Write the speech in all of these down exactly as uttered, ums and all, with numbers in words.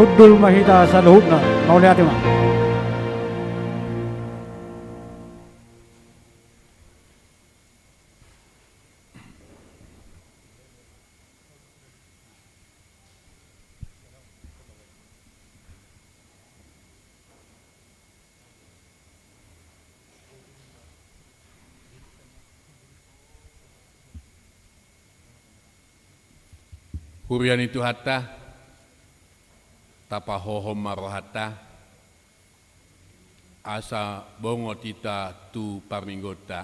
Hundul ma hita saluhutna, mauliate ma. Huria ni Tuhanta, tapahohom ma rohanta, asa bongot hita tu parmingguonta.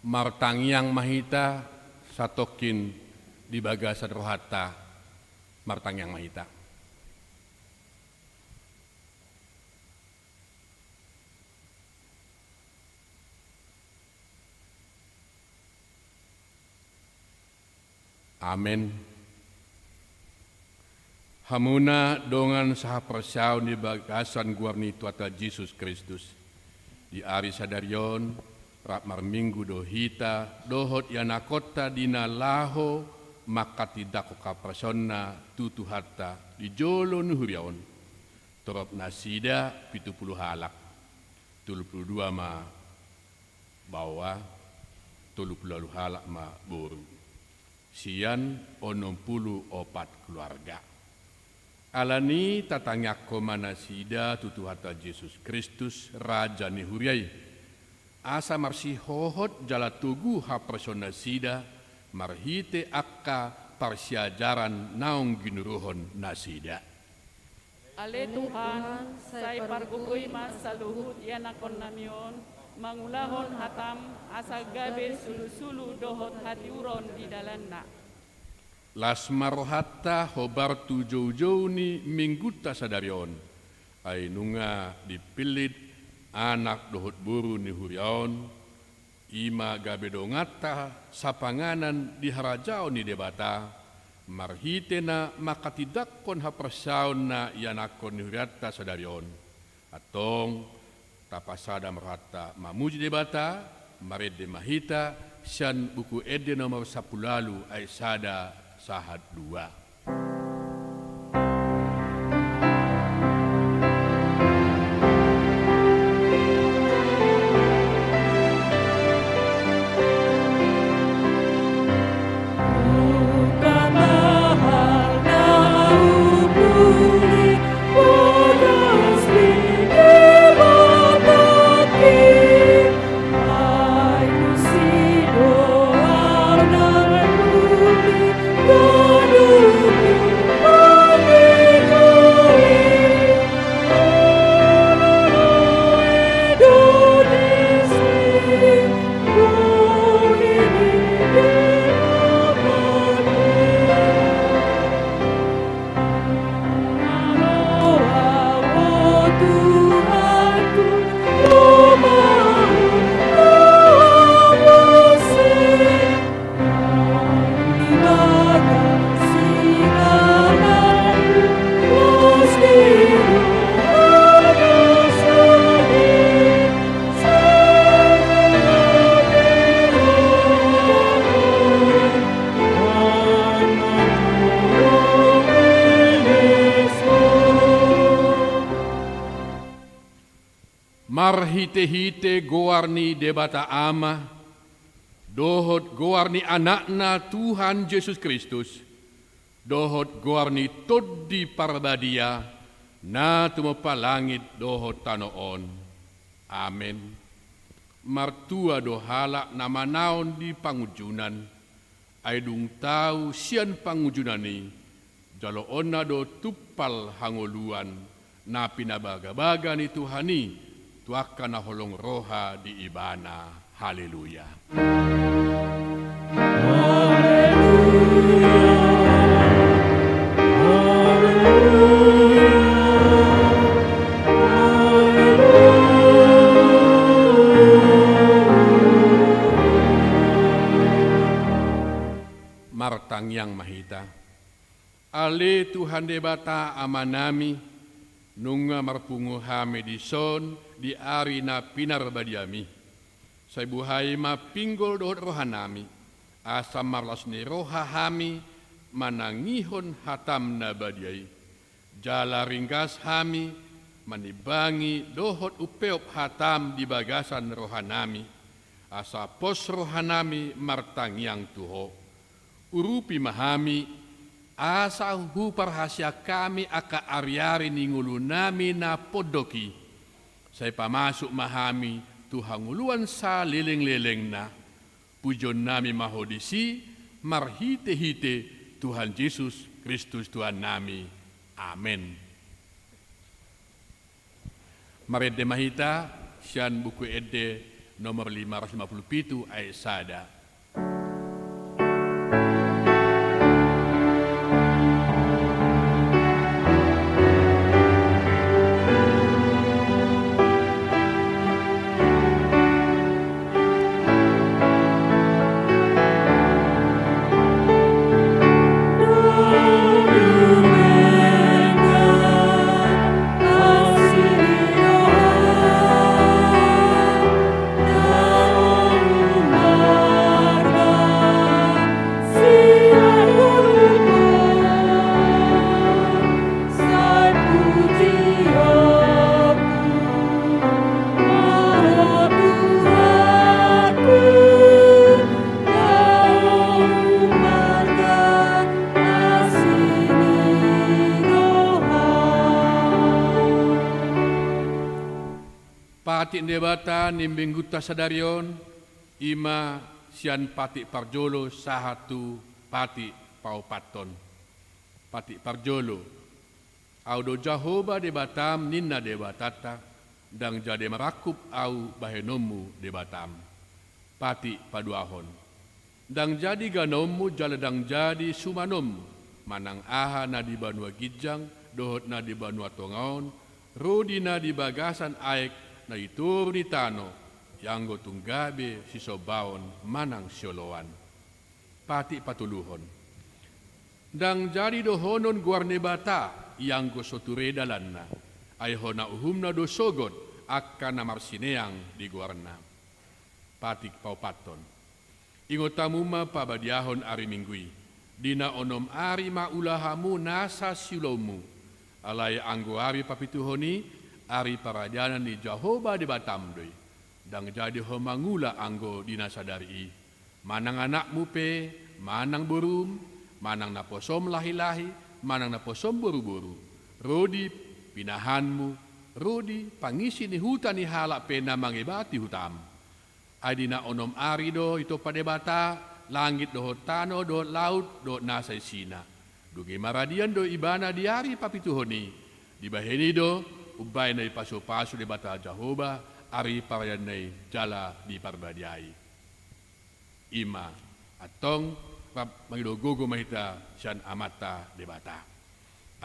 Martangiang ma hita satongkin di bagasan rohanta, martangiang ma hita. Amen. Hamuna dongan sahaporseaon di bagasan goar ni Tuhanta Jesus Kristus. Di ari sadari on, rap marminggu do hita dohot ianakhonta di na laho manghatindanghon haporseaonna tu Tuhanta di jolo ni huria on. Torop nasida pitu pulu halak. Tolu pulu dua ma baoa, tolu pulu ualu halak ma boru. Sian onom pulu opat keluarga. Alani i tatangiangkon ma nasida tu Tuhanta Jesus Kristus, Raja ni huria i. Asa marsihohot jala togu haporseaon nasida, marhite angka parsiajaran naung ginuruhon nasida. Ale Tuhan, sai pargogoi ma saluhut ianakhonnami on, mangulahon hatam, asa gabe sulusulu dohot hatiuron di dalanna. Las ma rohanta hombar tu joujou ni minggunta sadari on. Ai nunga dipillit anak dohot boru ni huria on, i ma gabe donganta sapanganan di harajaon ni Debata, marhite na manghatindanghon haporseaon na ianakhon ni hurianta sadari on. Antong, tapasada ma rohanta mamuji Debata, marende ma hita sian Buku Ende nomor sampulu ualu ayat sada sahat dua. Marhitehite goar ni Debata Ama, dohot goar ni Anakna Tuhan Jesus Kristus, dohot goar ni Tondi Parbadia, na tumompa langit dohot tano on. Amen. Martua do halak na manaon di pangunjunan, ai dung tau sian pangunjunan i, jaloonna do tumpal hangoluan, na pinabagabaga ni Tuhan i, tu angka na holong roha di Ibana. Haleluya. Haleluya. Haleluya. Haleluya. Martangiang ma hita. Ale Tuhan Debata Amanami, nunga marpungu hami dison di ari na pinarbadiami. Sai buhai ma pinggol dohot rohanami, asa marlas ni roha hami manangihon hataM na badia i. Jala ringgas hami manimbangi dohot umpeop hataM di bagasan rohanami, asa pos rohanami martangiang tu Ho. Urupi ma hami, asa huparhaseang hami angka ariari ni ngolunami na pondok i. Sai pamasuk ma hami tu hangoluan salelenglelengna. Pujionnami ma Ho disi, marhitehite Tuhan Jesus Kristus Tuhannami. Amen. Marende ma hita sian Buku Ende nomor lima ratus lima puluh pitu ayat sada. Patik ni Debata ni minggunta sadari on, i ma sian patik parjolo sahat tu patik paopathon. Patik parjolo. Ahu do Jahowa Debatam, ninna Debatanta, ndang jadi marangkup ahu bahenonmu Debatam. Patik paduahon. Ndang jadi ganaonmu jala ndang jadi sumanonmu, manang aha na di banua ginjang dohot na di banua tonga on, rodi na di bagasan aek na di toru ni tano, ianggo tung gabe sisombaon manang sioloan. Patik patoluhon. Ndang jadi dohonon goar ni Debata, ianggo so ture dalanna, ai hona uhumna do sogot angka na marsineang di goarna. Patik paopathon. Ingot hamu ma pabadiahon ari Minggu i, di na onom ari ma ula hamu nasa siulaonmu, alai anggo ari papituhon i, ari paradianan ni Jahowa Debatam do i. Ndang jadi ho mangula anggo di na sadari i. Manang anakmu pe, manang borum, manang naposom lahilahi, manang naposom boruboru, rodi pinahanmu, rodi pangisi ni huta ni halak pe na mangebati hutam. Ai di na onom ari do ditompa Debata langit dohot tano dohot laut dohot nasa isina. Dung i maradian do Ibana di ari papituhon i. Dibahen i do umbahen na dipasupasu Debata Jahowa ari paradianna i jala diparbadiai. I ma, antong rap mangido gogo ma hita sian Amanta Debata.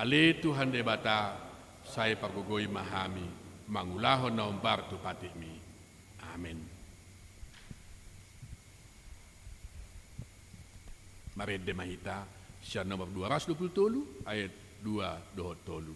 Ale Tuhan Debata, sai pargogoi ma hami mangulahon na hombar tu patikmi. Amen. Marende ma hita sian nomor dua ratus dua puluh tolu ayat dua dohot tolu.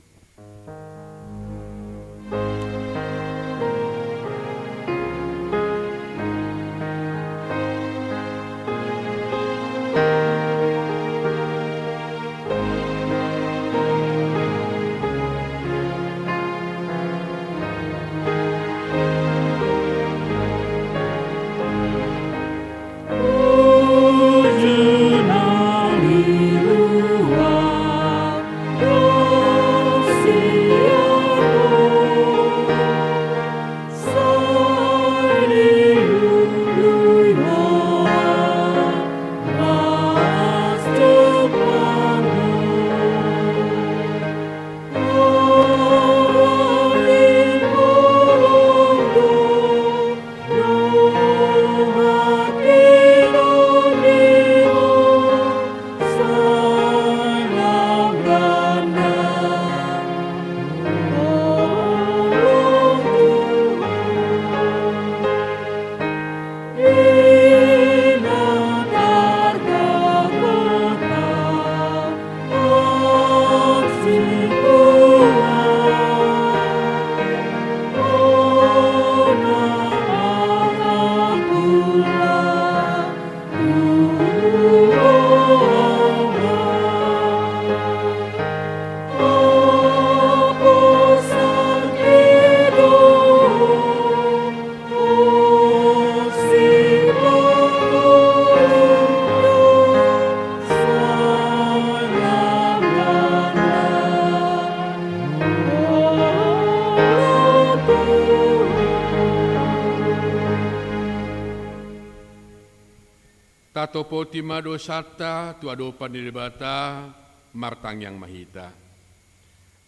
Tatopoti ma dosanta tu adopan ni Debata. Martangiang ma hita.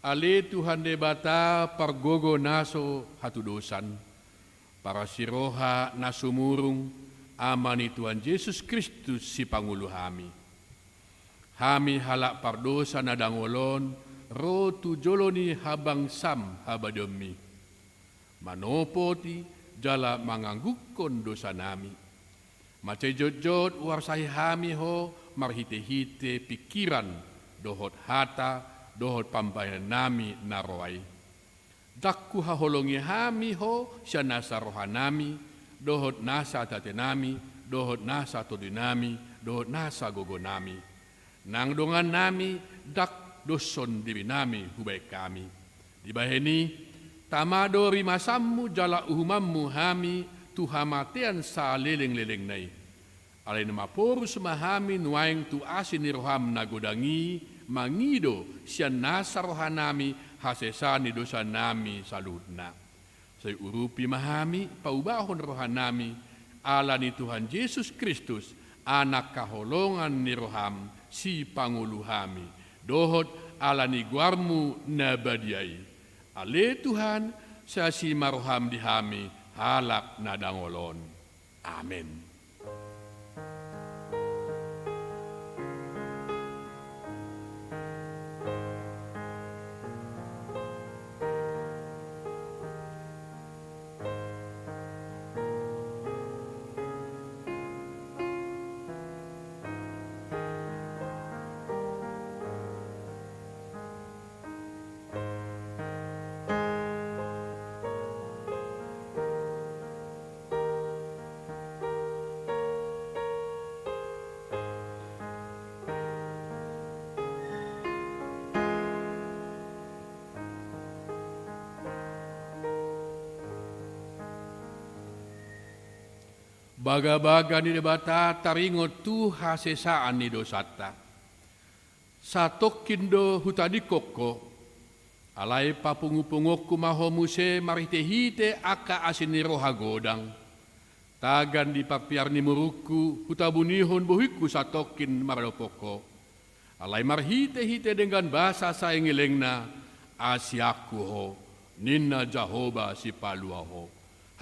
Ale Tuhan Debata pargogo na so hatudosan, parasiroha na sumurung, Ama ni Tuhan Jesus Kristus sipangolu hami. Hami halak pardosa na dangol on ro tu jolo ni habangsam habadiaonmi, manopoti jala manganggungkon dosanami. Mansai jotjot huarsahi hami ho marhitehite pingkiran dohot hata dohot pambahenannami na roa i. Ndang huhaholongi hami ho sian nasa rohanami dohot nasa ateatenami dohot nasa tondinami dohot nasa gogonami. Nang dongannami ndang doshon dirinami hubahen hami. Dibahen i, tama do rimasanmu jala uhumanmu hami tu hamatean salelenglelengna i. Alai na maporus ma hami nuaeng tu asi ni roham na godang i mangido sian nasa rohanami hasesaan ni dosanami saluhutna. Sai urupi ma hami paubahon rohanami, ala ni Tuhan Jesus Kristus, Anak haholongan ni roham, sipangolu hami, dohot ala ni goarmu na badia i. Ale Tuhan, sai asi ma roham di hami halak na dangol on. Amen. Bagabaga ni Debata taringot tu hasesaan ni dosanta. Satongkin do hutadingkon ho, alai papungupungonku ma ho muse marhitehite angka asi ni roha godang. Tagan di parpiar ni murungku hutabunihon bohingku satongkin maradophon ho. Alai marhitehite denggan basa saengelengna, asianku ho, ninna Jahowa Sipalua ho.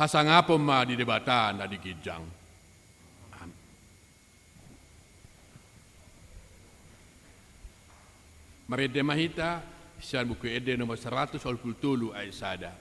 Hasangapon ma di Debata na di ginjang. Amen. Marende ma hita sian Buku Ende nomor saratus ualu pulu tolu ayat sada.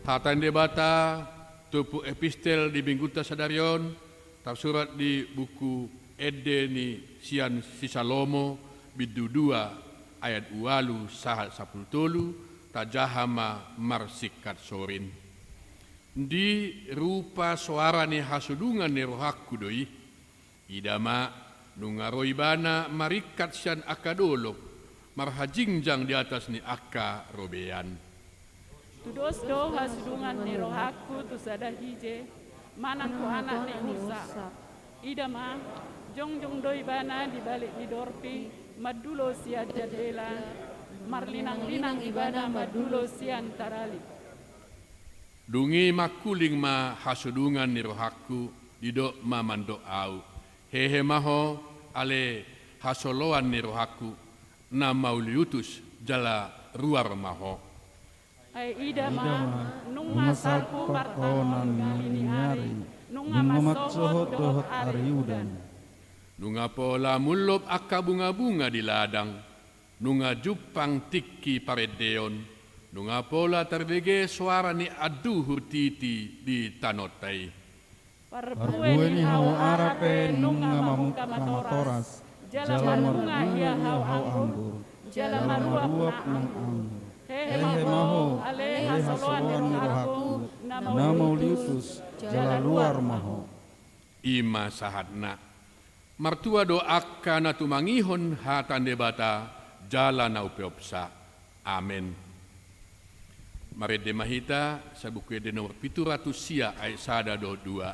Hata ni Debata, turpuk epistel di minggunta sadari on, tarsurat di Buku Ende ni sian si Salomo, bindu dua, ayat ualu sahat sampulu tolu, tajaha ma marsingkat sorin. Ndi rupa soara ni hasudungan ni rohangku do i. Ida ma, nunga ro ibana maringkat sian angka dolok, marhajingjang di atas ni angka robean. Tudos do hasudungan ni rohangku tu sada hije, manang tu anak ni unsa. Ida ma, jongjong do ibana di balik ni dorpi, mandulo sian jandela, marlinanglinang ibana mandulo sian tarali. Dung i mangkuling ma hasudungan ni rohangku, didok ma mandok ahu: Hehe ma ho, ale hasoloan ni rohangku, na mauliutus jala ruar ma ho. Ai ida ma, nunga salpu partahonan ni ari, nunga mansohot dohot ari udan. Nunga pola mullop angka bungabunga di ladang, nunga jumpang tingki parendeon, nunga pola tarbege soara ni anduhur titi di tanonta i. Parbue ni hau ara pe nunga mamungka matoras, jala marbunga ia hau anggur, jala maruap nang anggur. Hehe ma ho, ale hasoloan ni rohangku, na mauliutus jala ruar ma ho. I ma sahatna. Martua do angka na tumangihon hata ni Debata jala na umpeopsa. Amen. Marende ma hita, Sabuku Ende nomor pitu ratus sia, ayat sada dohot dua.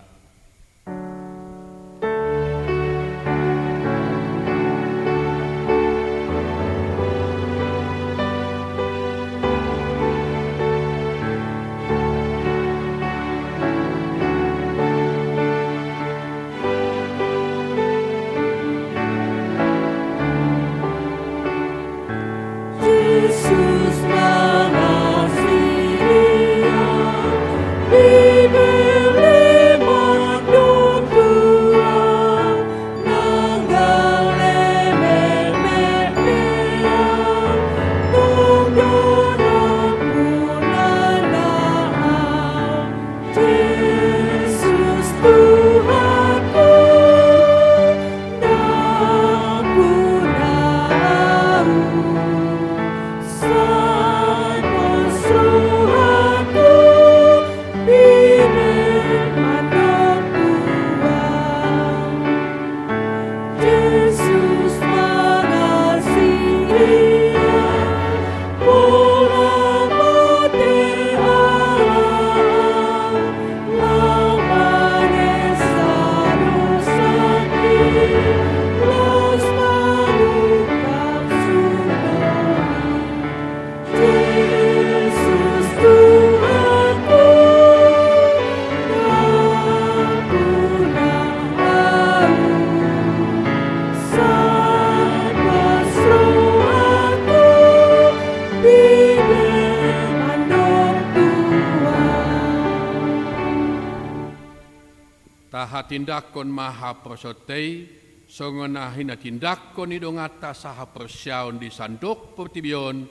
Tahatindangkon ma haporseaonta i, songon na hinatindangkon ni donganta sahaporseaon di sandok portibi on,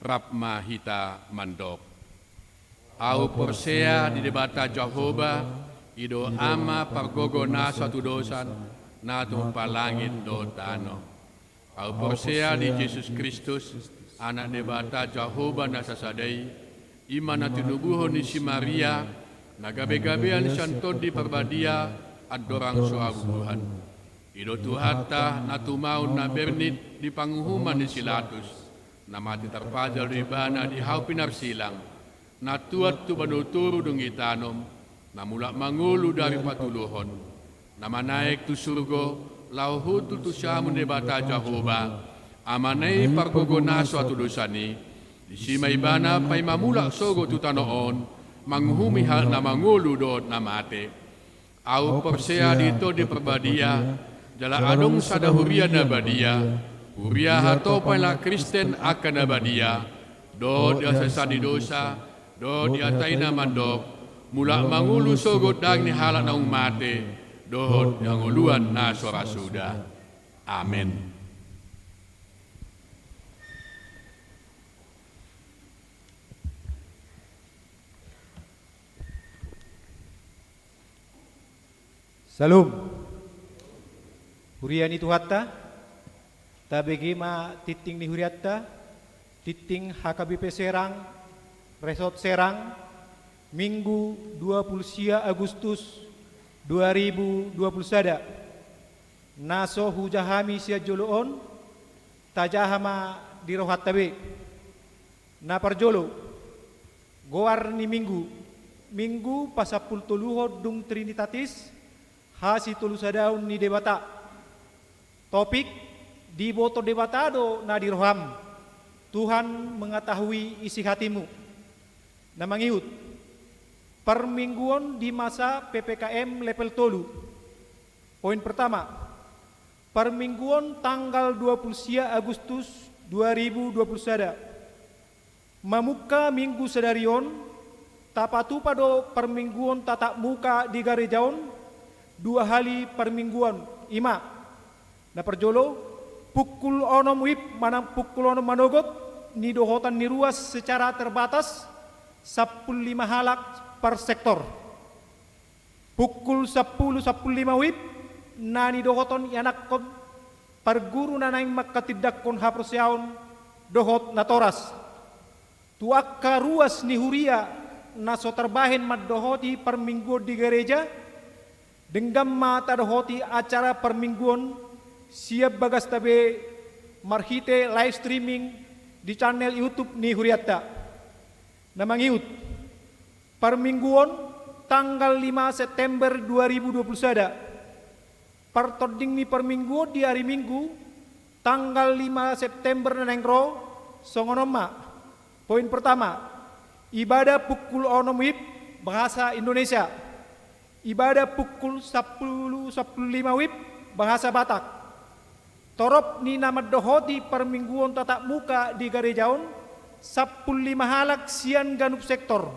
rap ma hita mandok. Ahu porsea di Debata Jahowa, i do Ama pargogo na so hatudosan, na tumompa langit dohot tano. Ahu porsea di Jesus Kristus, Anak Debata Jahowa na sasada i, i ma na tinubuhon ni si Maria, na gabegabean sian Tondi Parbadia, andorang so habubuhan. I do Tuhanta, na tumaon na bernit di panguhuman ni si Latus, na mate tarpajal do Ibana di hau pinarsilang, na tuat tu banua toru dung itanom, na mulak mangolu dari patuluhon, na manaek tu surgo, laho hundul tu siamun ni Debata Jahowa, Amana i pargogo na so hatudosan i, disi ma Ibana paima mulak sogot tu tano on, manguhumi halak na mangolu dohot na mate. Ahu porsea di Tondi Parbadia, jala adong sada huria na badia, huria hatopan ni halak Kristen angka na badia, dohot di hasesaan ni dosa, dohot di atean na mandok, mulak mangolu sogot daging ni halak naung mate, dohot di hangoluan na so ra suda. Amen. Syalom. Huria ni Tuhanta, tabege ma tingting ni hurianta, tingting H K B P Serang, Resort Serang, Minggu dua puluh sia Agustus dua ribu dua puluh sada. Na so hujaha hami sian jolo on, tajaha ma di rohanta be. Na parjolo, goar ni Minggu, Minggu pasampulutoluhon dung Trinitatis, hasitolusadaon ni Debata. Topik, diboto Debata do na di roham. Tuhan mengetahui isi hatimu. Na mangihut, parmingguon di masa P P K M level tolu. Poin pertama, Parmingguon tanggal dua puluh sia Agustus dua ribu dua puluh sada. Mamungka minggu sadari on, tapatupa do parmingguon tatap muka di gareja on, dua hali parmingguon, i ma: Na parjolo, pukul onom wib manang pukul onom manogot, nidohotan ni ruas secara terbatas, sampulu lima halak per sektor. Pukul sampulu sampulu lima wib, na nidohoton ianakhon parguru na naeng mangkatindangkon haporseaon dohot natoras. Tu angka ruas ni huria na so tarbahen mandohoti parmingguon di gareja, denggan ma tadohoti acara parmingguon sian bagasta be marhite live streaming di channel YouTube ni hurianta. Na mangihut, parmingguon tanggal lima September dua ribu dua puluh sada. Partording ni parmingguon di ari Minggu, tanggal lima September na naeng ro, songon on ma. Poin pertama, ibadah pukul onom wib, bahasa Indonesia. Ibadah pukul sampulu sampulu lima wib, bahasa Batak. Torop ni na mandohoti parmingguon tatap muka di gareja on, sampulu lima halak sian ganup sektor.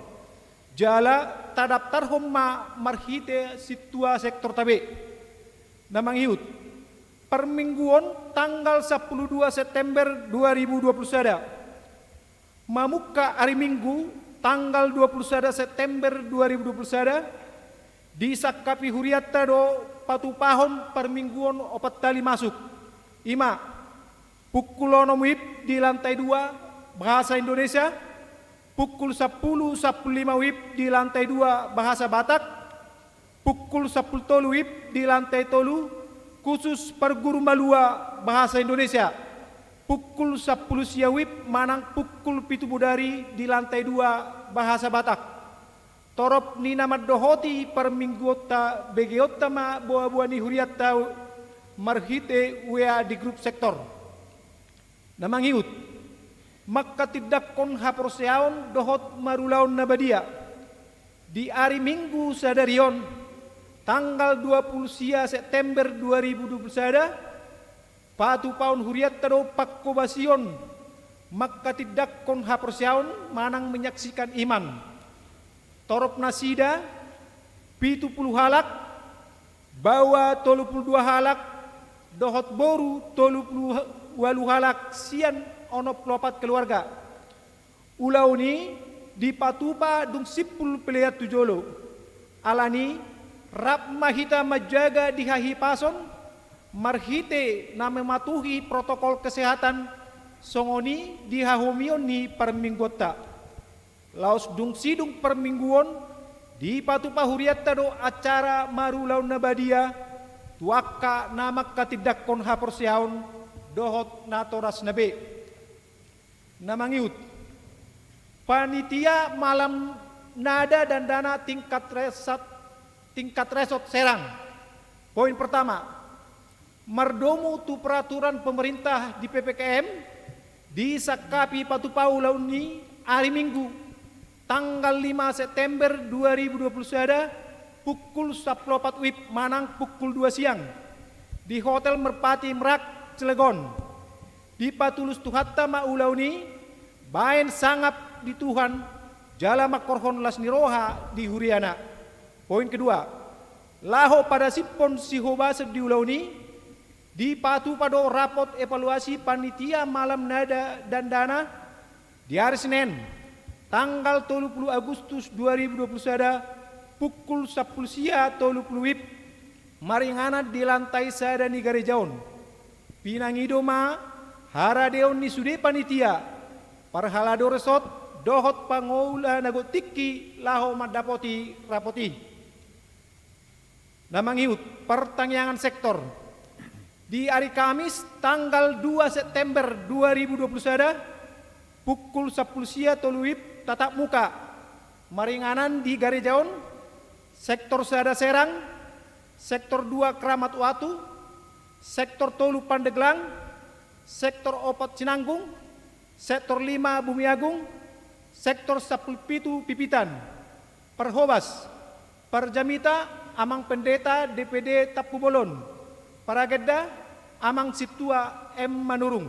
Jala tadaptarhon ma marhite sintua sektorta be. Na mangihut, parmingguon tanggal sampulu dua September dua ribu dua puluh sada. Mamungka ari Minggu, tanggal dua puluh sada September dua ribu dua puluh sada, disangkapi hurianta do patupahon parmingguon opat hali masuk. I ma, pukul onom wib di lantai dua, bahasa Indonesia, pukul sampulu sampulu lima wib di lantai dua, bahasa Batak, pukul sampulu tolu wib di lantai tolu, khusus parguru malua, bahasa Indonesia, pukul sampulu sia wib manang pukul pitu bodari di lantai dua, bahasa Batak. Torop ni na mandohoti parmingguonta, begeonta ma boaboa ni hurianta marhite W A di grup sektor. Na mangihut, mangkatindangkon haporseaon dohot marulaon na badia. Di ari Minggu sadari on, tanggal dua puluh sia September dua ribu dua puluh sada, patupaon hurianta do pangkobasion mangkatindangkon haporseaon manang menyaksikan iman. Torop nasida, pitu pulu halak, baoa tolu pulu dua halak, dohot boru tolu pulu ualu halak sian onom pulu opat keluarga. Ulaon i dipatupa dung simpul pelean tu jolo. Alani, rap ma hita manjaga di hahipason, marhite na mematuhi protokol kesehatan, songon i di hahomion ni parmingguonta. Laos dung sidung parmingguon, dipatupa hurianta do acara marulaon na badia, tu angka na mangkatindangkon haporseaon, dohot natorasna be. Na mangihut, panitia malam nada dandana tingkat resat, tingkat resort Serang. Poin pertama, mardomu tu peraturan pemerintah di P P K M, disangkapi patupa ulaon i ari Minggu, tanggal lima September dua ribu dua puluh sada, pukul sampulu opat wib manang pukul dua siang, di Hotel Merpati Merak, Cilegon. Dipatulus Tuhanta ma ulaon i, baen sangap di Tuhan, jala manghorhon las ni roha di huriana. Poin kedua, laho padasiphon sihobasan di ulaon i, dipatupa do rapot evaluasi panitia malam nada dandana di ari Senen, tanggal tolu pulu Agustus dua ribu dua pulu sada, pukul sampulu sia tolu pulu wib, maringanan di lantai sada ni gareja on. Pinangido ma haradeon ni sude panitia, parhalado resort, dohot pangoula na gok tingki laho mandapoti rapot i. Na mangihut, partangiangan sektor. Di ari Kamis, tanggal dua September dua ribu dua pulu sada, pukul sampulu sia tolu wib tatap muka, maringanan di gareja on, sektor sada Serang, sektor dua Kramat Watu, sektor tolu Pandeglang, sektor opat Sinanggung, sektor lima Bumiagung, sektor sampulu pitu Pipitan. Parhobas, parjamita, amang pendeta D P D Tampubolon. Paragenda, Amang Sintua M Manurung.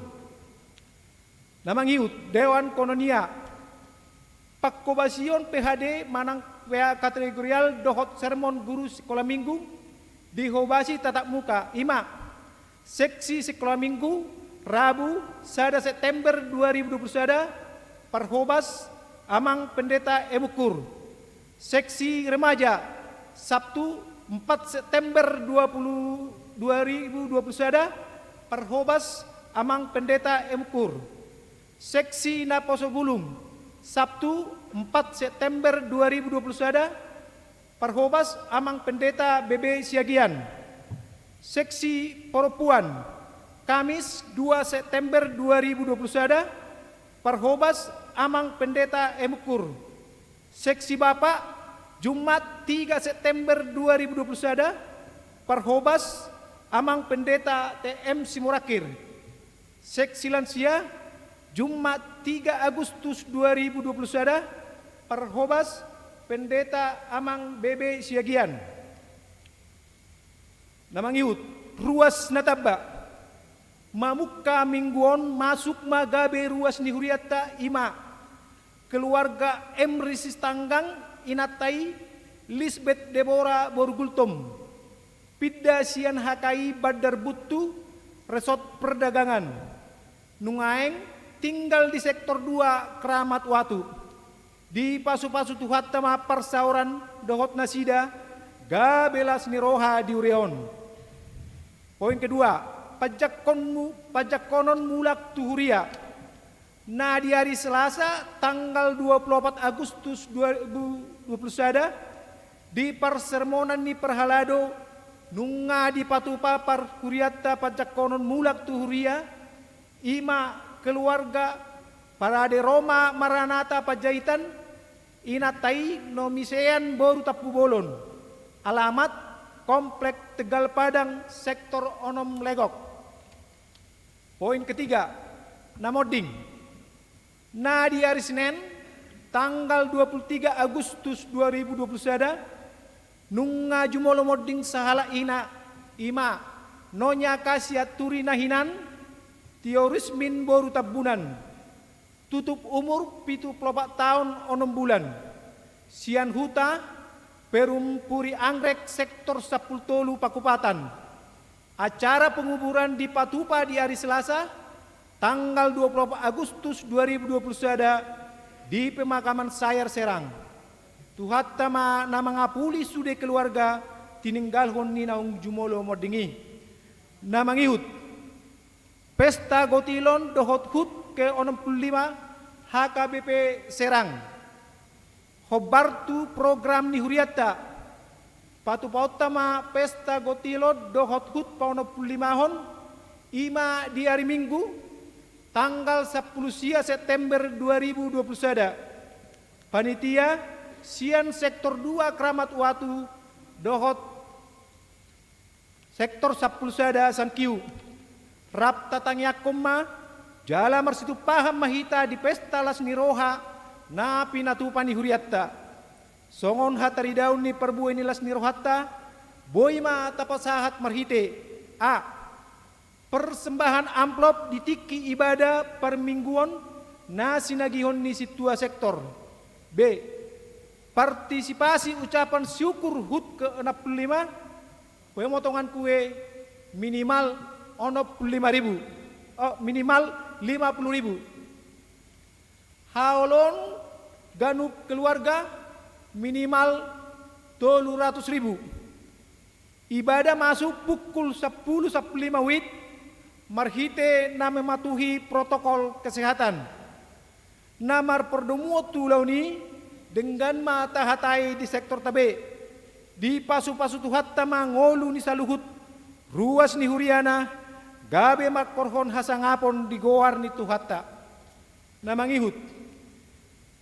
Na mangihut, Dewan Koinonia. Panghobasion P H D manang P H D kategorial dohot sermon guru sikola minggu dihobasi tatap muka, i ma: seksi sikola minggu, Rabu, sada September dua ribu dua puluh sada, parhobas Amang Pendeta M Ukur. Seksi remaja, Sabtu, empat September dua puluh, dua ribu dua puluh sada, parhobas Amang Pendeta M Ukur. Seksi naposobulung, Sabtu, empat September dua ribu dua puluh sada, parhobas Amang Pendeta B B Siagian. Seksi perempuan, Kamis, dua September dua ribu dua puluh sada, parhobas Amang Pendeta M Ukur. Seksi bapak, Jumat, tiga September dua ribu dua puluh sada, parhobas Amang Pendeta T M Simorangkir. Seksi lansia, Jumat, tiga Agustus dua ribu dua puluh sada, parhobas Pendeta Amang B B Siagian. Na mangihut, ruas na tamba. Mamungka minggu on masuk ma gabe ruas ni hurianta, i ma keluarga M Risistanggang, inanta i Lisbet Debora boru Gultom, pinda sian H K I Bandar Buntu, Resort Perdagangan. Nuaeng tinggal di sektor dua Kramat Watu. Dipasupasu Tuhanta ma parsaoran dohot nasida, gabe las ni roha di huria on. Poin kedua, panjangkonmu, panjangkonon mulak tu huria. Na di ari Selasa, tanggal dua puluh opat Agustus dua ribu dua puluh sada, di parsermonan ni parhalado, nunga dipatupa parhurianta panjangkonon mulak tu huria, i ma keluarga Parade Roma Maranatha Panjaitan, inanta i Namisean boru Tampubolon, alamat Komplek Tegal Padang, Sektor Onom Legok. Poin ketiga, na monding. Na di ari Senen, tanggal dua puluh tiga Agustus dua ribu dua puluh sada, nunga jumolo monding sahalak ina, i ma Nonya Kasianturi na hinan, Tio Rismin boru Tambunan, tutup umur pitu pulu opat taon onom bulan, sian huta Perumpuri Anggrek, sektor sampulu tolu Pakupatan. Acara penguburan dipatupa di ari Selasa, tanggal dua puluh opat Agustus dua ribu dua puluh sada, di pemakaman Sayar Serang. Tuhanta ma na mangapuli sude keluarga tininggalhon ni naung jumolo monding i. Na mangihut, Pesta Gotilon dohot HUT ke onom pulu lima H K B P Serang. Hombar tu program ni hurianta. Patupaonta ma Pesta Gotilon dohot HUT paonom pulu limahon, i ma di ari Minggu, tanggal sampulu sia September dua ribu dua puluh sada. Panitia, sian sektor dua Kramat Watu dohot sektor sampulu sada Sangkiu. Rap tatangiangkon ma, jala marsitumpahan ma hita di pesta las ni roha na pinatupa ni hurianta. Songon hataridaon ni parbue ni las ni rohanta, boi ma tapasahat marhite: A. Persembahan amplop di tingki ibadah parmingguon na sinagihon ni sintua sektor. B. Partisipasi ucapan syukur HUT ke enam puluh lima, Poe motongan kue minimal onom pulu lima ribu. Oh, minimal lima pulu ribu. Haholon ganup keluarga minimal tolu ratus ribu. Ibadah masuk pukul sampulu sampulu lima wit marhite na mematuhi protokol kesehatan. Na marpardomuan tu ulaon i, denggan ma tahatai di sektorta be. Dipasupasu Tuhanta ma ngolu ni saluhut ruas ni huriana, gabe mangkorhon hasangapon di goar ni Tuhanta. Na mangihut.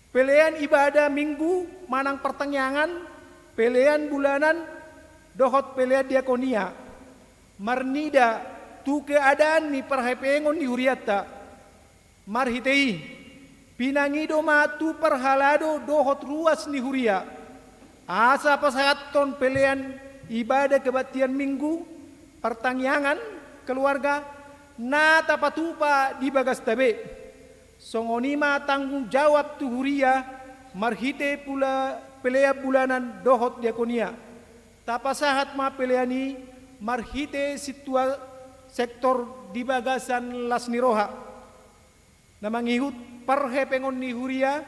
Pelean ibadah Minggu manang partangiangan, pelean bulanan, dohot pelean diakonia. Marnida tu keadaan ni parhepengon ni hurianta. Marhite i, pinangido ma tu parhalado dohot ruas ni huria, asa pasahathon pelean ibadah kebaktian Minggu, partangiangan, keluarga na tapatupa di bagasta be. Songon i ma tanggung jawab tu huria marhite pula pelean bulanan dohot diakonia. Tapasahat ma pelean i marhite sintua sektor di bagasan las ni roha na mangihut parhepengon ni huria,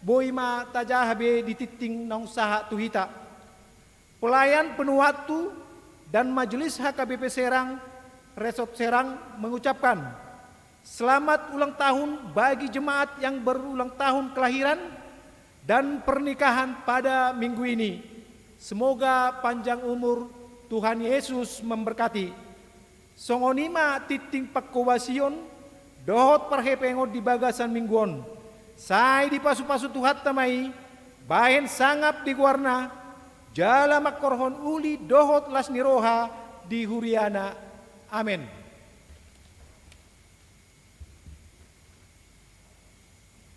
boi ma tajaha be di tingting naung sahat tu hita. Pelayan penuh waktu dan Majelis H K B P Serang, Resort Serang mengucapkan selamat ulang tahun bagi jemaat yang berulang tahun kelahiran dan pernikahan pada minggu ini. Semoga panjang umur, Tuhan Yesus memberkati. Songon i ma tingting pangkobasion dohot parhepengon di bagasan minggu on. Sai dipasupasu Tuhanta ma i bahen sangap di goarna, jala mangkorhon uli dohot las ni roha di huriana. Amen.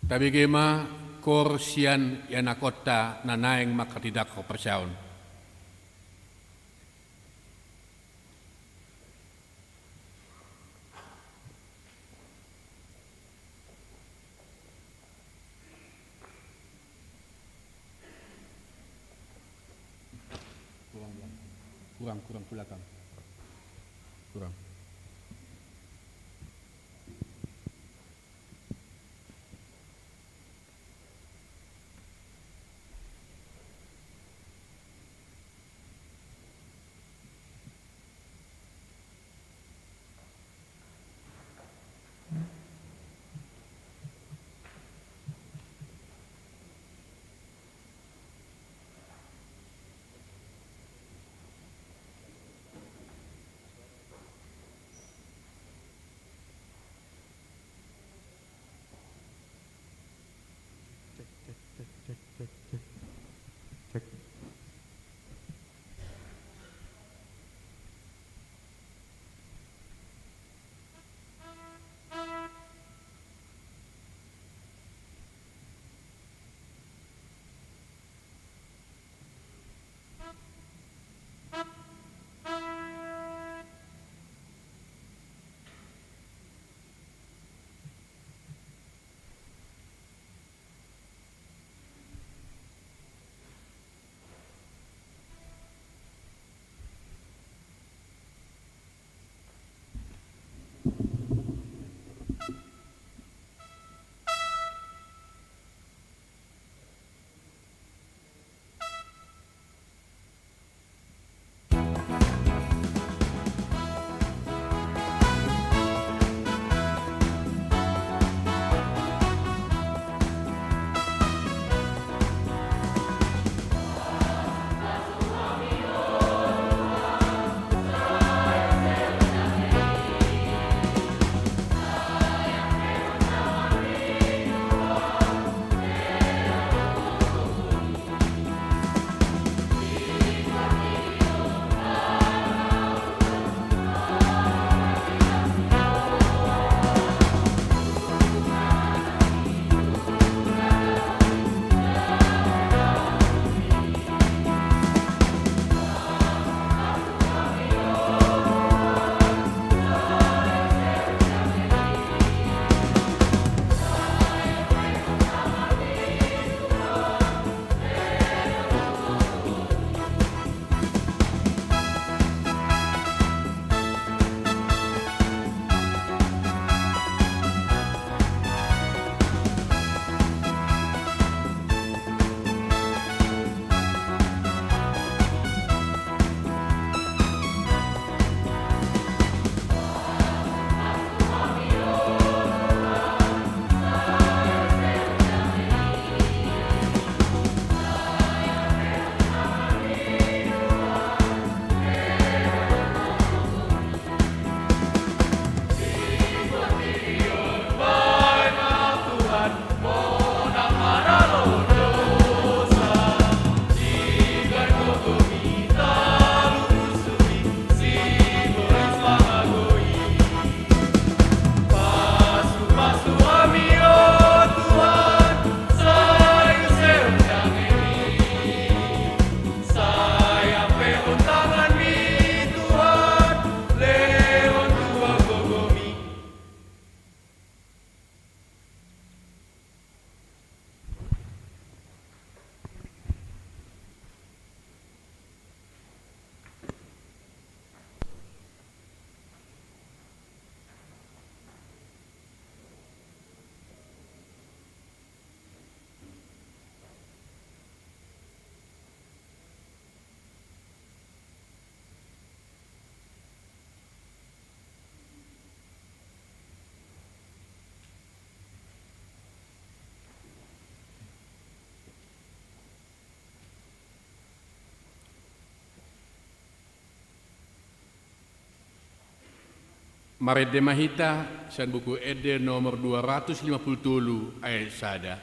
Tabege ma koor sian ianakhonta na naeng manghatindangkon parsiaon. Kurang, kurang, kurang, kurang. Kurang. Marende ma hita sian Buku Ende nomor dua ratus lima puluh tolu, ayat sada.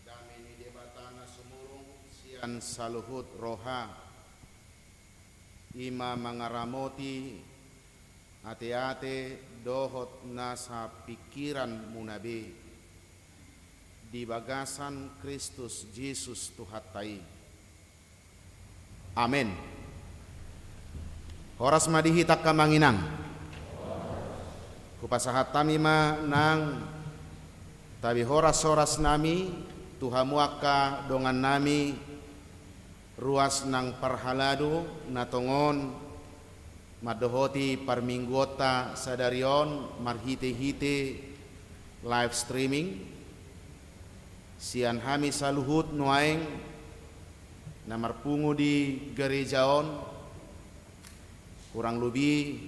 Dame ni Debata na sumurung sian saluhut roha, i ma mangaramoti ateate dohot nasa pingkiranmuna be di bagasan Kristus Jesus Tuhanta i. Amen. Horas ma di hita angka amang inang. Hupasahat hami ma nang tabi horas-horas nami tu hamu angka dongan nami, ruas nang parhalado na tongon mandohoti parmingguonta sadari on marhite-hite live streaming. Sian hami saluhut nuaeng na marpungu di gareja on, hurang lobi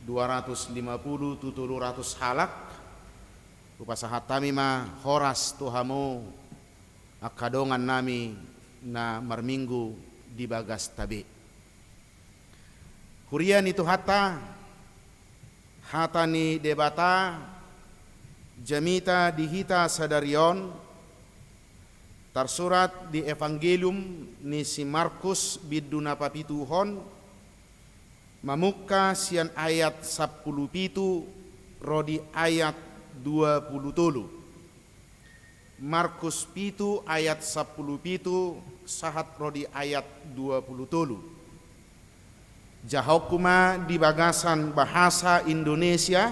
dua ratus lima puluh tu tolu ratus halak, hupasahat hami ma horas tu hamu angka dongan nami na marminggu di bagasta be. Huria ni Tuhanta, hata ni Debata jamita di hita sadari on tarsurat di Evangelium ni si Markus bindu na papituhon, mamungka sian ayat sampulu pitu ro di ayat dua pulu tolu. Markus pitu ayat sampulu pitu sahat ro di ayat dua pulu tolu. Jahonku ma di bagasan bahasa Indonesia,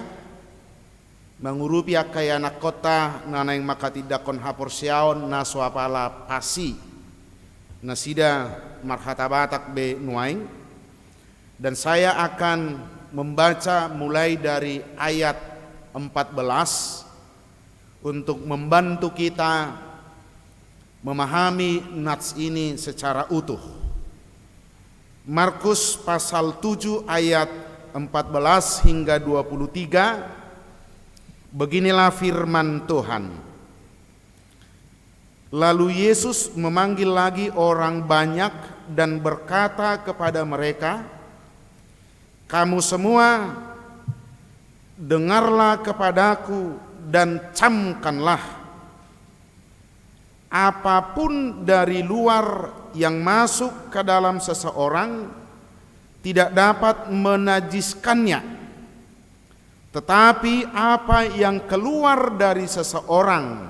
mangurupi angka ianakhonta na naeng manghatindanghon haporseaon na so apala pasi. Nasida marhata Batak be nuaeng. Dan saya akan membaca mulai dari ayat empat belas untuk membantu kita memahami nats ini secara utuh. Markus pasal tujuh ayat empat belas hingga dua puluh tiga, beginilah firman Tuhan. Lalu Yesus memanggil lagi orang banyak dan berkata kepada mereka, "Kamu semua, dengarlah kepada-Ku dan camkanlah. Apa pun dari luar yang masuk ke dalam seseorang tidak dapat menajiskannya, tetapi apa yang keluar dari seseorang,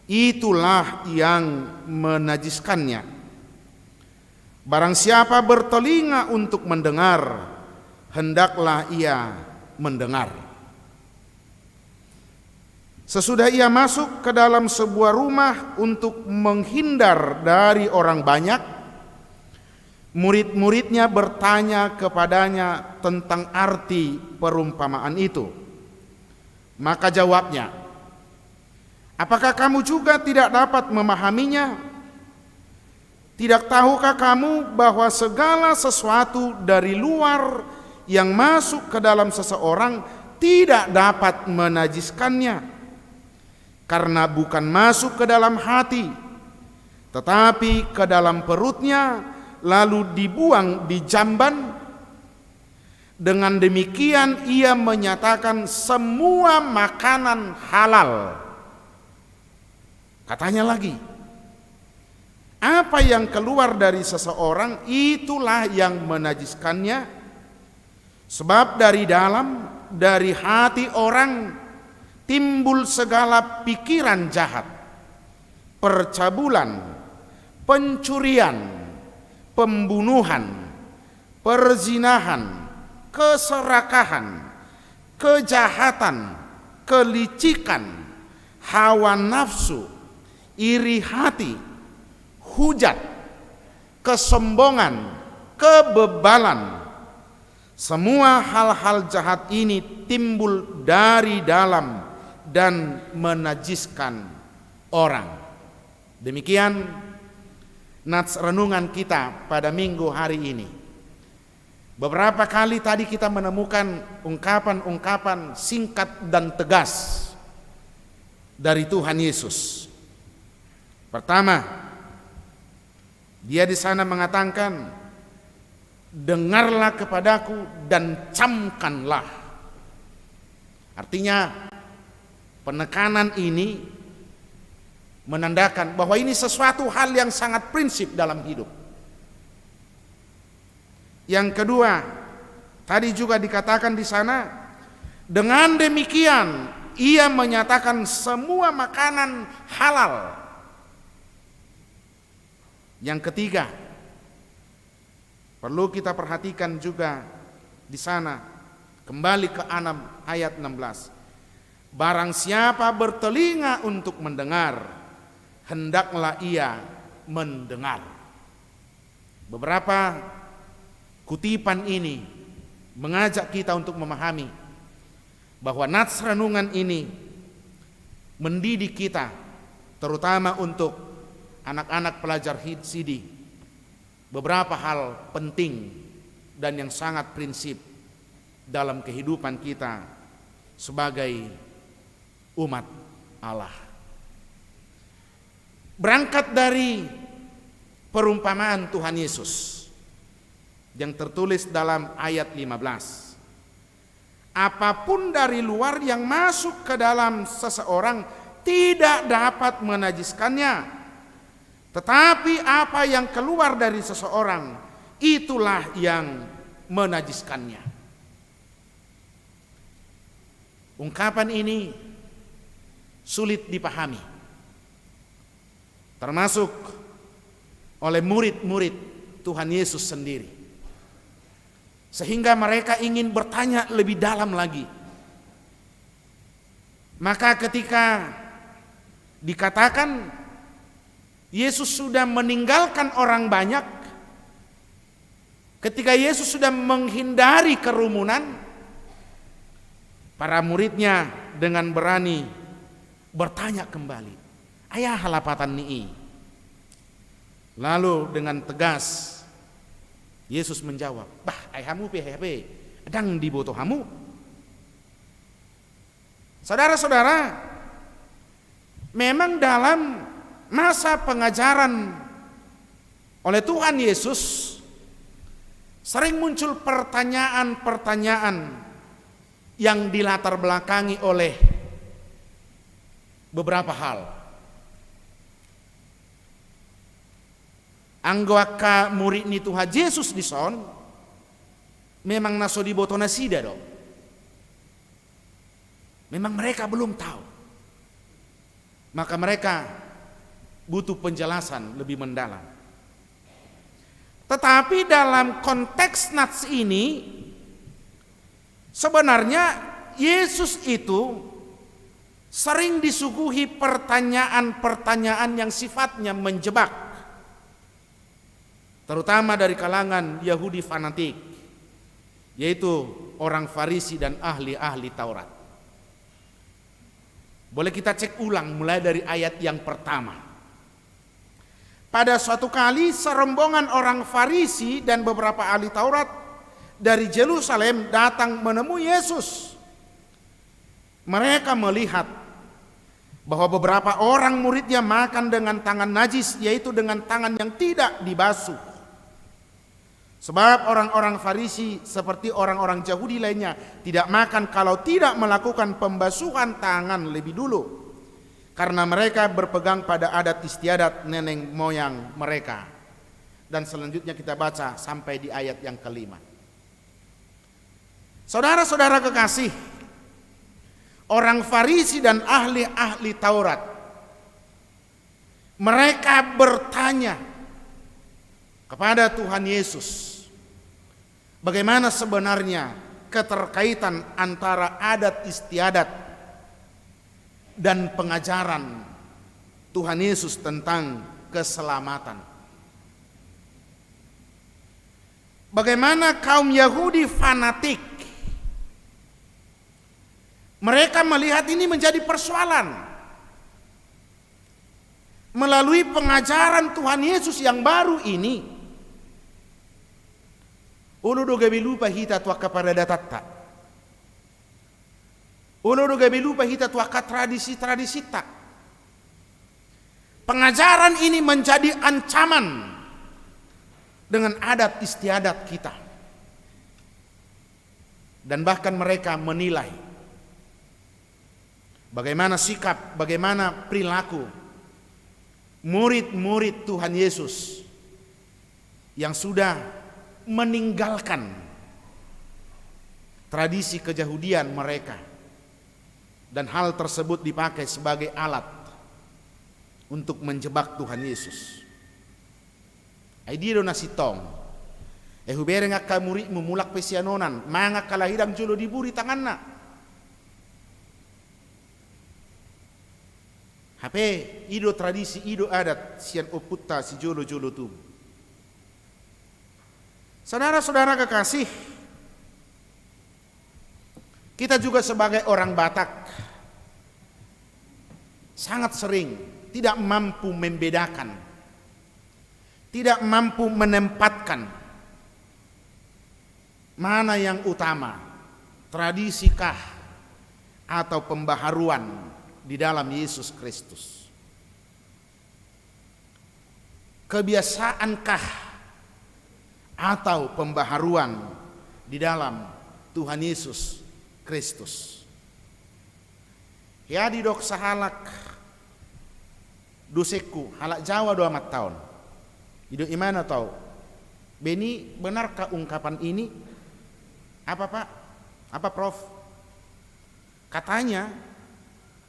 itulah yang menajiskannya. Barang siapa bertelinga untuk mendengar, hendaklah ia mendengar." Sesudah ia masuk ke dalam sebuah rumah untuk menghindar dari orang banyak, murid-muridnya bertanya kepadanya tentang arti perumpamaan itu. Maka jawabnya, "Apakah kamu juga tidak dapat memahaminya? Tidak tahukah kamu bahwa segala sesuatu dari luar yang masuk ke dalam seseorang tidak dapat menajiskannya? Karena bukan masuk ke dalam hati, tetapi ke dalam perutnya, lalu dibuang di jamban. Dengan demikian ia menyatakan semua makanan halal." Katanya lagi, "Apa Apa yang keluar dari seseorang, itulah yang menajiskannya. Sebab dari dalam, dari hati orang, timbul segala pikiran jahat, percabulan, pencurian, pembunuhan, perzinahan, keserakahan, kejahatan, kelicikan, hawa nafsu, iri hati, hujat, kesombongan, kebebalan. Semua hal-hal jahat ini timbul dari dalam dan menajiskan orang. Demikian nats renungan kita pada minggu hari ini. Beberapa kali tadi kita menemukan ungkapan-ungkapan singkat dan tegas dari Tuhan Yesus. Pertama, dia di sana mengatakan, "Dengarlah kepadaku dan camkanlah." Artinya, penekanan ini menandakan bahwa ini sesuatu hal yang sangat prinsip dalam hidup. Yang kedua, tadi juga dikatakan di sana, dengan demikian ia menyatakan semua makanan halal. Yang ketiga, perlu kita perhatikan juga di sana, kembali ke enam ayat enam belas. Barang siapa bertelinga untuk mendengar, hendaklah ia mendengar. Beberapa kutipan ini mengajak kita untuk memahami bahwa nats renungan ini mendidik kita, terutama untuk anak-anak pelajar hid-, sidi, beberapa hal penting dan yang sangat prinsip dalam kehidupan kita sebagai umat Allah. Berangkat dari perumpamaan Tuhan Yesus yang tertulis dalam ayat lima belas. Apapun dari luar yang masuk ke dalam seseorang tidak dapat menajiskannya. Tetapi apa yang keluar dari seseorang, itulah yang menajiskannya. Ungkapan ini sulit dipahami, termasuk oleh murid-murid Tuhan Yesus sendiri. Sehingga mereka ingin bertanya lebih dalam lagi. Maka ketika dikatakan Yesus sudah meninggalkan orang banyak, ketika Yesus sudah menghindari kerumunan, para muridnya dengan berani bertanya kembali, "Ai aha lapatan ni i?" Lalu dengan tegas Yesus menjawab, "Bah, ai hamu pe, ai hape, ndang diboto hamu?" Saudara-saudara, memang dalam masa pengajaran oleh Tuhan Yesus, sering muncul pertanyaan-pertanyaan yang dilatar belakangi oleh beberapa hal. Anggo angka murid ni Tuhan Yesus dison, memang na so diboto nasida do. Memang mereka belum tahu. Maka mereka butuh penjelasan lebih mendalam. Tetapi dalam konteks nats ini, sebenarnya Yesus itu sering disuguhi pertanyaan-pertanyaan yang sifatnya menjebak, terutama dari kalangan Yahudi fanatik, yaitu orang Farisi dan ahli-ahli Taurat. Boleh kita cek ulang mulai dari ayat yang pertama. Pada suatu kali, serombongan orang Farisi dan beberapa ahli Taurat dari Yerusalem datang menemui Yesus. Mereka melihat bahwa beberapa orang muridnya makan dengan tangan najis, yaitu dengan tangan yang tidak dibasuh. Sebab orang-orang Farisi, seperti orang-orang Yahudi lainnya, tidak makan kalau tidak melakukan pembasuhan tangan lebih dulu. karena mereka berpegang pada adat istiadat nenek moyang mereka. Dan selanjutnya kita baca sampai di ayat yang kelima. Saudara-saudara kekasih, orang Farisi dan ahli-ahli Taurat, mereka bertanya kepada Tuhan Yesus, bagaimana sebenarnya keterkaitan antara adat istiadat dan pengajaran Tuhan Yesus tentang keselamatan. Bagaimana kaum Yahudi fanatik, mereka melihat ini menjadi persoalan. Melalui pengajaran Tuhan Yesus yang baru ini, olo do gabe lupa hita tu angka paradatanta. Olo do gabe lupa hita tu angka tradisi-tradisinta. Pengajaran ini menjadi ancaman dengan adat istiadat kita. Dan bahkan mereka menilai bagaimana sikap, bagaimana perilaku murid-murid Tuhan Yesus yang sudah meninggalkan tradisi kejahudian mereka, dan hal tersebut dipakai sebagai alat untuk menjebak Tuhan Yesus. Ai dia do na sintong? E, hubereng angka muridmu mulak pe sian onan, mangan halak hidang jolo diburi tanganna. Hape i do tradisi, i do adat sian ompunta sijolo-jolo tubu. Saudara-saudara kekasih, kita juga sebagai orang Batak sangat sering tidak mampu membedakan, tidak mampu menempatkan mana yang utama, tradisi kah atau pembaharuan di dalam Yesus Kristus. Kebiasaan kah atau pembaharuan di dalam Tuhan Yesus Kristus. Ia didok sahalak dosenku, halak Jawa do amanta on. Didok imana tu au, "Beni, benarkah ungkapan ini?" "Apa, Pak? Apa, Prof?" "Katanya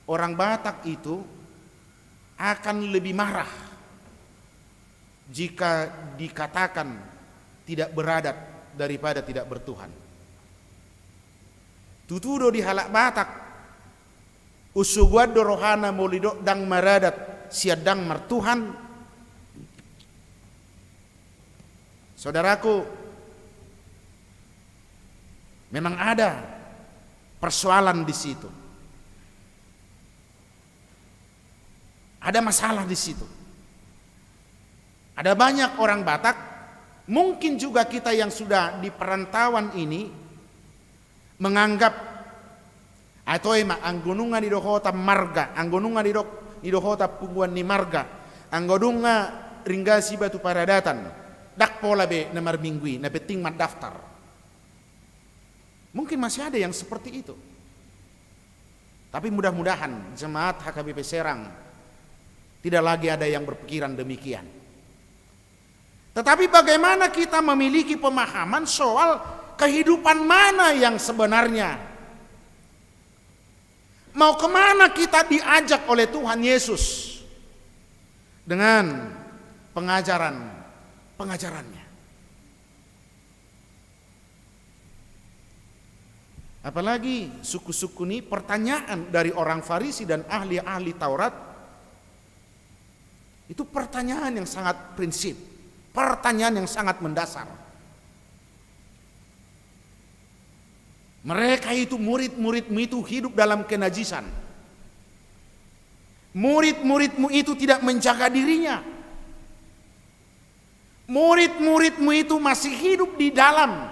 orang Batak itu akan lebih marah jika dikatakan tidak beradat daripada tidak bertuhan." Tutu do di halak Batak, unsogoan do rohana molo didok ndang maradat sian ndang martuhan. Saudaraku, memang ada persoalan di situ. Ada masalah di situ. Ada banyak orang Batak, mungkin juga kita yang sudah di perantauan ini, menganggap, atau ima, anggo nunga didok hota marga, anggo nunga didok, didok hota punguan ni marga, anggo nunga ringgasi batu paradatan, ndang pola be na marminggu i, na penting mandaftar. Mungkin masih ada yang seperti itu. Tapi mudah-mudahan jemaat H K B P Serang tidak lagi ada yang berpikiran demikian. Tetapi bagaimana kita memiliki pemahaman soal kehidupan mana yang sebenarnya? Mau kemana kita diajak oleh Tuhan Yesus dengan pengajaran-pengajarannya? Apalagi sungkun-sungkun ni pertanyaan dari orang Farisi dan ahli-ahli Taurat, itu pertanyaan yang sangat prinsip, pertanyaan yang sangat mendasar. Mereka itu, murid-muridmu itu hidup dalam kenajisan. Murid-muridmu itu tidak menjaga dirinya. Murid-muridmu itu masih hidup di dalam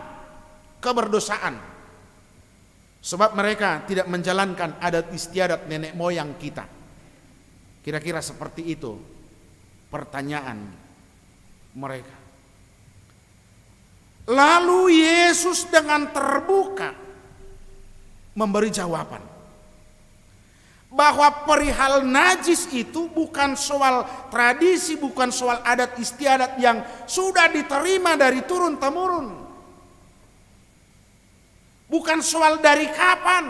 keberdosaan. Sebab mereka tidak menjalankan adat istiadat nenek moyang kita. Kira-kira seperti itu pertanyaan mereka. Lalu Yesus dengan terbuka memberi jawaban. bahwa perihal najis itu bukan soal tradisi, bukan soal adat istiadat yang sudah diterima dari turun-temurun. Bukan soal dari kapan.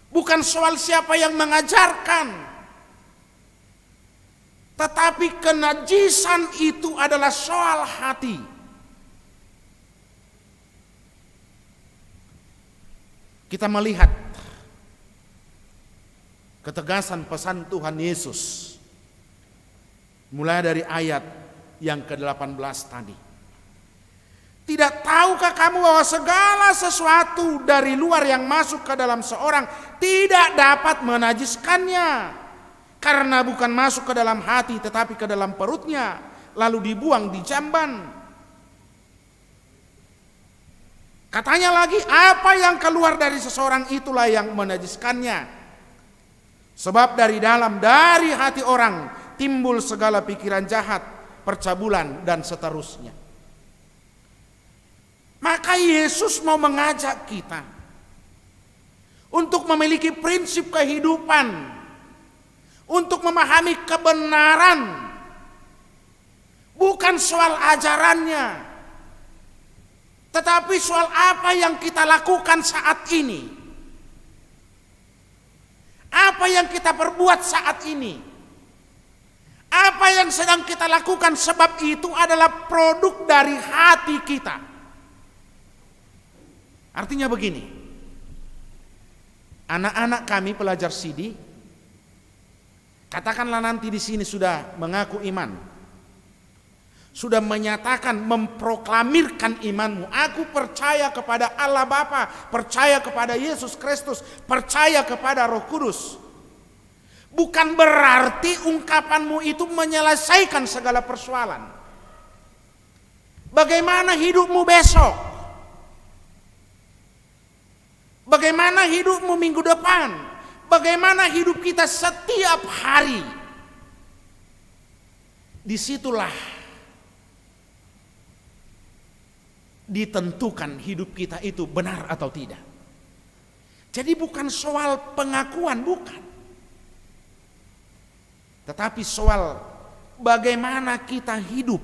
Bukan soal siapa yang mengajarkan. Tetapi kenajisan itu adalah soal hati. Kita melihat ketegasan pesan Tuhan Yesus mulai dari ayat yang kedelapan belas tadi. Tidak tahukah kamu bahwa segala sesuatu dari luar yang masuk ke dalam seorang tidak dapat menajiskannya? Karena bukan masuk ke dalam hati, tetapi ke dalam perutnya, lalu dibuang di jamban. Katanya lagi, apa yang keluar dari seseorang itulah yang menajiskannya. Sebab dari dalam, dari hati orang, timbul segala pikiran jahat, percabulan, dan seterusnya. Maka Yesus mau mengajak kita untuk memiliki prinsip kehidupan, untuk memahami kebenaran, bukan soal ajarannya, tetapi soal apa yang kita lakukan saat ini. Apa yang kita perbuat saat ini, apa yang sedang kita lakukan, sebab itu adalah produk dari hati kita. Artinya begini, anak-anak kami pelajar sidi, katakanlah nanti di sini sudah mengaku iman, sudah menyatakan, memproklamirkan imanmu. Aku percaya kepada Allah Bapa, percaya kepada Yesus Kristus, percaya kepada Roh Kudus. Bukan berarti ungkapanmu itu menyelesaikan segala persoalan. Bagaimana hidupmu besok? Bagaimana hidupmu minggu depan? Bagaimana hidup kita setiap hari? Disitulah ditentukan hidup kita itu benar atau tidak. Jadi bukan soal pengakuan, bukan. Tetapi soal bagaimana kita hidup,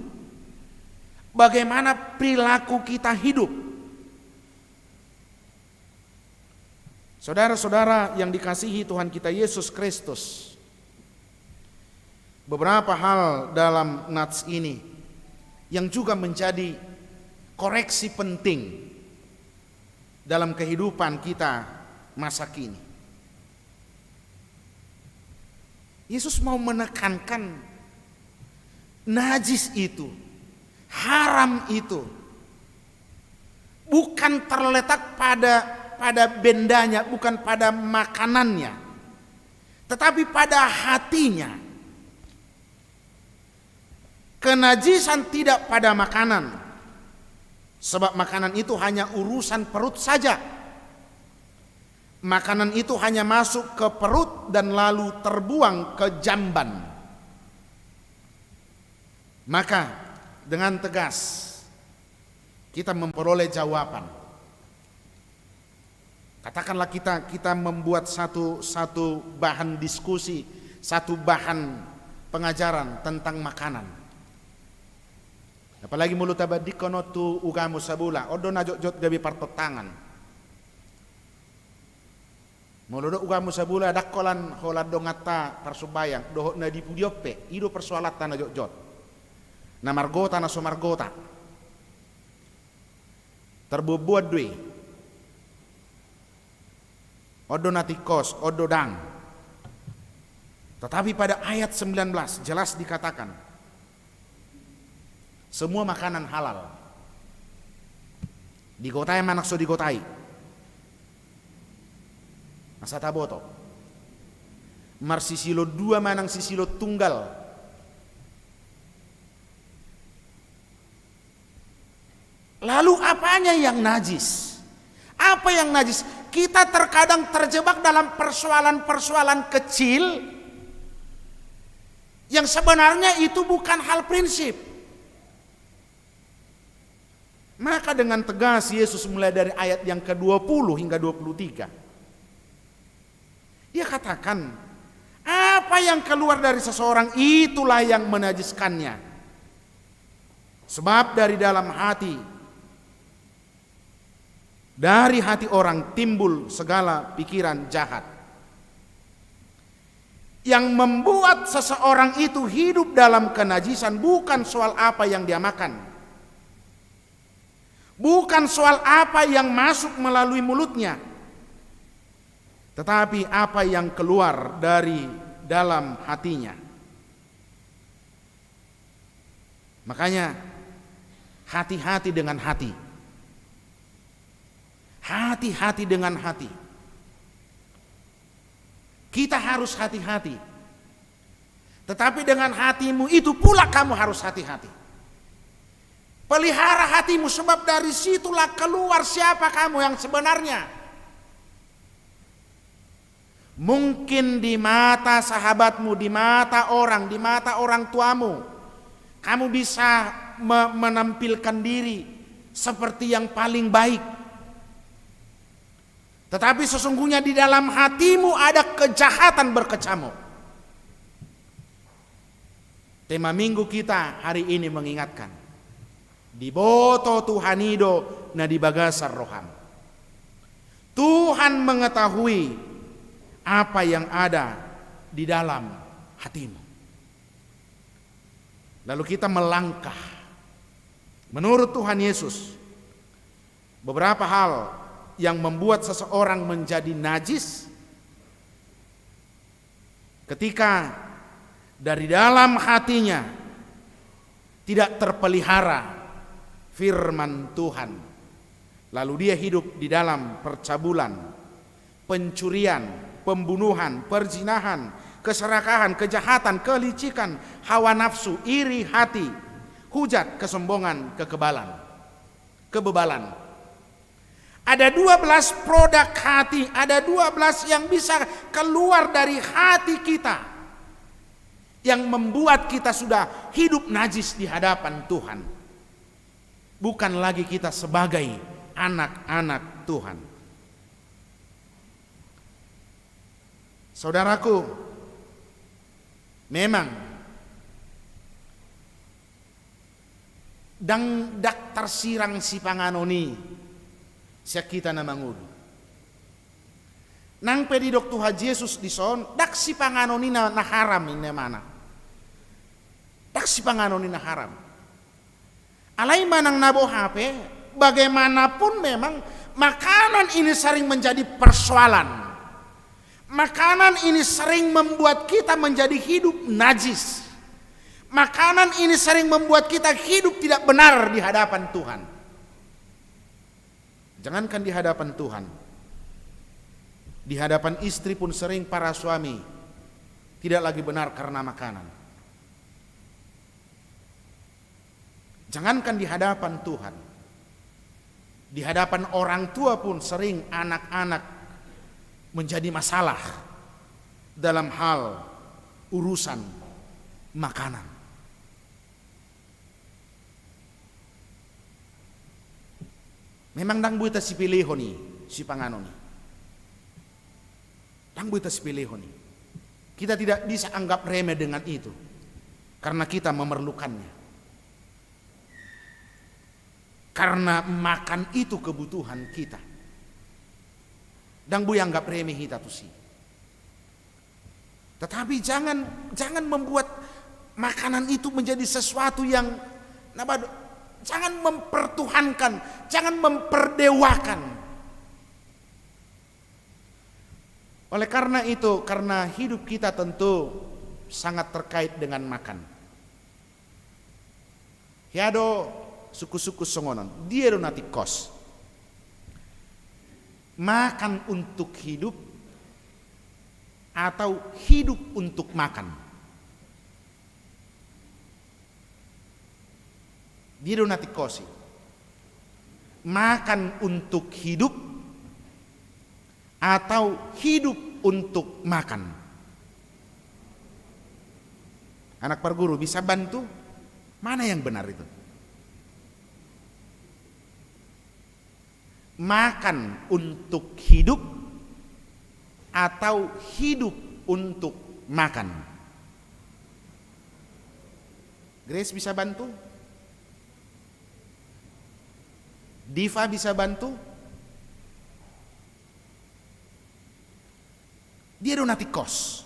bagaimana perilaku kita hidup. Saudara-saudara yang dikasihi Tuhan kita Yesus Kristus, beberapa hal dalam nats ini yang juga menjadi koreksi penting dalam kehidupan kita masa kini. Yesus mau menekankan najis itu, haram itu, bukan terletak pada, pada bendanya, bukan pada makanannya, tetapi pada hatinya. Kenajisan tidak pada makanan, sebab makanan itu hanya urusan perut saja. Makanan itu hanya masuk ke perut dan lalu terbuang ke jamban. Maka, dengan tegas, kita memperoleh jawaban. Katakanlah kita, kita membuat satu, satu bahan diskusi, satu bahan pengajaran tentang makanan. Apalagi molo tabandingkon on tu ugamo sabula, on do na jotjot gabe partontangan. Molo do ugamo sabula, ndang holan, holan donganta parsumbayang, dohot na di pudi on pe, i do persoalanta na jotjot. Na margota, na so margota. Tarboanboan do i. On do na tingkos, on do ndang. Tetapi pada ayat sembilan belas jelas dikatakan, semua makanan halal. Digotai manang so digotai. Asa taboto. Marsisilon dua manang sisilon tunggal. Lalu apanya yang najis? Apa yang najis? Kita terkadang terjebak dalam persoalan-persoalan kecil yang sebenarnya itu bukan hal prinsip. Maka dengan tegas Yesus mulai dari ayat yang kedua puluh hingga dua puluh tiga. Dia katakan, apa yang keluar dari seseorang, itulah yang menajiskannya. Sebab dari dalam hati, dari hati orang timbul segala pikiran jahat. Yang membuat seseorang itu hidup dalam kenajisan bukan soal apa yang dia makan, bukan soal apa yang masuk melalui mulutnya, tetapi apa yang keluar dari dalam hatinya. Makanya, hati-hati dengan hati. Hati-hati dengan hati. Kita harus hati-hati. Tetapi dengan hatimu itu pula kamu harus hati-hati. Pelihara hatimu, sebab dari situlah keluar siapa kamu yang sebenarnya. Mungkin di mata sahabatmu, di mata orang, di mata orang tuamu, kamu bisa me-, menampilkan diri seperti yang paling baik. Tetapi sesungguhnya di dalam hatimu ada kejahatan berkecamuk. Tema minggu kita hari ini mengingatkan, diboto Tuhan i do na di bagasan roham. Tuhan mengetahui apa yang ada di dalam hatimu. Lalu kita melangkah. Menurut Tuhan Yesus, beberapa hal yang membuat seseorang menjadi najis, ketika dari dalam hatinya tidak terpelihara firman Tuhan, lalu dia hidup di dalam percabulan, pencurian, pembunuhan, perzinahan, keserakahan, kejahatan, kelicikan, hawa nafsu, iri hati, hujat, kesombongan, kekebalan, kebebalan. Ada dua belas produk hati, ada dua belas yang bisa keluar dari hati kita, yang membuat kita sudah hidup najis di hadapan Tuhan. Bukan lagi kita sebagai anak-anak Tuhan. Saudaraku, memang ndang, ndang tarsirang sipanganon i sian hita na mangolu. Nang pe didok Tuhan Jesus dison, ndang sipanganon i na, na haram, ninna Ibana. Ndang sipanganon i na haram. Alai manang na boha pe, bagaimanapun memang makanan ini sering menjadi persoalan. Makanan ini sering membuat kita menjadi hidup najis. Makanan ini sering membuat kita hidup tidak benar di hadapan Tuhan. Jangankan di hadapan Tuhan, di hadapan istri pun sering para suami tidak lagi benar karena makanan. Jangankan di hadapan Tuhan, di hadapan orang tua pun sering anak-anak menjadi masalah dalam hal urusan makanan. Memang ndang boi tasipelehon i, sipanganon i. Ndang boi tasipelehon i. Kita tidak bisa anggap remeh dengan itu, karena kita memerlukannya. Karena makan itu kebutuhan kita. Ndang boi anggap remeh hita tusi. Tetapi jangan, jangan membuat makanan itu menjadi sesuatu yang, na ba, jangan mempertuhankan, jangan memperdewakan. Oleh karena itu, karena hidup kita tentu sangat terkait dengan makan. Hea do sungkun-sungkun songon on, dia do na tingkos? Makan untuk hidup atau hidup untuk makan? Dia do na tingkos i? Makan untuk hidup atau hidup untuk makan? Anak parguru bisa bantu? Mana yang benar itu? Makan untuk hidup atau hidup untuk makan? Grace bisa bantu? Diva bisa bantu? Dia do na tingkos.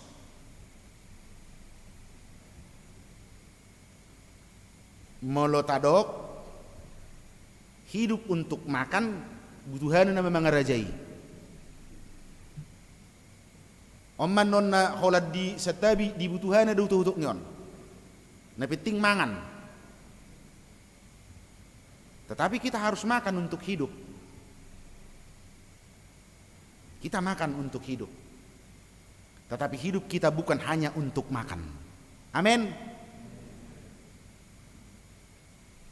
Molo tadok hidup untuk makan, butuhana nama mangarajai. On ma non na holan di Santabi, dibutuhana do utuk-utuk ni on. Na penting mangan. Tetapi kita harus makan untuk hidup. Kita makan untuk hidup. Tetapi hidup kita bukan hanya untuk makan. Amin.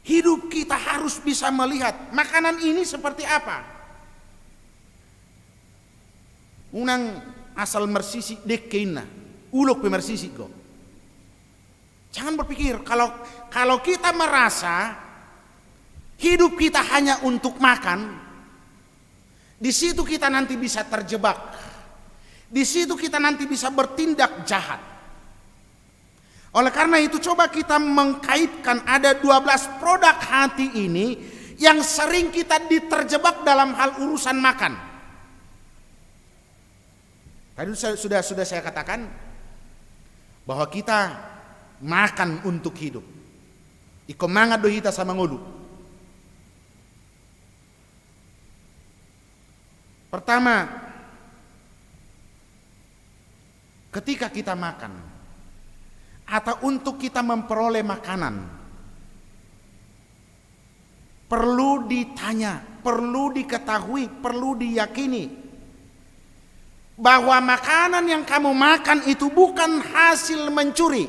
Hidup kita harus bisa melihat makanan ini seperti apa. Unang asal marsisik dengke inna, ulok pe marsisik do. Jangan berpikir kalau, kalau kita merasa hidup kita hanya untuk makan, di situ kita nanti bisa terjebak. Di situ kita nanti bisa bertindak jahat. Oleh karena itu, coba kita mengkaitkan ada dua belas produk hati ini yang sering kita diterjebak dalam hal urusan makan. Tadi sudah, sudah, sudah saya katakan bahwa kita makan untuk hidup. Ingkon mangan do hita asa mangolu. Pertama, ketika kita makan atau untuk kita memperoleh makanan, perlu ditanya, perlu diketahui, perlu diyakini bahwa makanan yang kamu makan itu bukan hasil mencuri.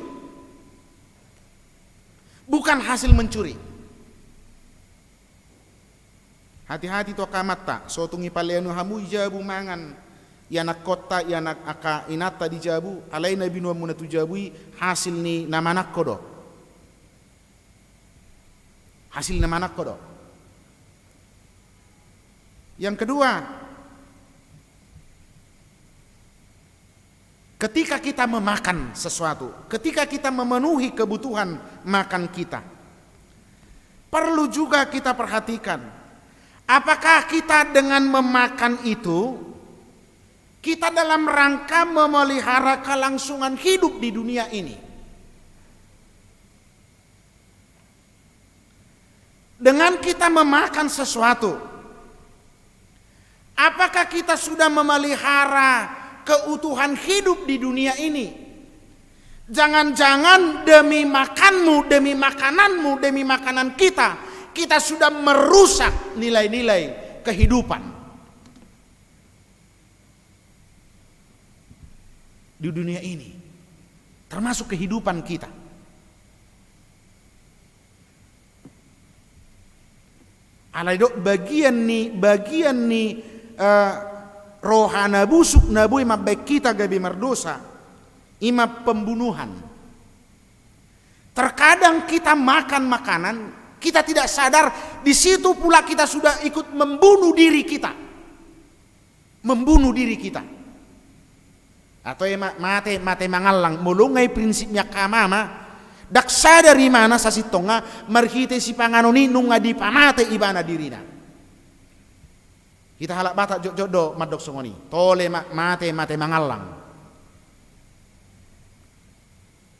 Bukan hasil mencuri. Hati-hati tu angka amanta, so tung ipaleanu hamu i jabu mangan, ianakkonta, ianak angka inanta di jabu, alai na binoanmuna tu jabu i hasil ni na mangan ho do. Hasil ni na mangan ho do. Yang kedua, ketika kita memakan sesuatu, ketika kita memenuhi kebutuhan makan kita, perlu juga kita perhatikan, apakah kita dengan memakan itu, kita dalam rangka memelihara kelangsungan hidup di dunia ini. Dengan kita memakan sesuatu, apakah kita sudah memelihara keutuhan hidup di dunia ini? Jangan-jangan demi makanmu, demi makananmu, demi makanan kita, kita sudah merusak nilai-nilai kehidupan di dunia ini, termasuk kehidupan kita. Alai do bagian ni, bagian ni, eh, roha na busuk na boi mambaen hita gabe mardosa, i ma pembunuhan. Terkadang kita makan makanan, kita tidak sadar, di situ pula kita sudah ikut membunuh diri kita. Membunuh diri kita. Atau e ma-, mate, mate mangallang, molo nunga i prinsip ni angka amama, ndang sadar ibana sasintongna, marhite sipanganon i nunga dipamate ibana dirina. Hita halak Batak jotjot do mandok songon i, tole ma-, mate, mate mangallang.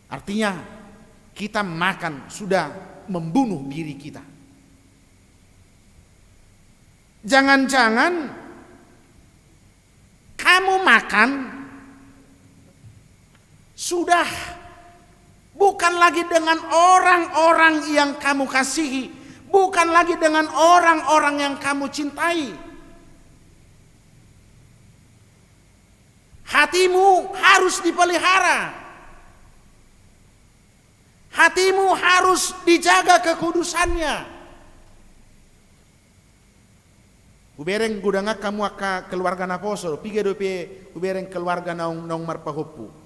Artinya, kita makan sudah membunuh diri kita. Jangan-jangan kamu makan sudah bukan lagi dengan orang-orang yang kamu kasihi, bukan lagi dengan orang-orang yang kamu cintai. Hatimu harus dipelihara. Hatimu harus dijaga kekudusannya. Hubereng godang angka hamu angka keluarga naposo, piga dope hubereng keluarga naung, naung marpahompu.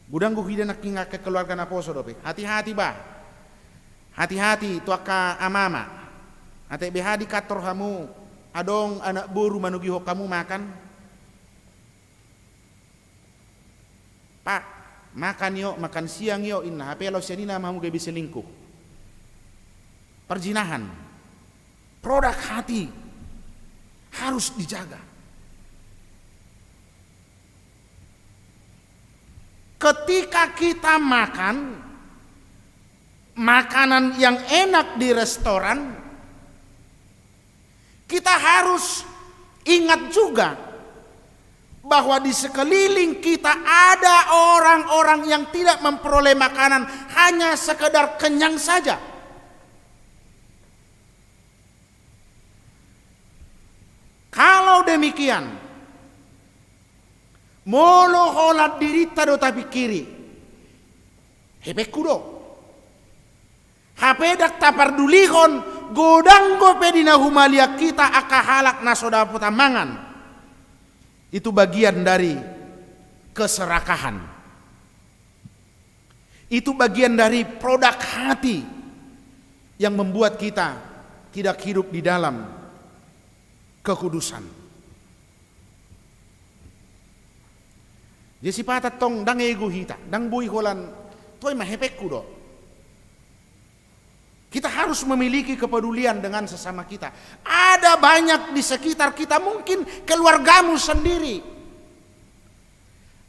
Godang do huida nangkin angka keluarga naposo dope. Hati-hati bah. Hati-hati tu angka amama. Ate beha di kantor hamu, adong anak boru manogihon hamu makan. Pak, makan yuk, makan siang yuk, inna. Hape laos sian i nama hamu gabe selingkuh. Perzinahan. Produk hati harus dijaga. Ketika kita makan makanan yang enak di restoran, kita harus ingat juga bahwa di sekeliling kita ada orang-orang yang tidak memperoleh makanan, hanya sekedar kenyang saja. Kalau demikian, molo holan dirinta do tapingkiri, hepengku do. Hape ndang tapardulihon, godang dope di na humaliang hita angka halak na so dapotan mangan. Itu bagian dari keserakahan. Itu bagian dari produk hati yang membuat kita tidak hidup di dalam kekudusan. Jadi sipata tong ndang ego hita, ndang boi holan, toe ma hepengku do. Kita harus memiliki kepedulian dengan sesama kita. Ada banyak di sekitar kita, mungkin keluargamu sendiri.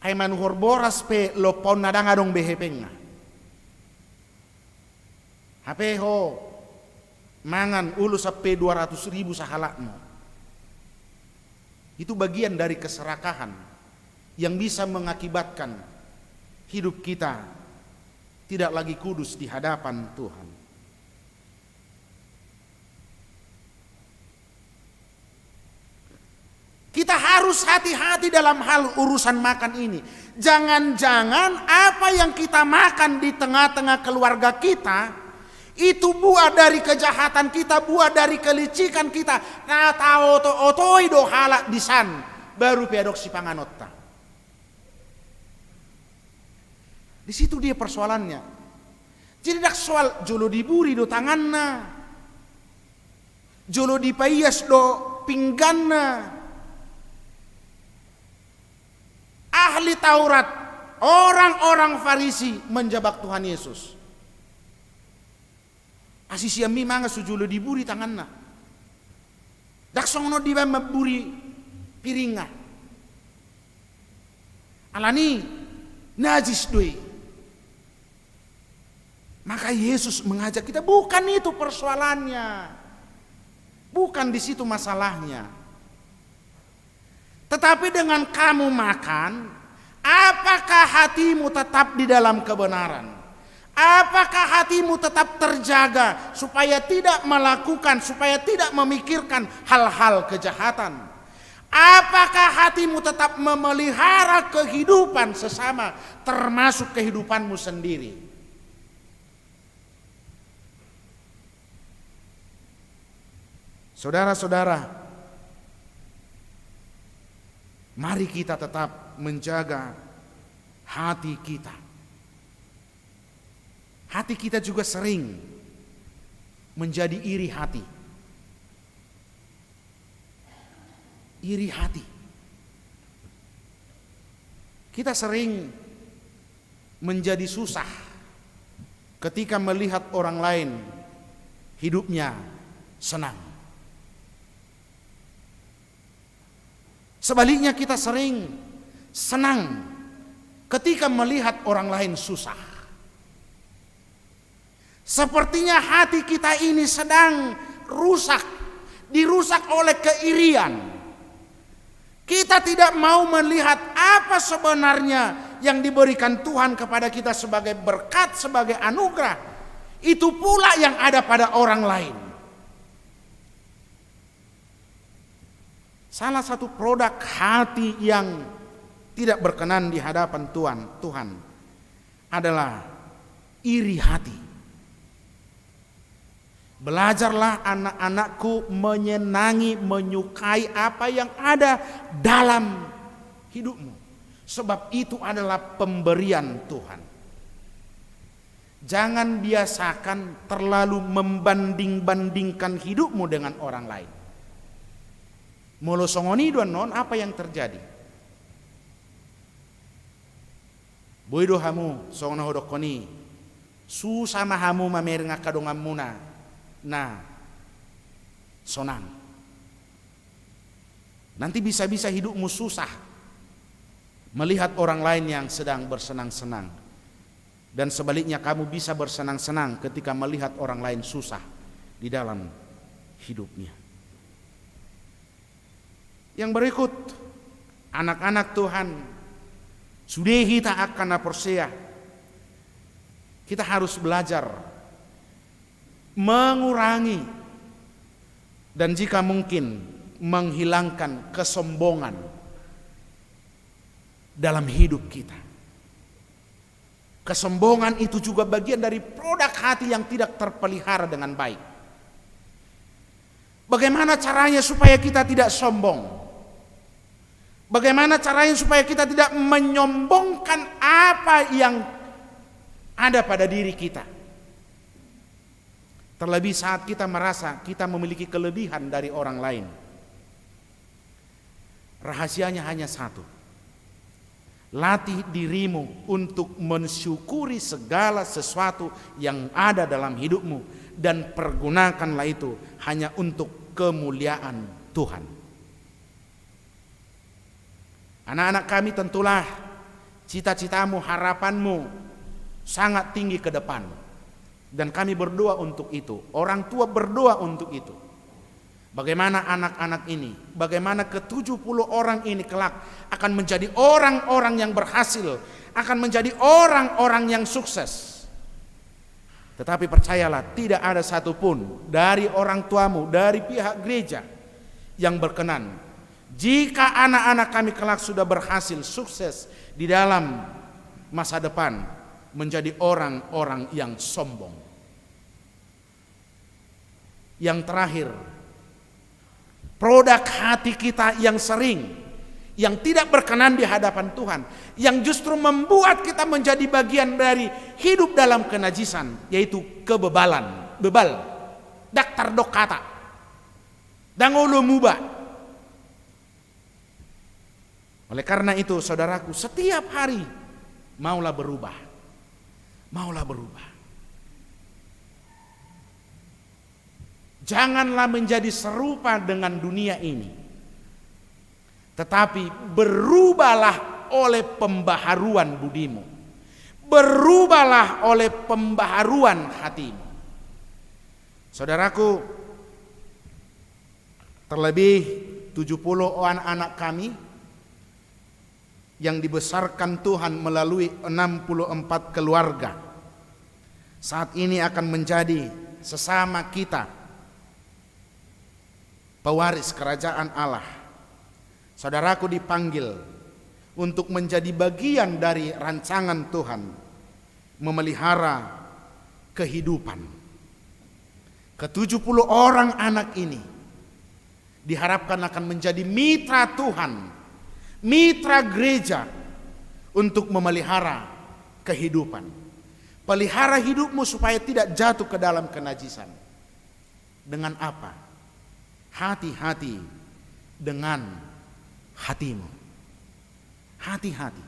Ai manuhor boras pe lompaon na ndang adong be hepengna. Hape ho mangan ulos sampe dua ratus ribu sahalakmu. Itu bagian dari keserakahan yang bisa mengakibatkan hidup kita tidak lagi kudus di hadapan Tuhan. Kita harus hati-hati dalam hal urusan makan ini. Jangan-jangan apa yang kita makan di tengah-tengah keluarga kita, itu buah dari kejahatan kita, buah dari kelicikan kita. Na taoto-otoi do halak disan, baru pe adong sipanganonta. Di situ dia persoalannya. Jadi ndang soal jolo diburi do tanganna, jolo dipaias do pingganna. Ahli Taurat, orang-orang Farisi menjebak Tuhan Yesus. Asi sian mi mangan so jolo diburi tanganna. Ndang songon on dibaen mamburi piringna. Alani najis do i. Maka Yesus mengajak kita, bukan itu persoalannya. Bukan di situ masalahnya. Tetapi dengan kamu makan, apakah hatimu tetap di dalam kebenaran? Apakah hatimu tetap terjaga supaya tidak melakukan, supaya tidak memikirkan hal-hal kejahatan? Apakah hatimu tetap memelihara kehidupan sesama, termasuk kehidupanmu sendiri? Saudara-saudara, mari kita tetap menjaga hati kita. Hati kita juga sering menjadi iri hati. Iri hati. Kita sering menjadi susah ketika melihat orang lain hidupnya senang. Sebaliknya, kita sering senang ketika melihat orang lain susah. Sepertinya hati kita ini sedang rusak, dirusak oleh keirian. Kita tidak mau melihat apa sebenarnya yang diberikan Tuhan kepada kita sebagai berkat, sebagai anugerah. Itu pula yang ada pada orang lain. Salah satu produk hati yang tidak berkenan di hadapan Tuhan, Tuhan adalah iri hati. Belajarlah anak-anakku menyenangi, menyukai apa yang ada dalam hidupmu. Sebab itu adalah pemberian Tuhan. Jangan biasakan terlalu membanding-bandingkan hidupmu dengan orang lain. Molo songon i do annon, apa yang terjadi? Boi do hamu songon na hudokkon i, susah ma hamu mamereng angka donganmuna na sonang. Nanti bisa-bisa hidupmu susah melihat orang lain yang sedang bersenang-senang. Dan sebaliknya, kamu bisa bersenang-senang ketika melihat orang lain susah di dalam hidupnya. Yang berikut, anak-anak Tuhan, sude hita angka na porsea, kita harus belajar mengurangi dan jika mungkin menghilangkan kesombongan dalam hidup kita. Kesombongan itu juga bagian dari produk hati yang tidak terpelihara dengan baik. Bagaimana caranya supaya kita tidak sombong? Bagaimana caranya supaya kita tidak menyombongkan apa yang ada pada diri kita? Terlebih saat kita merasa kita memiliki kelebihan dari orang lain. Rahasianya hanya satu. Latih dirimu untuk mensyukuri segala sesuatu yang ada dalam hidupmu dan pergunakanlah itu hanya untuk kemuliaan Tuhan. Anak-anak kami, tentulah cita-citamu, harapanmu sangat tinggi ke depan. Dan kami berdoa untuk itu. Orang tua berdoa untuk itu. Bagaimana anak-anak ini, bagaimana ketujuh puluh orang ini kelak akan menjadi orang-orang yang berhasil, akan menjadi orang-orang yang sukses. Tetapi percayalah, tidak ada satupun dari orang tuamu, dari pihak gereja yang berkenan jika anak-anak kami kelak sudah berhasil, sukses di dalam masa depan, menjadi orang-orang yang sombong. Yang terakhir, produk hati kita yang sering, yang tidak berkenan di hadapan Tuhan, yang justru membuat kita menjadi bagian dari hidup dalam kenajisan, yaitu kebebalan, bebal, dang tardok hata, dang olo muba. Oleh karena itu, saudaraku, setiap hari maulah berubah. Maulah berubah. Janganlah menjadi serupa dengan dunia ini, tetapi berubahlah oleh pembaharuan budimu. Berubahlah oleh pembaharuan hatimu. Saudaraku, terlebih tujuh puluh anak-anak kami yang dibesarkan Tuhan melalui enam puluh empat keluarga, saat ini akan menjadi sesama kita pewaris kerajaan Allah. Saudaraku dipanggil untuk menjadi bagian dari rancangan Tuhan memelihara kehidupan. Ketujuh puluh orang anak ini diharapkan akan menjadi mitra Tuhan, mitra gereja untuk memelihara kehidupan. Pelihara hidupmu supaya tidak jatuh ke dalam kenajisan. Dengan apa? Hati-hati dengan hatimu. Hati-hati.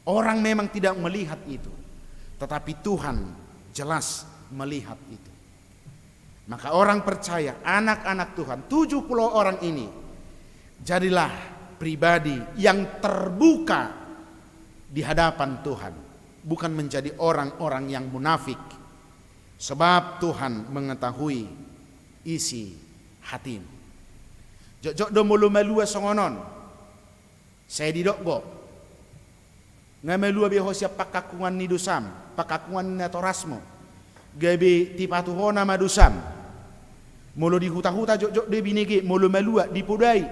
Orang memang tidak melihat itu, tetapi Tuhan jelas melihat itu. Maka orang percaya, anak-anak Tuhan, tujuh puluh orang ini, jadilah pribadi yang terbuka di hadapan Tuhan, bukan menjadi orang-orang yang munafik. Sebab Tuhan mengetahui isi hatimu. Jotjot do molo malua songon on. Sai didok do, nga malua be ho sian pangkangkungan ni dosam, pangkangkungan ni natorasmu. Gabe tipatuhona ma dosam. Molo di huta-huta jotjot do i binege, molo malua dipodai.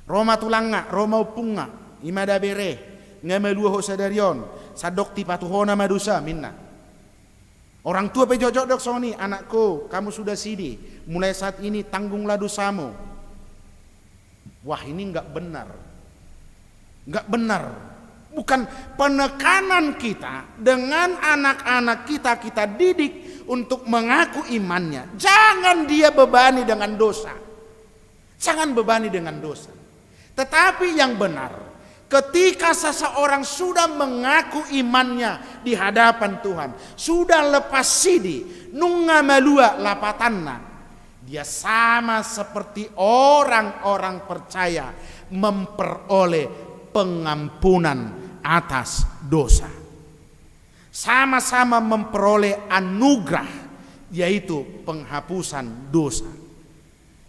Ro ma tulangna, ro ma ompungna, i ma da bere, nga malua ho sadari on, sandok tipatuhona ma dosam, ninna. Orang tua pe jotjot do songon i, "Anakku, kamu sudah sidi, mulai saat ini tanggunglah dosamu." Wah, ini nggak benar. Nggak benar. Bukan penekanan kita dengan anak-anak kita, kita didik untuk mengaku imannya. Jangan dia bebani dengan dosa. Jangan bebani dengan dosa. Tetapi yang benar, Ketika seseorang sudah mengaku imannya di hadapan Tuhan, sudah lepas sidi, nunga malua lapatanna, dia sama seperti orang-orang percaya memperoleh pengampunan atas dosa. Sama-sama memperoleh anugerah, yaitu penghapusan dosa.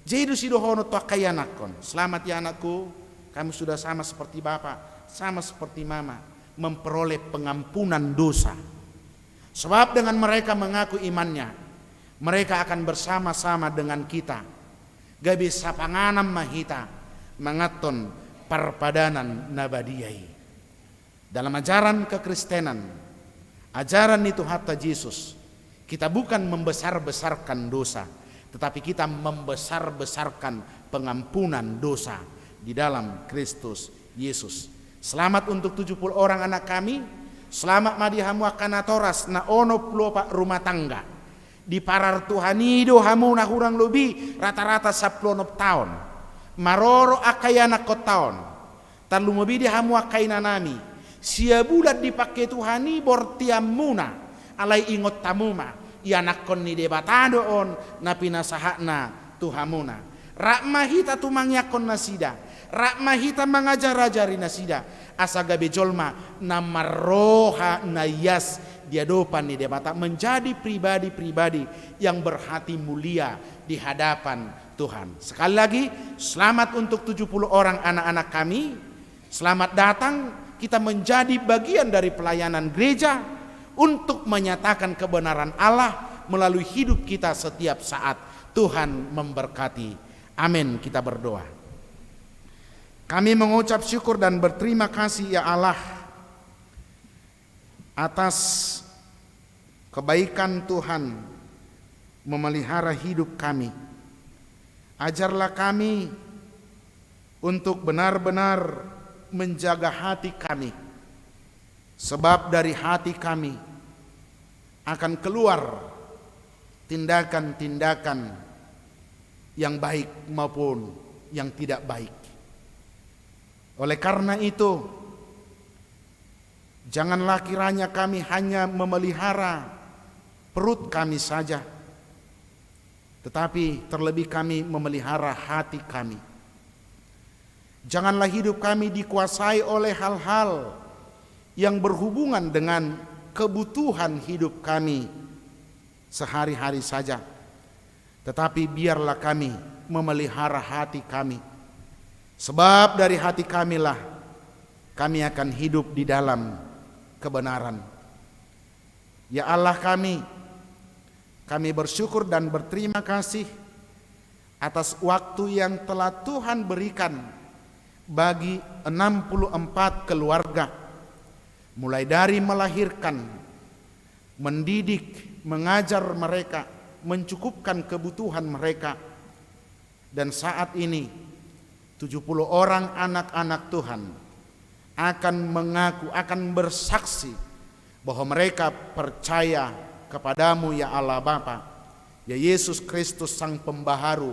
Jadi, sidohonon tu angka ianakkon, selamat ya anakku, kamu sudah sama seperti bapak, sama seperti mama, memperoleh pengampunan dosa. Sebab dengan mereka mengaku imannya, mereka akan bersama-sama dengan kita gabe sapanganan ma hita manganhon parpadanan na badia i. Dalam ajaran kekristenan, ajaran ni Tuhanta Jesus, kita bukan membesar-besarkan dosa, tetapi kita membesar-besarkan pengampunan dosa di dalam Kristus Yesus. Selamat untuk tujuh puluh orang anak kami. Selamat ma di hamu angka natoras na onom pulu opat rumah tangga. Diparar Tuhan i do hamu na hurang lobi rata-rata sampulu onom taon. Maroro angka ianakhonta on. Tarlumobi di hamu angka inanami, sia bulan dipangke Tuhan i bortianmuna, alai ingot hamu ma, ianakhon ni Debata do on na pinasahatna tu hamuna. Rap ma hita tumangianghon nasida, rap ma hita mangajar-ajari nasida, asa gabe jolma na marroha na ias di adopan ni Debata, menjadi pribadi-pribadi yang berhati mulia di hadapan Tuhan. Sekali lagi, selamat untuk tujuh puluh orang anak-anak kami. Selamat datang, kita menjadi bagian dari pelayanan gereja untuk menyatakan kebenaran Allah melalui hidup kita setiap saat. Tuhan memberkati. Amin. Kita berdoa. Kami mengucap syukur dan berterima kasih, ya Allah, atas kebaikan Tuhan memelihara hidup kami. Ajarlah kami untuk benar-benar menjaga hati kami, sebab dari hati kami akan keluar tindakan-tindakan yang baik maupun yang tidak baik. Oleh karena itu, janganlah kiranya kami hanya memelihara perut kami saja, tetapi terlebih kami memelihara hati kami. Janganlah hidup kami dikuasai oleh hal-hal yang berhubungan dengan kebutuhan hidup kami sehari-hari saja, tetapi biarlah kami memelihara hati kami, sebab dari hati kamilah kami akan hidup di dalam kebenaran. Ya Allah kami, kami bersyukur dan berterima kasih atas waktu yang telah Tuhan berikan bagi enam puluh empat keluarga, mulai dari melahirkan, mendidik, mengajar mereka, mencukupkan kebutuhan mereka. Dan saat ini, tujuh puluh orang anak-anak Tuhan akan mengaku, akan bersaksi bahwa mereka percaya kepada-Mu, ya Allah Bapa, ya Yesus Kristus Sang Pembaharu,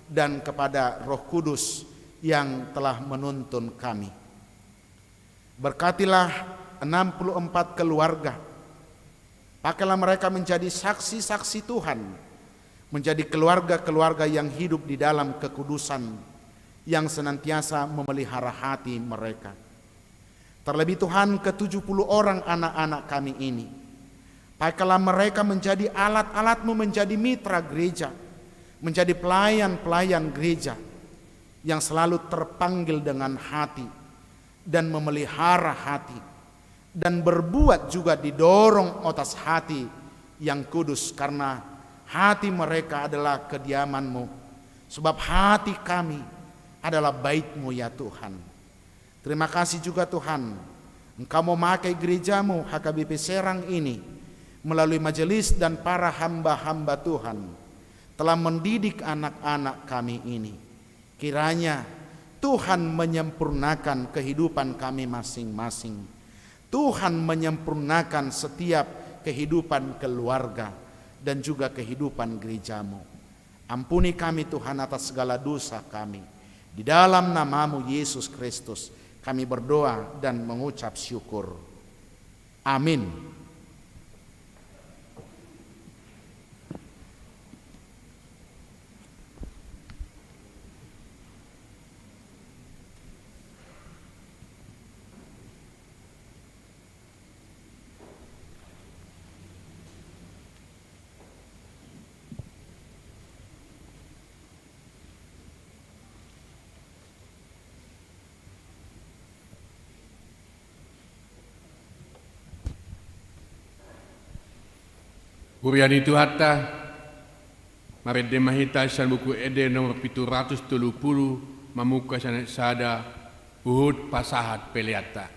dan kepada Roh Kudus yang telah menuntun kami. Berkatilah enam puluh empat keluarga. Pakailah mereka menjadi saksi-saksi Tuhan, menjadi keluarga-keluarga yang hidup di dalam kekudusan, yang senantiasa memelihara hati mereka. Terlebih Tuhan, ketujuh puluh orang anak-anak kami ini, pakailah mereka menjadi alat-alat-Mu, menjadi mitra gereja, menjadi pelayan-pelayan gereja yang selalu terpanggil dengan hati dan memelihara hati, dan berbuat juga didorong atas hati yang kudus, karena hati mereka adalah kediaman-Mu, sebab hati kami adalah bait-Mu, ya Tuhan. Terima kasih juga, Tuhan, Engkau memakai gereja-Mu, H K B P Serang ini, melalui majelis dan para hamba-hamba Tuhan, telah mendidik anak-anak kami ini. Kiranya Tuhan menyempurnakan kehidupan kami masing-masing. Tuhan menyempurnakan setiap kehidupan keluarga dan juga kehidupan gereja-Mu. Ampuni kami, Tuhan, atas segala dosa kami. Di dalam nama-Mu, Yesus Kristus, Kami berdoa dan mengucap syukur. Amin. Huria ni Tuhanta, marende ma hita sian Buku Ende nomor pitu ratus tolu pulu, mamungka sian ayat sada, huhut pasahat peleanta.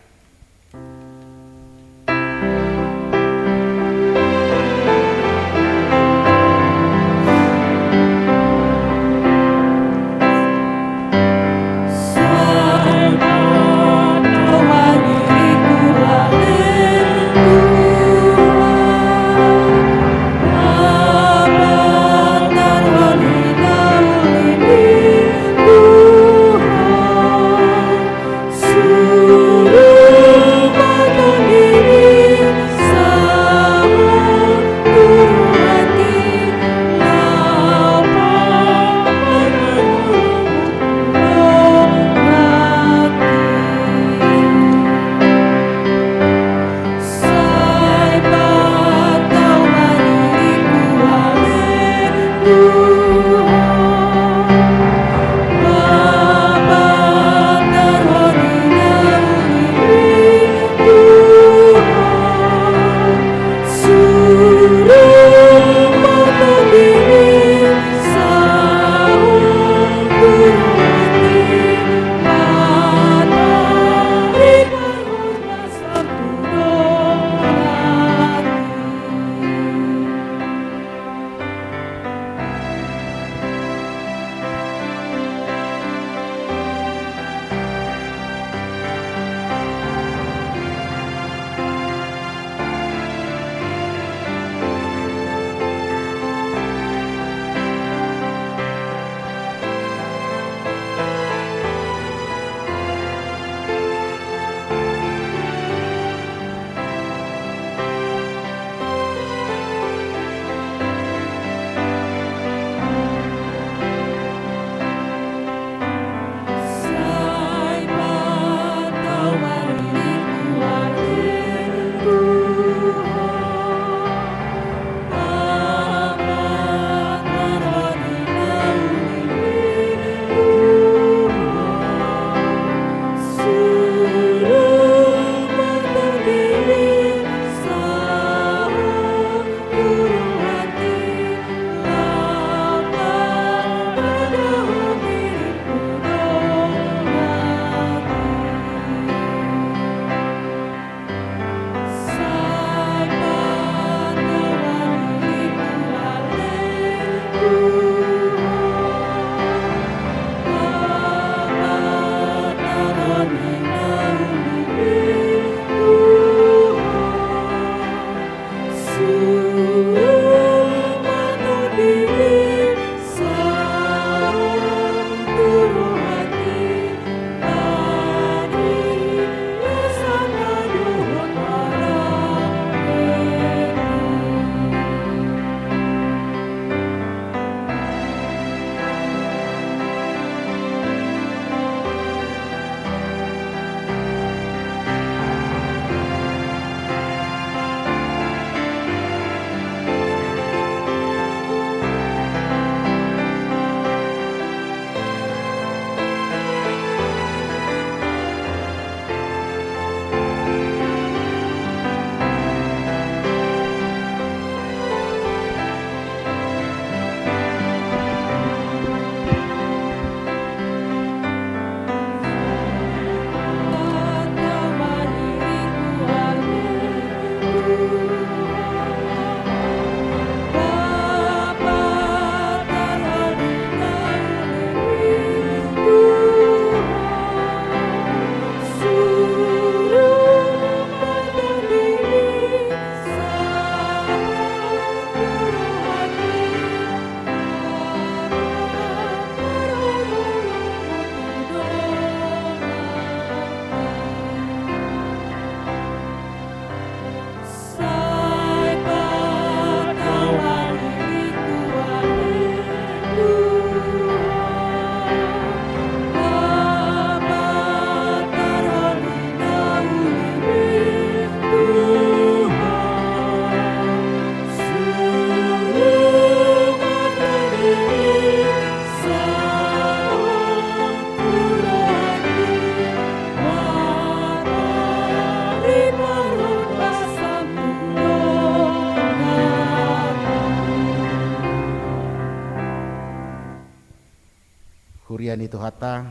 Ia ni Tuhanta,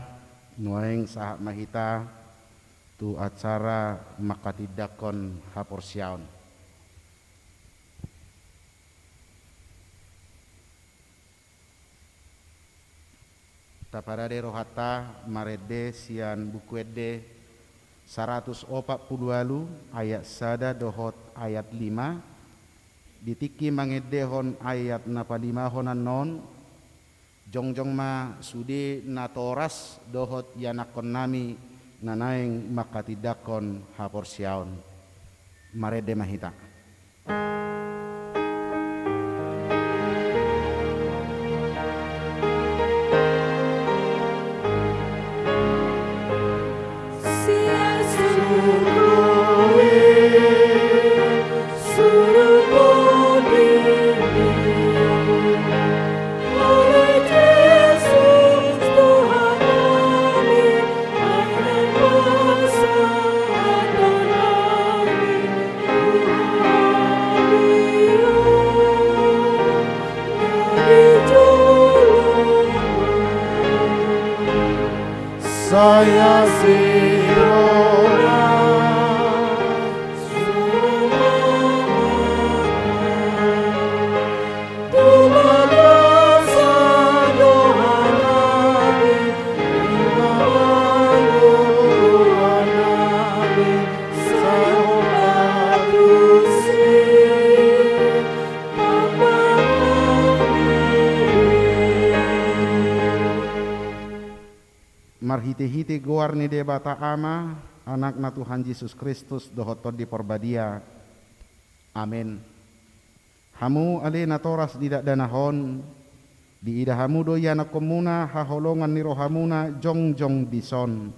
nuaeng sahat ma hita tu acara manghatindanghon haporseaon. Taparade rohanta marende sian Buku Ende saratus opat pulu ualu ayat sada dohot ayat lima. Di tingki mangendehon ayat na palimahon annon, jongjong ma sude natoras dohot ianakkonnami na naeng manghatindanghon haporseaon. Marende ma hita. Saya sirona. Marhitehite goar ni Debata Ama, Anakna Tuhan Jesus Kristus dohot Tondi Parbadia. Amen. Hamu ale natoras di dakdanak on, diida hamu do ianakkonmuna haholongan ni rohamuna jongjong dison.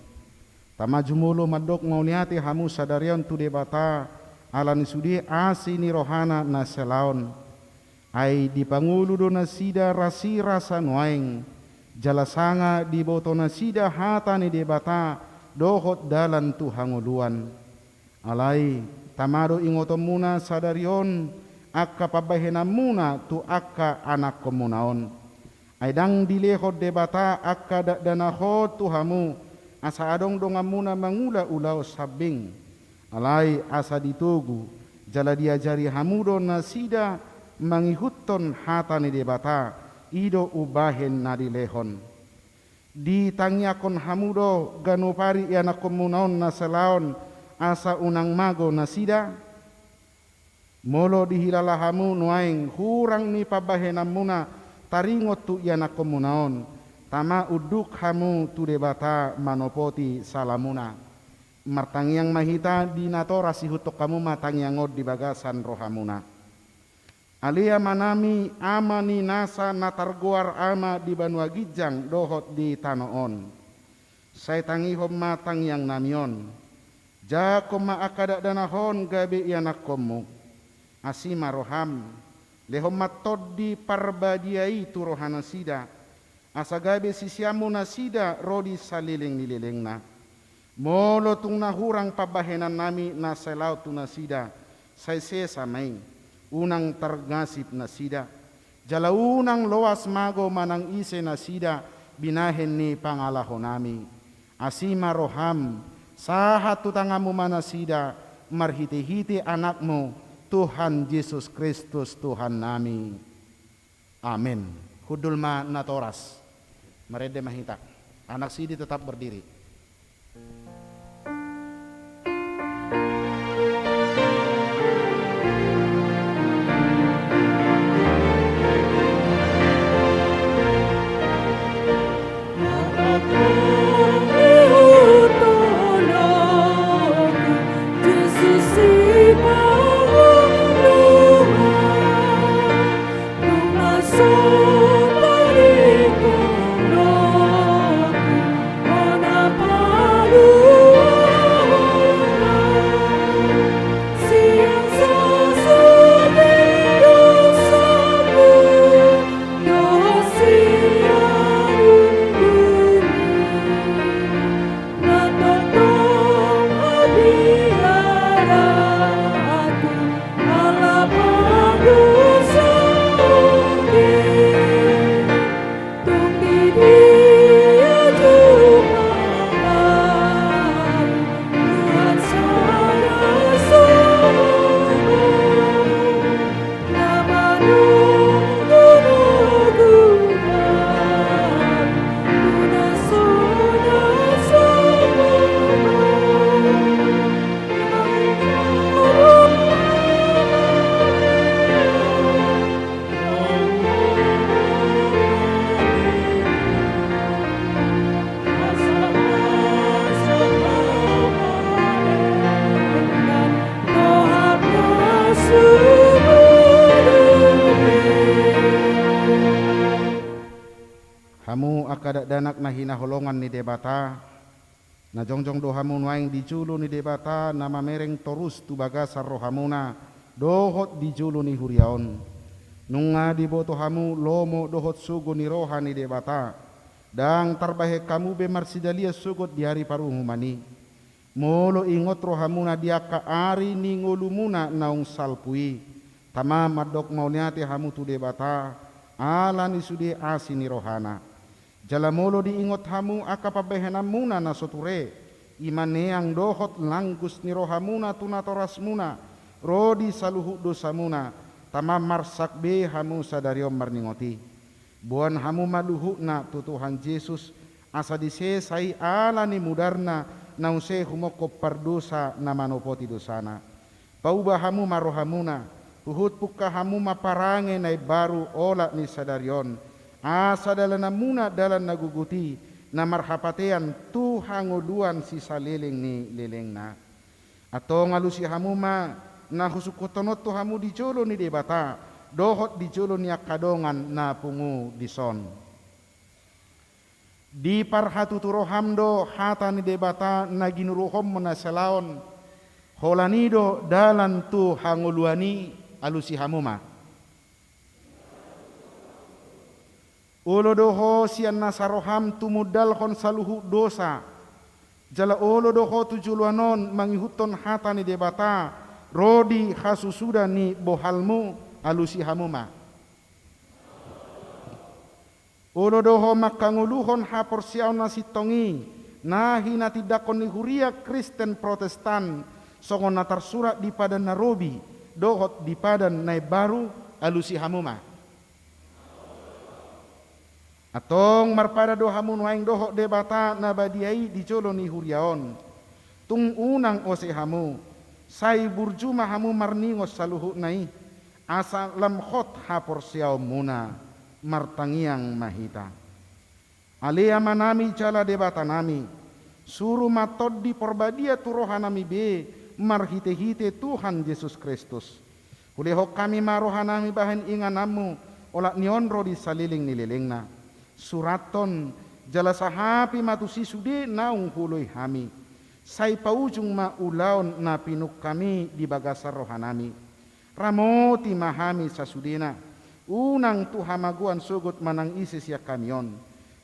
Tama jumolo mandok mauliate hamu sadari on tu Debata ala ni sude asi ni rohana na salaon. Ai dipangolu do nasida rasirasa nuaeng, jala sanga diboto nasida hata ni Debata dohot dalan tu hangoluan. Alai tama do ingotonmuna sadari on angka pambahenanmuna tu angka anakkonmuna on. Ai ndang dilehon Debata angka dakdanak on tu hamu asa adong donganmuna mangula ulaon sambing. Alai asa ditogu jala diajari hamu do nasida mangihuthon hata ni Debata, i do umbahen na dilehon. Ditangiangkon hamu do ganup ari ianakkonmuna on na salaon asa unang mago nasida? Molo dihilala hamu nuaeng hurang ni pambahenanmuna taringot tu ianakkonmuna on, tama unduk hamu tu Debata manopoti salamuna. Martangiang ma hita di natoras, ihuthon hamu ma tangiang on di bagasan rohamuna. Ale Amanami, Ama ni nasa na targoar Ama di banua ginjang dohot di tano on. Sai tangihon ma tangiangnami on. Jangkon ma angka dakdanak on gabe ianakkonmu. Asi ma roham, lehon ma Tondi Parbadia i tu rohanasida, asa gabe siseanmu nasida ro di saleleng ni lelengna. Molo tung na hurang pambahenannami na salaon tu nasida, sai sesa ma i, unang targasip nasida. Jala unang loas mago manang ise nasida binahen ni pangalahonami. Asi ma roham, sahat tu tanganmu ma nasida, marhitehite Anakmu, Tuhan Jesus Kristus Tuhannami. Amen. Hundul ma natoras. Marende ma hita. Anak sidi tetap berdiri. angka dakdanak na hinaholongan ni Debata, na jongjong do hamu nuaeng di jolo ni Debata na mamereng torus tu bagasan rohamuna dohot di jolo ni huria on. Nunga diboto hamu lomo dohot sogo ni roha ni Debata, ndang tarbahen hamu be marsidalia sogot di ari parunguman i. Molo ingot rohamuna di angka ari ni ngolumuna naung salpu i, tama mandok mauliate hamu tu Debata ala ni sude asi ni rohana. Jala molo diingot hamu angka pambahenanmuna na so ture, i ma neang dohot langgus ni rohamuna tu natorasmuna, ro di saluhut dosamuna, tama marsak be hamu sadari on marningot i. Boan hamu ma luhutna tu Tuhan Jesus, asa disesa i ala ni mudarna na use humongkop pardosa na manopoti dosana. Pauba hamu ma rohamuna, huhut pungka hamu ma parange na imbaru olat ni sadari on, asa dalananmuna dalan na gogot i, na marhapatean tu hangoluan sisaleleng ni lelengna. Antong alusi hamu ma na husungkunhon on tu hamu di jolo ni Debata, dohot di jolo ni angka dongan na pungu dison. Diparhatutu roham do hata ni Debata na ginuruhonmu na salaon, holan i do dalan tu hangoluan i, alusi hamu ma. Olo do ho sian nasa roham tumundalhon saluhut dosa, jala olo do ho tu joloan on mangihuthon hata ni Debata, ro di hasusuda ni bohalmu, alusi hamu ma. Olo do ho manghangoluhon haporseaon na sintong i, na hinatindangkon ni huria Kristen Protestan, songon na tarsurat di Padan na Robi, dohot di Padan na Imbaru, alusi hamu ma. Antong marpadan do hamu nuaeng dohot Debata na badia i di jolo ni huria on. Tung unang ose hamu, sai burju ma hamu marningot saluhutna i, asa lam hot haporseaonmuna. Martangiang ma hita. Ale Amanami jala Debatanami, suru ma Tondi Porbadia tu rohanami be marhitehite Tuhan Jesus Kristus. Hulehon hami ma rohanami bahen ingananmu, olat ni on ro di saleleng ni lelengna. Surathon jala sahapi ma tusi sude naung huoloi hami. Sai paujung ma ulaon na pinungkami di bagasan rohanami. Ramoti ma hami sasudena, unang tu hamagoan sogot manang ise sian hami on.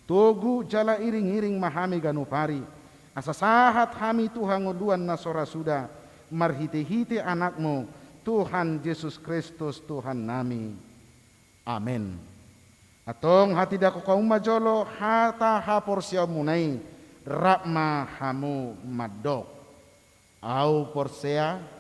Togu jala iring-iring ma hami ganup ari, asa sahat hami tu hangoluan na so ra suda, marhite-hite Anakmu, Tuhan Jesus Kristus Tuhannami. Amen. Antong hatindangkon hamu ma jolo hata haporseaonmuna i, rap ma hamu mandok. Ahu porsea.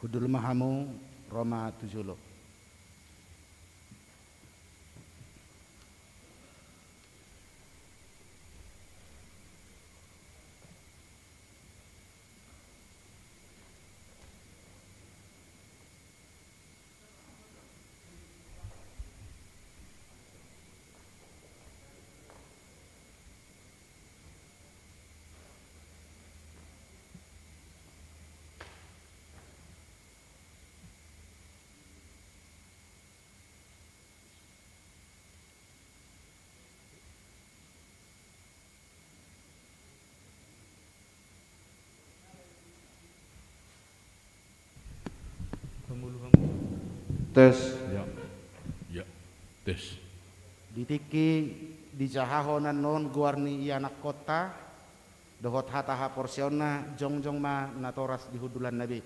Hundul ma hamu, ro ma tu jolo. Tes. Ya. Ya. Tes. Di tingki dijahahon annon goar ni ianakkonta dohot hata haporseaonna, jongjong ma natoras di hundulanna be.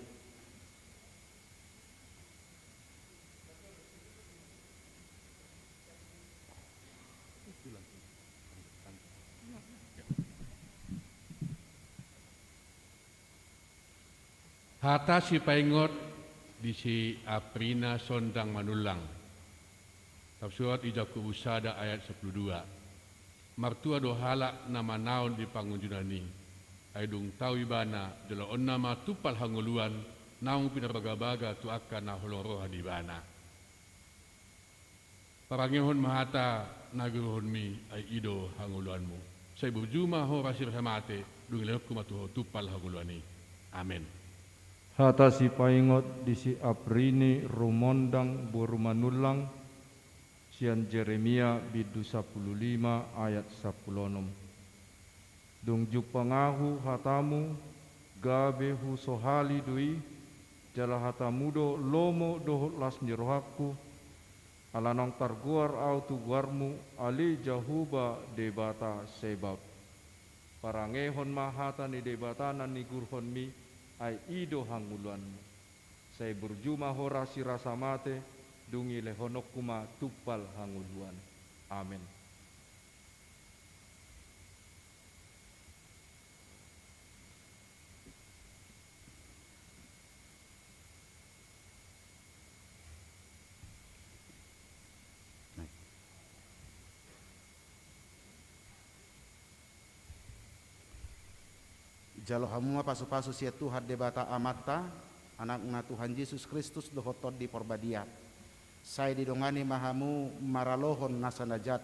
Hata sipaingot di si Aprina Sondang Manullang. Tarsurat di Jakobus sada ayat sampulu dua. Martua do halak na manaon di pangunjunan i, ai dung tau ibana, jala onna ma tumpal hangoluan naung pinarbagabaga tu angka na holong roha di ibana. Parangehon ma hata na ginorhonmi, ai i do hangoluanmu. Sai burju ma ho rasirasa mate, dung dilehonku ma tu ho tumpal hangoluan i. Amen. Hata sipaingot di si Aprini Rumondang boru Manullang, sian Jeremia bindu sampulu lima ayat sampulu onom. Dung jumpang ahu hatamu, gabe husohali do i, jala hatamu do lomo dohot las ni rohangku, ala naung targoar ahu tu goarmu, ale Jahowa Debata Sebaot. Parangehon ma hata ni Debata na nigurhonmi, ai i do hangoluanmu. Sai burju ma ho rasirasa mate, dung dilehononku ma tumpal hangoluan. Amen. Jalo hamu ma pasupasu sian Tuhan Debata Amanta, Anakna Tuhan Jesus Kristus dohot Tondi Porbadia. Sai didongani ma hamu maralohon nasa na jat,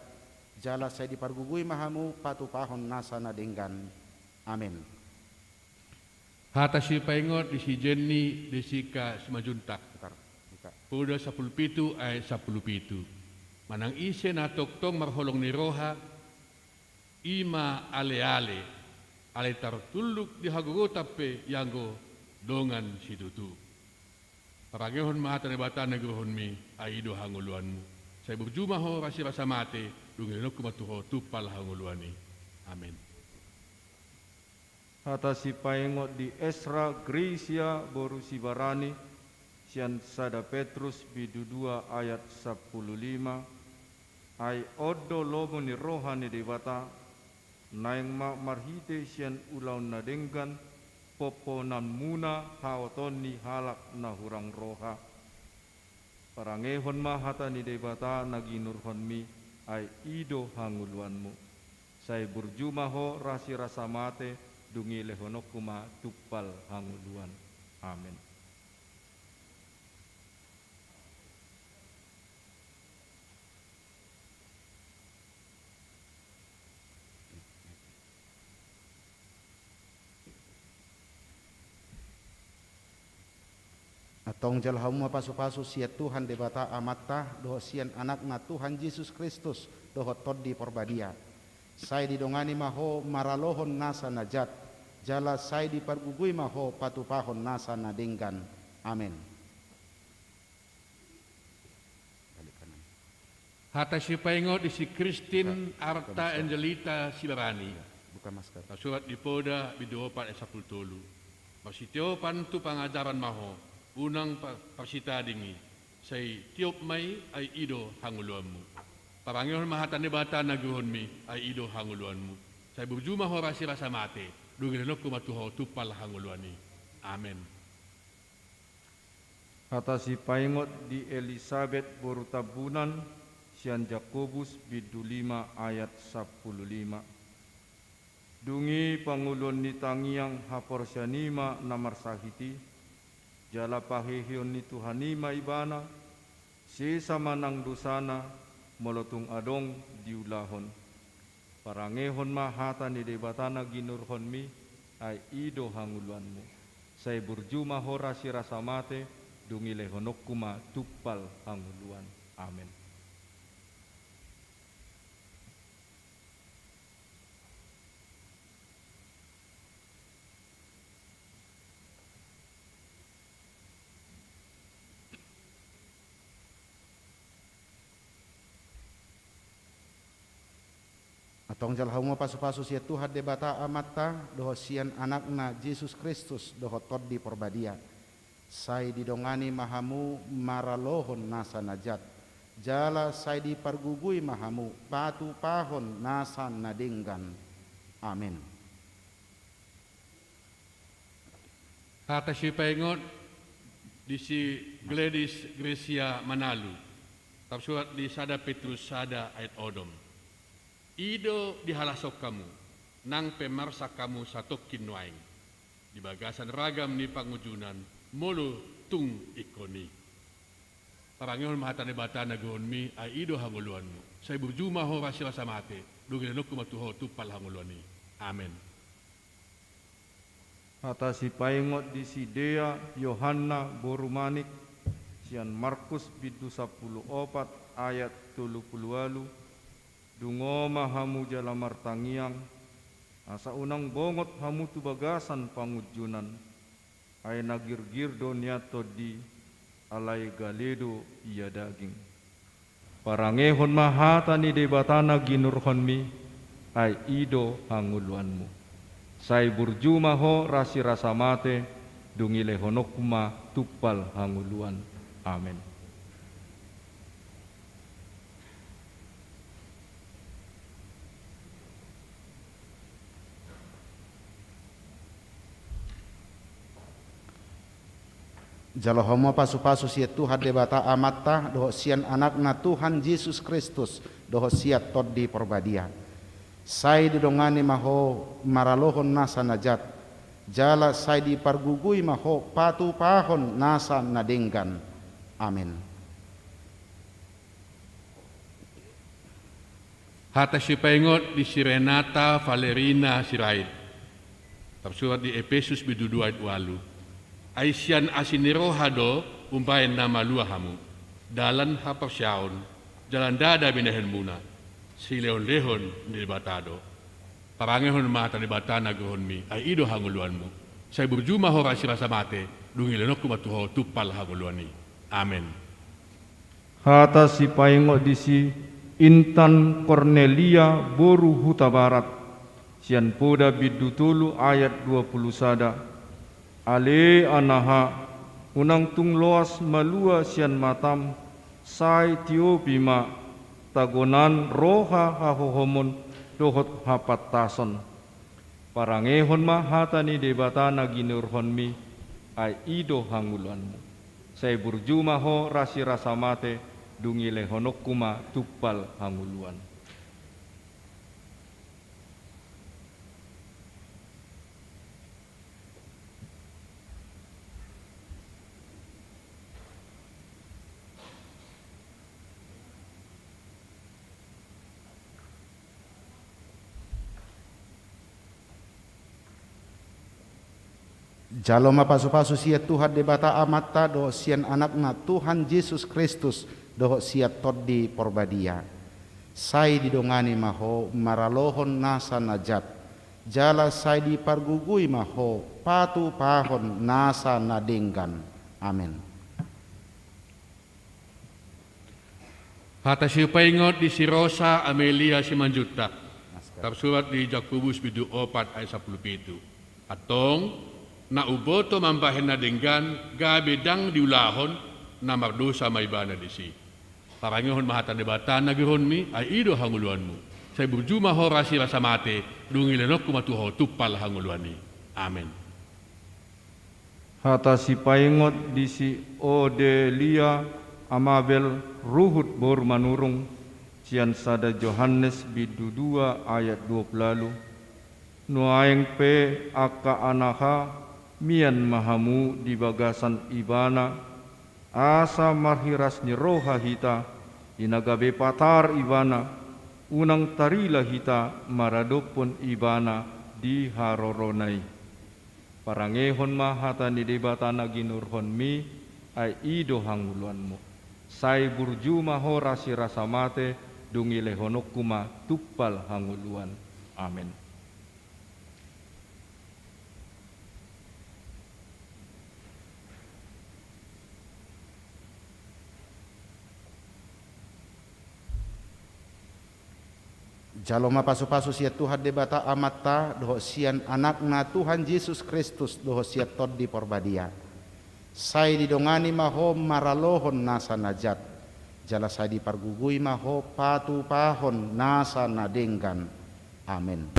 jala sai dipargugui ma hamu patupahon nasa na denggan. Amen. Hata sipaingot di si Jenny Jessica Simanjuntak. Bentar, buka. Poda sampulu pitu ayat sampulu pitu. Manang ise na tongtong marholong ni roha, i ma aleale, alai tartulluk di hagogotan pe ianggo dongan situtu. Parangehon ma hata ni Debata na nigurhonmi, ai i do hangoluanmu. Sai burju ma ho rasirasa mate, dung dilehononku ma tu ho tumpal hangoluan i. Amen. Hata sipaingot di Esra Grisia boru Sibarani, sian sada Petrus bindu dua ayat sampulu lima. Ai on do lomo ni roha ni Debata, naeng ma marhite sian ulaon na denggan, pompoonanmuna haotoon ni halak na hurang roha. Parangehon ma hata ni Debata na ginurhonmi, ai i do hangoluanmu. Sai burju ma ho rasirasa mate, dung dilehononku ma tumpal hangoluan. Amen. Antong jalo hamu ma pasupasu sian Tuhan Debata Amanta, dohot sian Anakna Tuhan Jesus Kristus, dohot Tondi Porbadia. Sai didongani ma ho maralohon nasa na jat, jala sai dipargugui ma ho patupahon nasa na denggan. Amen. Hata sipaingot di si Christine Arta Angelita Sibarani. Tarsurat di Poda bindu opat ayat sampulu tolu. Marsitiopan tu pangajaran ma ho, unang pa-, parsitadingi, sai tiop ma i, ai i do hangoluanmu. Parangehon ma hata ni Debata na ginurhonmi, ai i do hangoluanmu. Sai burju ma ho rasirasa mate, dung dilehononku ma tu ho tumpal hangoluan i. Amen. Hata sipaingot di Elisabet boru Tambunan, sian Jakobus bindu lima ayat sampulu lima. Dung i pangoluon ni tangiang haporseaon i ma na marsahit i, jala paheheon ni Tuhan i ma ibana, sesa ma nang dosana, molo tung adong diulahon. Parangehon ma hata ni Debata na ginurhonmi, ai i do hangoluanmu. Sai burju ma ho rasirasa mate, dung dilehononku ma tumpal hangoluan. Amen. Antong jalo hamu ma pasupasu sian Tuhan Debata Amanta, dohot sian Anakna Jesus Kristus, dohot Tondi Porbadia. Sai didongani ma hamu maralohon nasa na jat, jala sai dipargogoi ma hamu patupahon nasa na denggan. Amen. Hata sipaingot di si Gladys Gracia Manalu, tarsurat di sada Petrus sada ayat onom. I do dihalashon hamu, nang pe marsak hamu satongkin nuaeng, di bagasan ragam ni pangunjunan, molo tung ingkon i. Parangehon ma hata ni Debata na gogonmi, ai i do hangoluanmu. Sai burju ma ho rasirasa mate, dung dilehononku ma tu ho tumpal hangoluan i. Amen. Hata sipaingot di si Dea Yohanna boru Manik, sian Markus bindu sampulu opat ayat tolu pulu ualu. Dungo ma hamu jala martangiang, asa unang bongot hamu tu bagasan pangunjunan. Ai na girgir do nian tondi, alai gale do ia daging. Parangehon ma hata ni Debata na ginurhonmi, ai i do hangoluanmu. Sai burju ma ho rasirasa mate, dung dilehononku ma tumpal hangoluan. Amen. Jalo hamu ma pasupasu sian Tuhan Debata Amanta, dohot sian Anakna Tuhan Jesus Kristus, dohot sian Tondi Porbadia. Sai didongani ma ho maralohon nasa na jat, jala sai dipargogoi ma ho patupahon nasa na denggan. Amen. Hata sipaingot di si Renata Valerina Sirait, tarsurat di Epesus bindu dua ayat ualu. Ai sian asi ni roha do umbahen na malua hamu, dalan haporseaon, jala ndada binahenmuna, silehonlehon ni Debata do. Parangehon ma hata ni Debata na gogonmi, ai i do hangoluanmu. Sai burju ma ho rasirasa mate, dung dilehononku ma tu ho tumpal hangoluan i. Amen. Hata sipaingot di si Intan Kornelia boru Hutabarat, sian Poda bindu tolu ayat dua pulu sada. Ale anaha, unang tung loas malua sian matam, sai tiopi ma, tagonan roha hahohomon dohot hapantason. Parangehon ma hata ni Debata na ginurhonmi, ai i do hangoluanmu. Sai burju ma ho rasirasa mate, dung dilehononku ma tumpal hangoluan. Jalo ma pasupasu sian Tuhan Debata Amanta dohot sian Anakna Tuhan Jesus Kristus dohot sian Tondi Porbadia. Sai didongani ma ho maralohon nasa na jat, jala sai dipargogoi ma ho patupahon nasa na denggan. Amen. Hata sipaingot di si Rosa Amelia Simanjuntak, tarsurat di Jakobus bindu opat ayat sampulu pitu. Antong, na umboto mambahen na denggan gabe ndang diulahon, na mardosa ma ibana disi. Parangehon ma hata ni Debata na ginurhonmi, ai i do hangoluanmu. Sai burju ma ho rasirasa mate, dung dilehononku ma tu ho tumpal hangoluan i. Amen. Hata sipaingot di si Odelia Amabel Ruhut boru Manurung, sian sada Johannes bindu dua ayat dua pulu ualu. Nuaeng pe angka anaha, mian ma hamu di bagasan ibana, asa marhiras ni roha hita, i na gabe patar ibana, unang tarila hita maradophon ibana di harorona i. Parangehon ma hata ni Debata na ginurhonmi, ai i do hangoluanmu. Sai burju ma ho rasirasa mate, dung dilehononku ma tumpal hangoluan. Amen. Jalo ma pasupasu sian Tuhan Debata Amanta, dohot sian Anakna Tuhan Jesus Kristus, dohot sian Tondi Porbadia. Sai didongani ma ho maralohon nasa na jat, jala sai dipargugui ma ho patupahon nasa na denggan. Amen.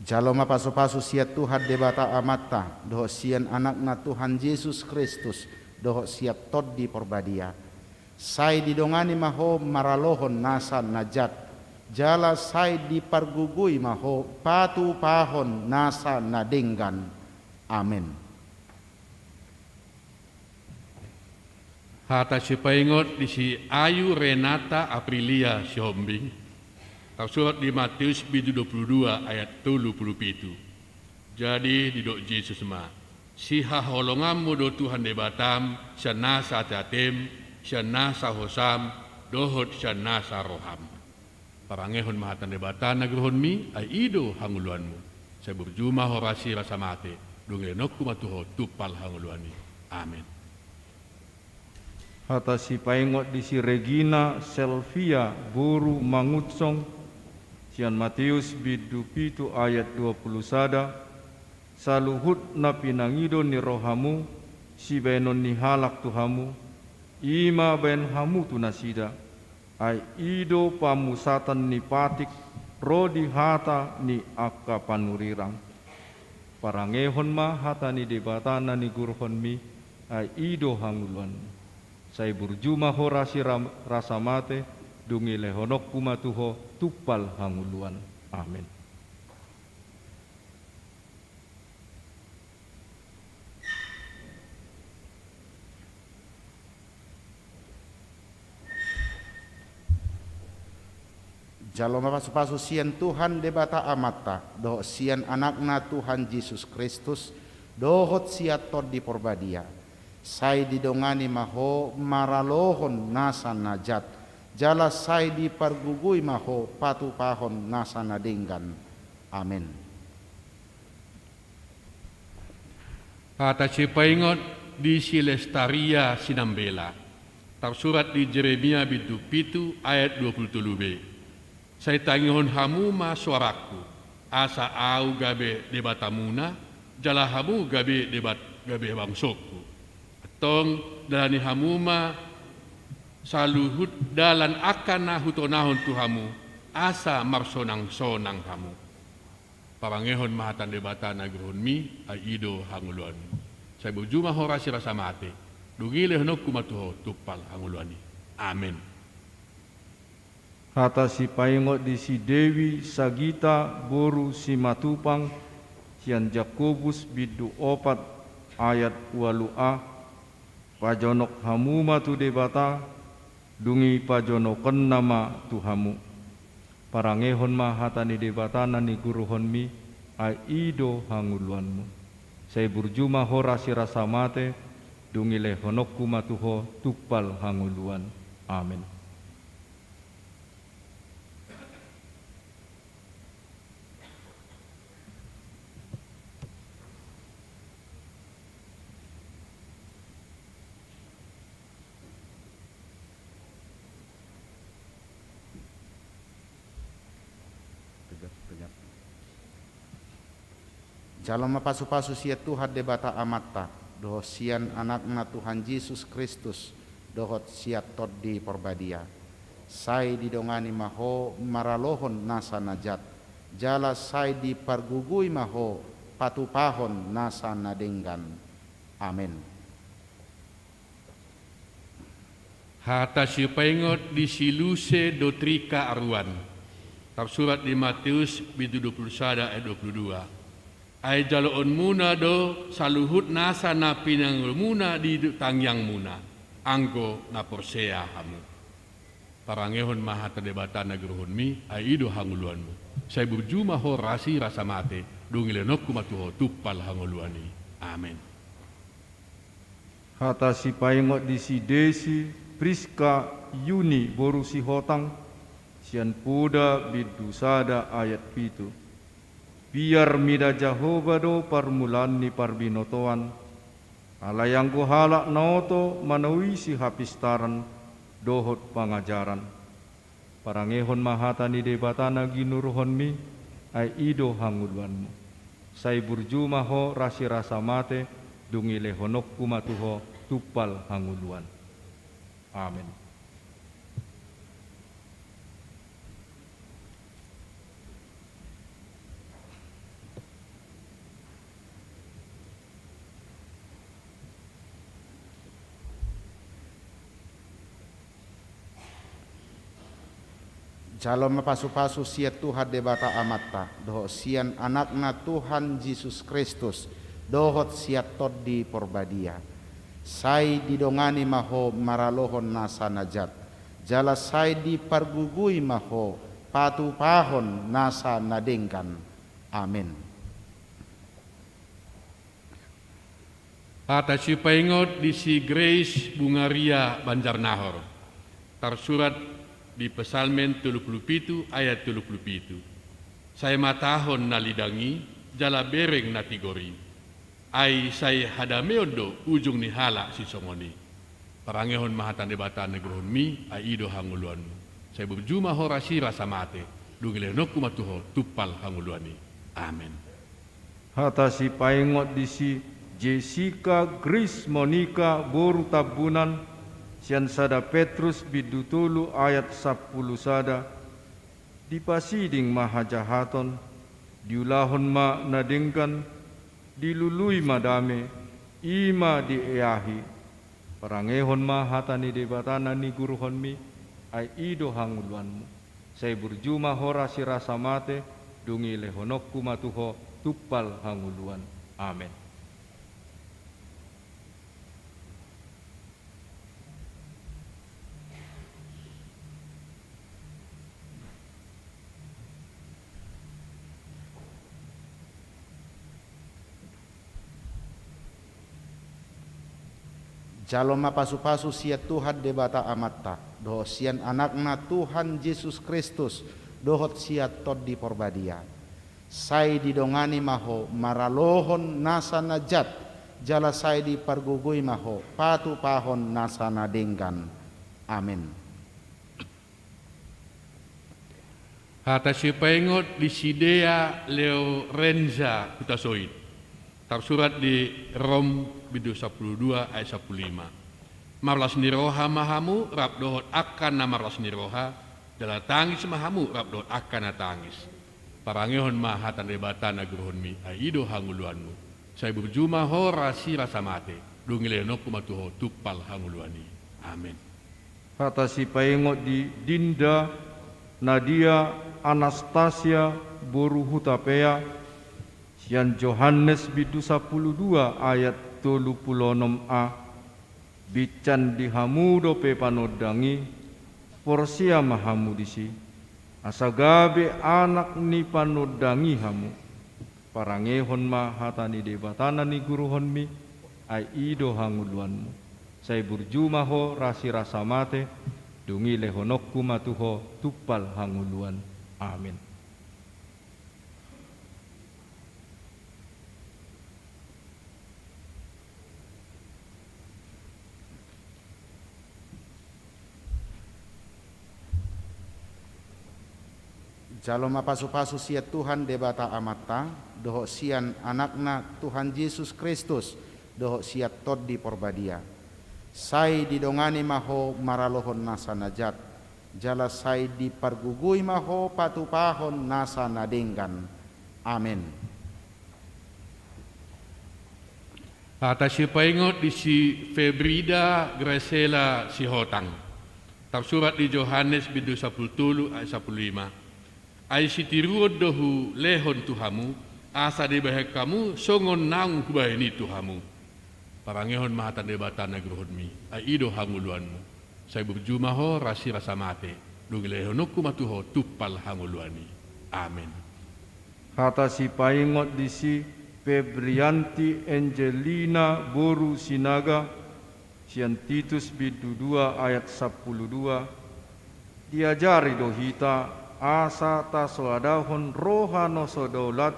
Jalo ma pasupasu sian Tuhan Debata Amanta, dohot sian Anakna Tuhan Jesus Kristus, dohot sian Tondi Porbadia. Sai didongani ma ho maralohon nasa na jat, jala sai dipargogoi ma ho patupahon nasa na denggan. Amen. Hata sipaingot di si Ayu Renata Aprilia Sihombing, tarsurat di Matius bindu dua pulu dua ayat tolu pulu pitu. Jadi didok Jesus ma: Sihaholonganmu do Tuhan Debatam sian nasa ateatem, sian nasa hosam, dohot sian nasa roham. Parangehon ma hata ni Debata na ginorhonmi, ai i do hangoluanmu. Sai burju ma ho rasi rasa mate, dung lehononku ma tu ho tumpal hangoluan i. Amen. Hata sipaingot di si Regina Selvia boru Mangunsong, sian Matius bindu pitu ayat dua pulu sada: Saluhut na pinangido ni rohamu sibahenon ni halak tu hamu, i ma bahen hamu tu nasida. Ai i do pamusatan ni patik ro di hata ni angka panurirang. Parangehon ma hata ni Debata na niguruhonmi, ai i do hangoluan. Sai burju ma ho rasi ra-, rasa mate, dung i lehononku ma tu ho tumpal hangoluan. Amen. Jalo ma pasupasu sian Tuhan Debata Amanta, dohot sian Anakna Tuhan Jesus Kristus, dohot sian Tondi Porbadia. Sai didongani ma ho maralohon nasa na jat, jala sai dipargogoi ma ho patupahon nasa na denggan. Amen. Hata sipaingot di si Lestaria Sinambela, tarsurat di Jeremia bindu pitu ayat dua pulu tolu b: Sai tangihon hamu ma soarangku, asa ahu gabe Debatamuna, jala hamu gabe debat-, gabe bangsongku. Antong dalani hamu ma saluhut dalan angka na hutonahon tu hamu, asa marsonangsonang hamu. Parangehon ma hata ni Debata na ginorhonmi, ai i do hangoluanmu. Sai burju ma ho rasi rasa mate, dung i lehononku ma tu ho tumpal hangoluan i. Amen. Hata sipaingot di si Dewi Sagita boru Simatupang, sian Jakobus bindu opat ayat ualu a: Pajonok hamu ma tu Debata, dung i pajonokonna ma tu hamu. Parangehon ma hata ni Debata na niguruhonmi, ai i do hangoluanmu. Sai burju ma ho rasi rasa mate, dung i lehononku ma tu ho tumpal hangoluan. Amen. Jalo ma pasupasu sian Tuhan Debata Amanta, dohot sian Anakna Tuhan Jesus Kristus, dohot sian Tondi Porbadia. Sai didongani ma ho maralohon nasa na jat, jala sai dipargogoi ma ho patupahon nasa na denggan. Amen. Hata sipaingot di si Luse Dotrika Aruan, tarsurat di Matius bindu dua pulu sada ayat dua pulu dua: Ai jaloonmuna do saluhut nasa na pinangidomuna di tangiangmuna, anggo na porsea hamu. Parangehon ma hata Debata na ginorhonmi, ai i do hangoluanmu. Sai burju ma ho rasi rasa mate, dung i lehononku ma tu ho tumpal hangoluan i. Amen. Hata sipaingot di si Desi Priska Yuni boru Sihotang, sian Poda bindu sada ayat pitu: Piar mida Jahowa do parmulaan ni parbinotoan, alai anggo halak na oto manaui sihapistaran dohot pangajaran. Parangehon ma hata ni Debata na ginuruhonmi, ai i do hangoluanmu. Sai burju ma ho rasi rasa mate, dung i lehononku ma tu ho tumpal hangoluan. Amen. Jalo ma pasupasu sian Tuhan Debata Amanta, dohot sian Anakna Tuhan Jesus Kristus, dohot sian Tondi Porbadia. Sai didongani ma ho maralohon nasa na jat, jala sai dipargogoi ma ho patupahon nasa na denggan. Amen. Hata sipaingot di si Grace Bungaria Banjarnahor. Tarsurat di Psalmen tolu pulu pitu ayat tolu pulu pitu. Sai matahon na lidang i, jala bereng na tigor i. Ai sai hadameon do ujung ni halak sisongon i. Parangehon ma hata ni Debata na nigoruhonmi, ai i do hangoluanmu. Sai burju ma ho rasirasa mate, dung i lehononku ma tu ho tumpal hangoluan i. Amen. Hata sipaingot di si Jessica Grace Monica boru Tambunan, sian sada Petrus bindu tolu ayat sampulu sada. Dipasiding ma hajahaton, diulahon ma na denggan, dilului ma dame, i ma dieahi. Parangehon ma hata ni Debata na nigoruhonmi, ai i do hangoluanmu. Sai burju ma ho rasirasa mate, dung i lehononku ma tu ho tumpal hangoluan. Amen. Jalo ma pasupasu sian Tuhan Debata Amanta, dohot sian Anakna Tuhan Jesus Kristus, dohot sian Tondi Porbadia. Sai didongani ma ho maralohon nasa na jat, jala sai dipargogoi ma ho patupahon nasa na denggan. Amen. Hata sipaingot di si Dea Leorenza Hutasoit. Tarsurat di Rom bindu sampulu dua ayat sampulu lima. Marlas ni roha ma hamu rap dohot angka na marlas ni roha, jala tangis ma hamu rap dohot angka na tangis. Parangehon ma hata ni Debata na nigoruhonmi, ai i do hangoluanmu. Sai burju ma ho rasirasa mate, dung i lehononku ma tu ho tumpal hangoluan i. Amen. Hata sipaingot di Dinda Nadia Anastasia boru Hutapea, sian Johannes bindu sampulu dua ayat tolu pulu onom a. Bincan di hamu dope panondang i, porsea ma hamu disi, asa gabe anak ni panondang i hamu. Parangehon ma hata ni Debata na nigoruhonmi, ai i do hangoluanmu. Sai burju ma ho rasirasa mate, dung i lehononku ma tu ho tumpal hangoluan. Amen. Jalo ma pasupasu sian Tuhan Debata Amanta, dohot sian Anakna Tuhan Jesus Kristus, dohot sian Tondi Porbadia. Sai didongani ma ho maralohon nasa na jat, jala sai dipargogoi ma ho patupahon nasa na denggan. Amen. Hata sipaingot di si Febrida Graciela Sihotang. Tarsurat di Johannes bindu sampulu tolu ayat sampulu lima. Ai sitiruon do hulehon tu hamu, asa dibahen hamu songon naung hubahen i tu hamu. Parangehon ma hata ni Debata na nigoruhonmi, ai i do hangoluanmu. Sai burju ma ho rasirasa mate, dung i lehononku ma tu ho tumpal hangoluan i. Amen. Hata sipaingot di si Febrianti Angelina boru Sinaga, sian Titus bindu dua ayat sampulu dua. Diajari do hita, asa tasoadahon roha na so daulat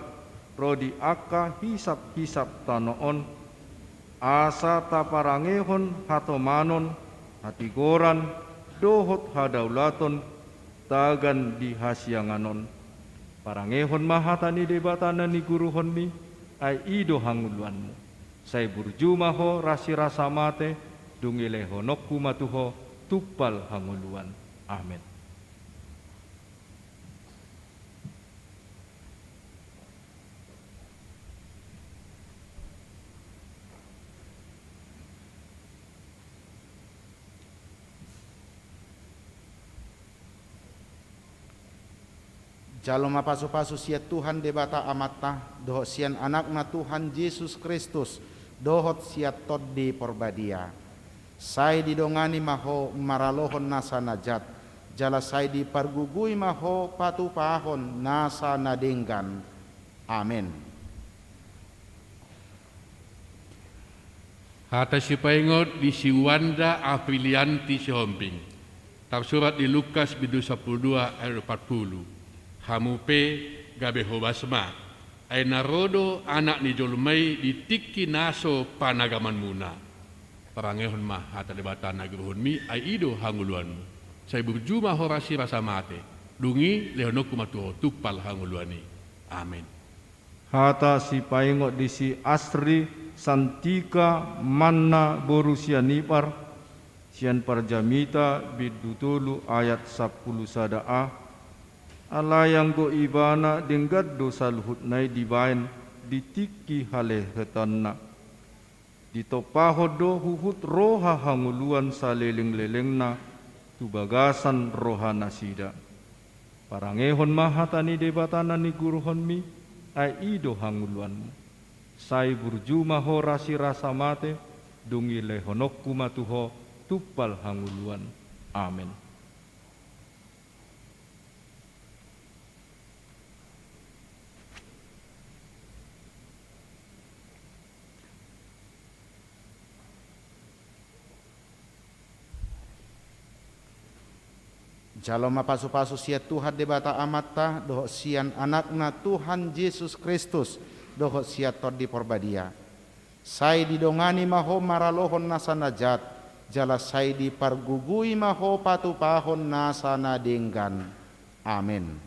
ro di angka hisaphisap tano on, asa taparangehon hatomanon, hatigoran, dohot hadaulaton, tagan di hasiangan on. Parangehon ma hata ni Debata na nigoruhonmi, ai i do hangoluanmu. Sai burju ma ho rasirasa mate, dung i lehononku ma tu ho tumpal hangoluan. Amen. Jalo ma pasupasu sian Tuhan Debata Amanta, dohot sian Anakna Tuhan Jesus Kristus, dohot sian Tondi Porbadia. Sai didongani ma ho maralohon nasa na jat, jala sai dipargugui ma ho patupahon nasa na denggan. Amen. Hata sipaingot di si Wanda Aprilianti Sihombing. Tarsurat di Lukas bindu sampulu dua ayat opat pulu. Hamu pe gabe hobas ma. Ai na ro do Anak ni jolma i di tingki na so panagamanmuna. Parangehon ma hata Debata na girohonmi, ai i do hangoluanmu. Sai burju ma ho rasi rasa mate. Dung i lehononku ma tu ho tumpal hangoluan i. Amen. Hata sipaingot di si Asri Santika Manna boru Sianipar, sian Parjamita bindu tolu ayat sampulu sada a. Alai anggo ibana denggan do saluhutna i dibaen di tingki halehetanna. Ditompahon do huhut roha hangoluan salelenglelengna tu bagasan rohanasida. Parangehon ma hata ni Debata na niguruhonmi, ai i do hangoluanmu. Sai burju ma ho rasi rasa mate, dung i lehononku ma tu ho tumpal hangoluan. Amen. Jalo ma pasupasu sian Tuhan Debata Amanta, dohot sian Anakna Tuhan Jesus Kristus, dohot sian Tondi Porbadia. Sai didongani ma ho maralohon nasa na jat, jala sai dipargugui ma ho patupahon nasa na denggan. Amen.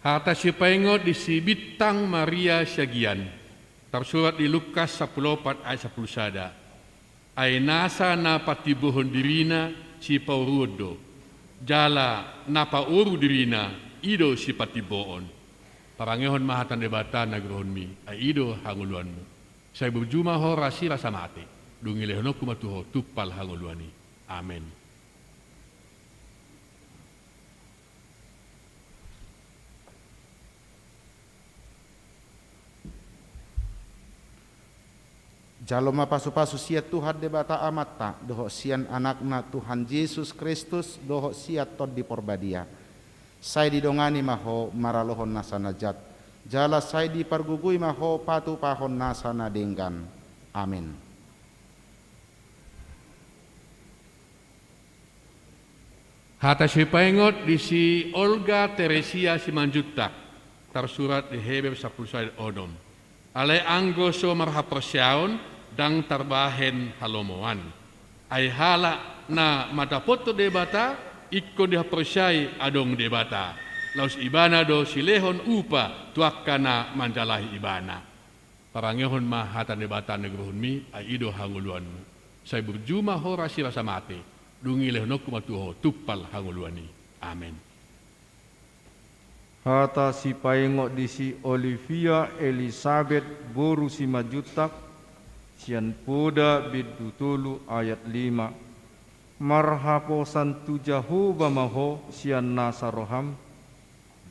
Hata sipaingot di si Bintang Maria Siagian, tarsurat di Lukas sampulu opat ayat sampulu sada. Ai nasa na patimbohon dirina sipauruon do, jala na paoru dirina i do sipatimboon. Parangehon ma hata ni Debata na girohonmi, ai i do hangoluanmu. Sai burju ma ho rasi rasa mate, dung i lehononku ma tu ho tumpal hangoluan i. Amen. Jalo ma pasupasu sian Tuhan Debata Amanta, dohot sian Anakna Tuhan Jesus Kristus, dohot sian Tondi Porbadia. Sai didongani ma ho maralohon nasa na jat, jala sai dipargugui ma ho patupahon nasa na denggan. Amen. Hata sipaingot di si Olga Teresia Simanjuntak, tarsurat di Heber sampulu sada onom. Alai anggo so marhaporseaon, ndang tarbahen halomoan. Ai halak na mandapothon Debata, ingkon dihaporseai adong Debata. Laos Ibana do silehon upa tu angka na manjalahi Ibana. Parangehon ma hata ni Debata na girohonmi, ai i do hangoluanmu. Sai burju ma ho rasi rasa mate, dung i lehononku ma tu ho tumpal hangoluan i. Amen. Hata sipaingot di si Olivia Elisabet boru Simanjuntak, sian Poda bindu tolu ayat lima. Marhaposan tu Jahowa ma ho sian nasa roham,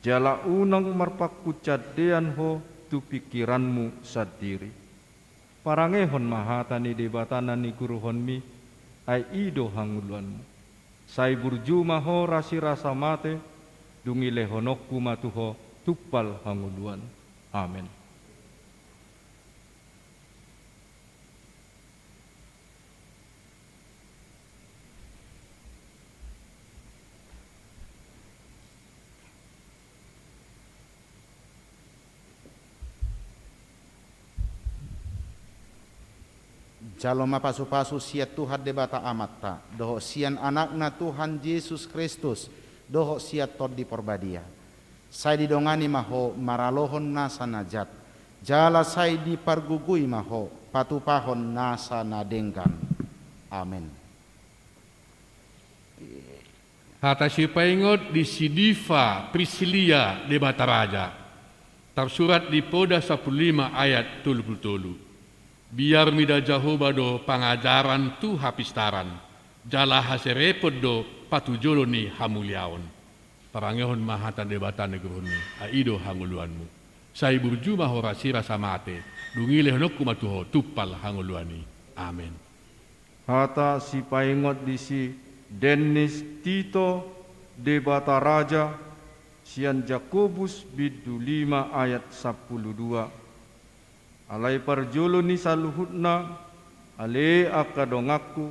jala unang marpangkuncandean ho tu pingkiranmu sandiri. Parangehon ma hata ni Debata na niguruhonmi, ai i do hangoluanmu. Sai burju ma ho rasi rasa mate, dung i lehononku ma tu ho tumpal hangoluan. Amen. Jalo ma pasupasu sian Tuhan Debata Amanta, dohot sian Anakna Tuhan Jesus Kristus, dohot sian Tondi Porbadia. Sai didongani ma ho maralohon nasa na jat, jala sai dipargugui ma ho patupahon nasa na denggan. Amen. Hata sipaingot di si Diva Priscilia Debataraja. Tarsurat di Poda sampulu lima ayat tolu pulu tolu. Biar mida Jahowa do pangajaran tu hapistaran, Jala haserepon do patujolo ni hamuliaon. Parangehon ma hata ni Debata na nigoruhonmi, ai i do hangoluanmu. Sai burju ma ho rasirasa mate, dung i lehononku ma tu ho tumpal hangoluan i. Amen. Hata sipaingot di si Dennis Tito Debata Raja, sian Jakobus bindu lima ayat sampulu dua. Alai parjolo ni saluhutna, ale angka donganku,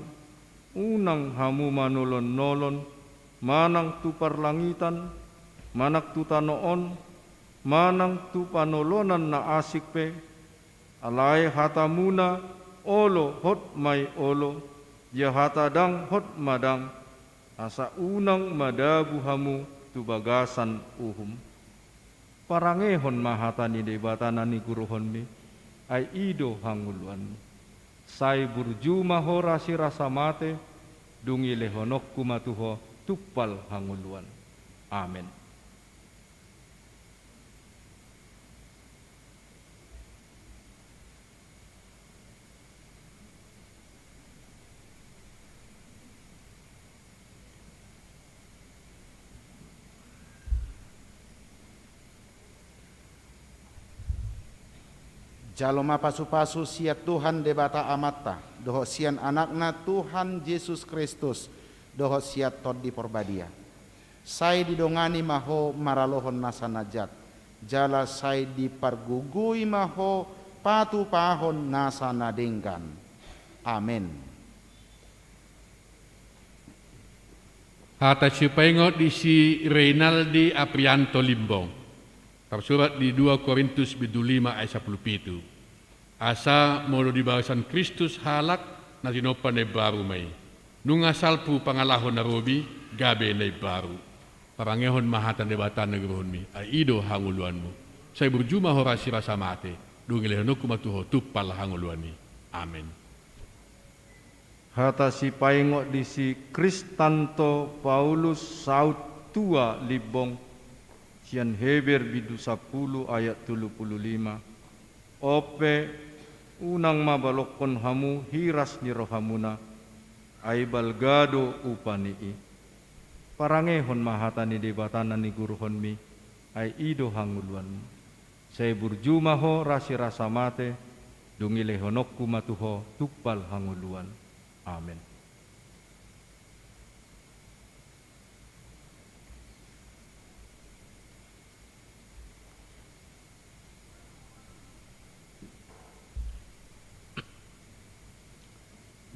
unang hamu manolon-nolon, manang tu parlangitan, manang tu tano on, manang tu panolonan na asing pe, alai hatamuna olo hot ma i olo, ia hata ndang hot ma ndang, asa unang madabu hamu tu bagasan uhum. Parangehon ma hata ni Debata na nigoruhonmi, ai i do hangoluanmi. Sai burju ma ho rasirasa mate, dung i lehononku ma tu ho tumpal hangoluan. Amen. Jalo ma pasu-pasu sian Tuhan Debata Amanta, dohot sian Anakna Tuhan Jesus Kristus, dohot sian Tondi Porbadia. Sai didongani ma ho maralohon nasa na jat, jala sai dipargogoi ma ho patupahon nasa na denggan. Amen. Hata sipaingot di si Reinaldi Aprianto Limbong. Tarsurat di dua Korintus bindu lima ayat sampulu pitu. Asa molo di bagasan Kristus halak, na tinompa na imbaru ma i. Nunga salpu pangalaho na robi, gabe na imbaru. Parangehon ma hata ni Debata na nigoruhonmi, ai i do hangoluanmu. Sai burju ma ho rasirasa mate, dung i lehononku ma tu ho tumpal hangoluan i. Amen. Hata sipaingot di si Kristanto Paulus Saut Tua Limbong, sian Heber bindu sampulu ayat tolu pulu lima. On pe, unang ma balokkon hamu hiras ni rohamuna, ai balga do upa ni i. Parangehon ma hata ni Debata na nigoruhonmi, ai i do hangoluanmu. Sai burju ma ho rasirasa mate, dung i lehononku ma tu ho tumpal hangoluan. Amen.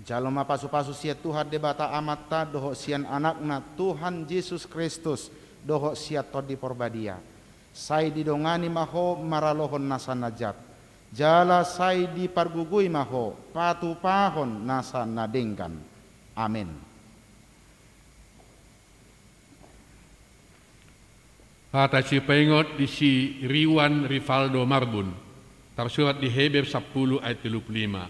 Jalo ma pasu-pasu sian Tuhan Debata Amanta, dohot sian Anakna Tuhan Jesus Kristus, dohot sian Tondi Porbadia. Sai didongani ma ho maralohon nasa na jat, jala sai dipargogoi ma ho patupahon nasa na denggan. Amen. Hata sipaingot di si Riwan Rivaldo Marbun, tarsurat di Heber sampulu ayat tolu pulu lima.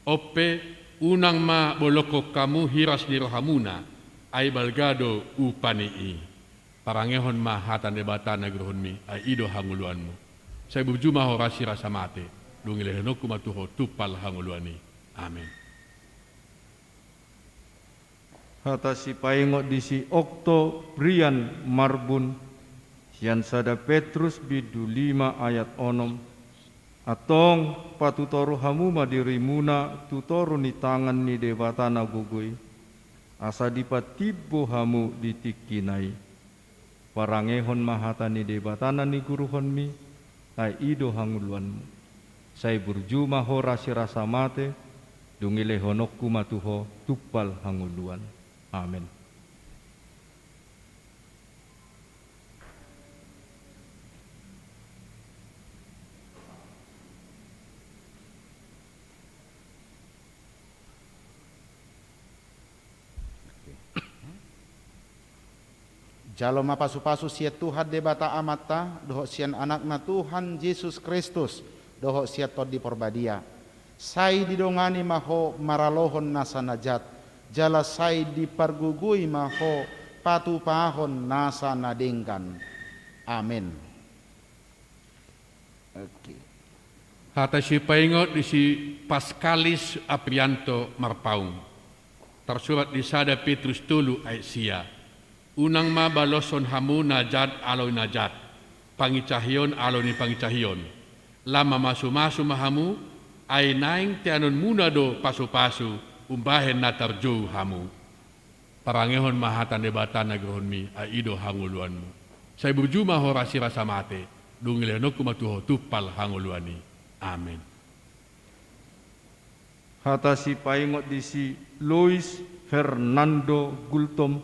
On pe, unang ma balokkon hamu hiras ni rohamuna, ai balga do upa ni i. Parangehon ma hata ni Debata na nigoruhonmi, ai i do hangoluanmu. Sai burju ma ho rasirasa mate, dung i lehononku ma tu ho tumpal hangoluan i. Amen. Hata sipaingot di si Okto Brian Marbun, sian sada Petrus bindu lima ayat onom. Antong, patutoru hamu ma dirimuna tu toru ni tangan ni Debata na gogo i, asa dipatimbo hamu di tingkina i. Parangehon ma hata ni Debata na nigoruhonmi, ai i do hangoluanmu. Sai burju ma ho rasirasa mate, dung i lehononku ma tu ho tumpal hangoluan. Amen. Jalo ma pasu-pasu sian Tuhan Debata Amanta, dohot sian Anakna Tuhan Jesus Kristus, dohot sian Tondi Porbadia. Sai didongani ma ho maralohon nasa na jat, jala sai dipargogoi ma ho patupahon nasa na denggan. Amen. Oke. Hata sipaingot di si Paskalis Aprianto Marpaung. Tarsurat di sada Petrus tolu ayat sia. Unang ma baloshon hamu na jat alo ni na jat, pangincahion alo ni pangincahion. Lam mamasumasu ma hamu, ai naeng teanonmuna do pasupasu umbahen na tarjou hamu. Parangehon ma hata ni Debata na girohonmi, ai i do hangoluanmu. Sai burju ma ho rasirasa mate, dung dilehononku ma tu ho tumpal hangoluan i. Amen. Hata sipaingot di si Luis Fernando Gultom,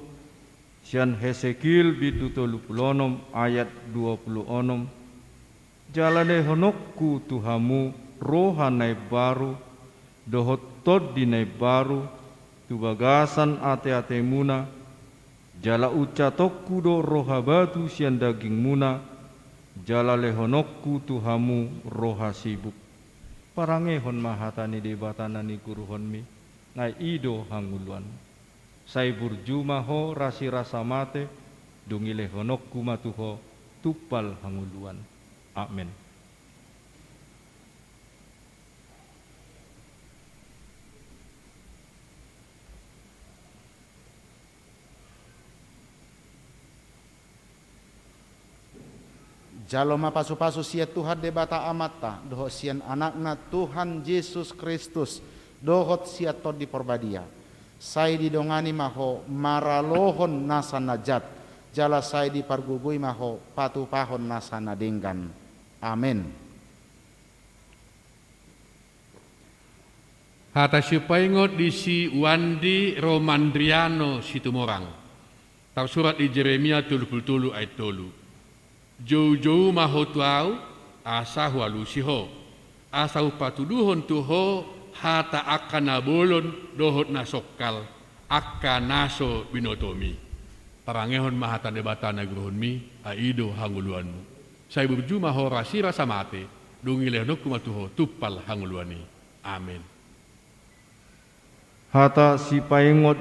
sian Hesekiel bindu tolu pulu onom ayat dua pulu onom. Jala lehononku tu hamu roha na imbaru, dohot tondi na imbaru, tu bagasan ateatemuna, jala uncatonku do roha batu sian dagingmuna, jala lehononku tu hamu roha sibuk. Parangehon ma hata ni Debata na niguruhonmi, ai i do hangoluan. Sai burju ma ho rasirasa mate, dung dilehononku ma tu ho tumpal hangoluan. Amen. Jalo ma pasupasu sian Tuhan Debata Amanta, dohot sian Anakna Tuhan Jesus Kristus, dohot sian Tondi Porbadia. Sai didongani ma ho maralohon nasa na jat, jala sai dipargogoi ma ho patupahon nasa na denggan. Amen. Hata sipaingot di si Wandi Romandriano Situmorang. Tarsurat di Jeremia tolu pulu tolu ayat tolu. Joujou ma ho tu ahu, asa hualusi ho. Asa hupatuduhon tu ho hata angka na bolon dohot na songkal, angka na so binotomi. Parangehon ma hata ni Debata na girohonmi, ai i do hangoluanmu. Sai burju ma ho rasirasa mate, dung dilehononku ma tu ho tumpal hangoluan i. Amen. Hata sipaingot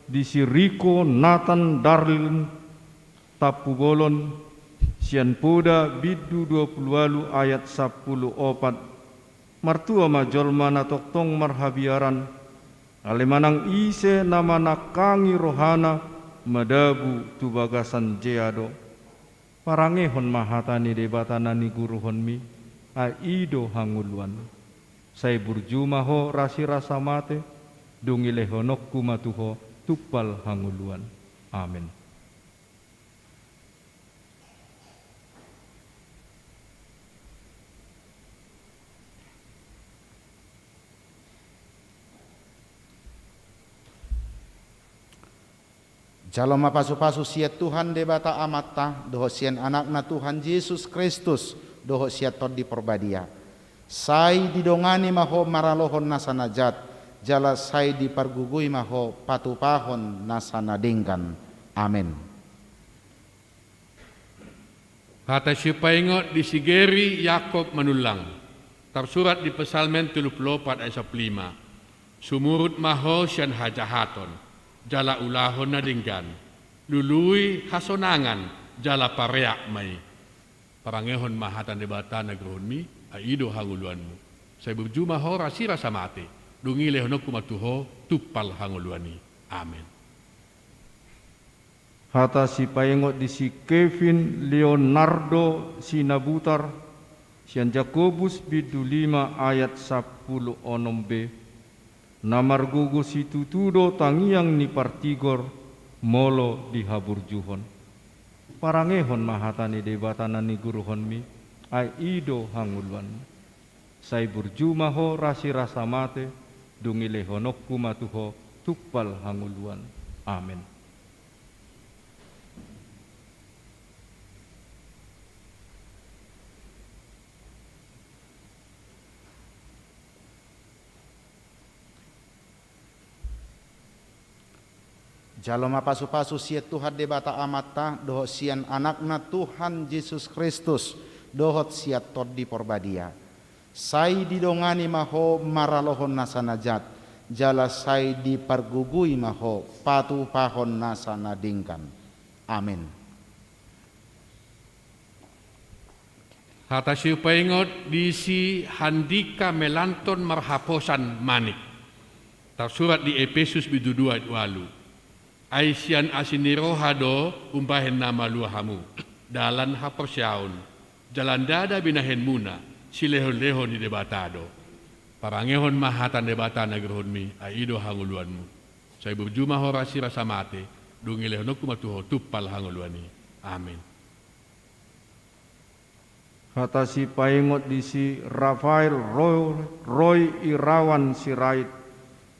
di si Riko Nathan Darlin Tampubolon, sian Poda bindu dua pulu ualu ayat sampulu opat. Martua ma jolma na tongtong marhabiaran, alai manang ise na manangkangi rohana madabu tu bagasan jea do. Parangehon ma hata ni Debata na niguruhonmi, ai i do hangoluan. Sai burju ma ho rasirasa mate, dung dilehononku ma tu ho tumpal hangoluan. Amen. Jalo ma pasupasu sian Tuhan Debata Amanta, dohot sian Anakna Tuhan Jesus Kristus, dohot sian Tondi Porbadia. Sai didongani ma ho maralohon nasa na jat, jala sai dipargogoi ma ho patupahon nasa na denggan. Amen. Hata sipaingot di si Geri Yakob Manullang, tarsurat di Psalmen tolu pulu opat ayat sampulu lima. Sumurut ma ho sian hajahaton, jala ulahon na denggan, lului hasonangan, jala pareak ma i. Parangehon ma hata ni Debata na girohonmi, ai i do hangoluanmu. Sai burju ma ho rasirasa mate, dung dilehononku ma tu ho tumpal hangoluan i. Amen. Hata sipaingot di si Kevin Leonardo Sinabutar, sian Jakobus bindu lima ayat sampulu onom b. Na margogo situtu do tangiang ni partigor molo dihaburjuhon. Parangehon ma hata ni Debata na niguruhonmi, ai i do hangoluan. Sai burju ma ho rasirasa mate, dung dilehononku ma tu ho tumpal hangoluan. Amen. Jalo ma pasupasu sian Tuhan Debata Amanta, dohot sian Anakna Tuhan Jesus Kristus, dohot sian Tondi Porbadia. Sai didongani ma ho maralohon nasa na jat, jala sai dipargogoi ma ho patupahon nasa na denggan. Amen. Hata sipaingot di si Handika Melanton Marhaposan Manik. Tarsurat di Epesus bindu dua ayat ualu. Ai sian asi ni roha do umbahen na malua hamu, dalan haporseaon, jala ndada binahenmuna, silehonlehon ni Debata do. Parangehon ma hata ni Debata na ginorhonmi, ai i do hangoluanmu. Sai burju ma ho rasirasa mate, dung ilehononku ma tu ho tumpal hangoluan i. Amen. Hata sipaingot di si Rafael Ro-, Roy Irawan Sirait,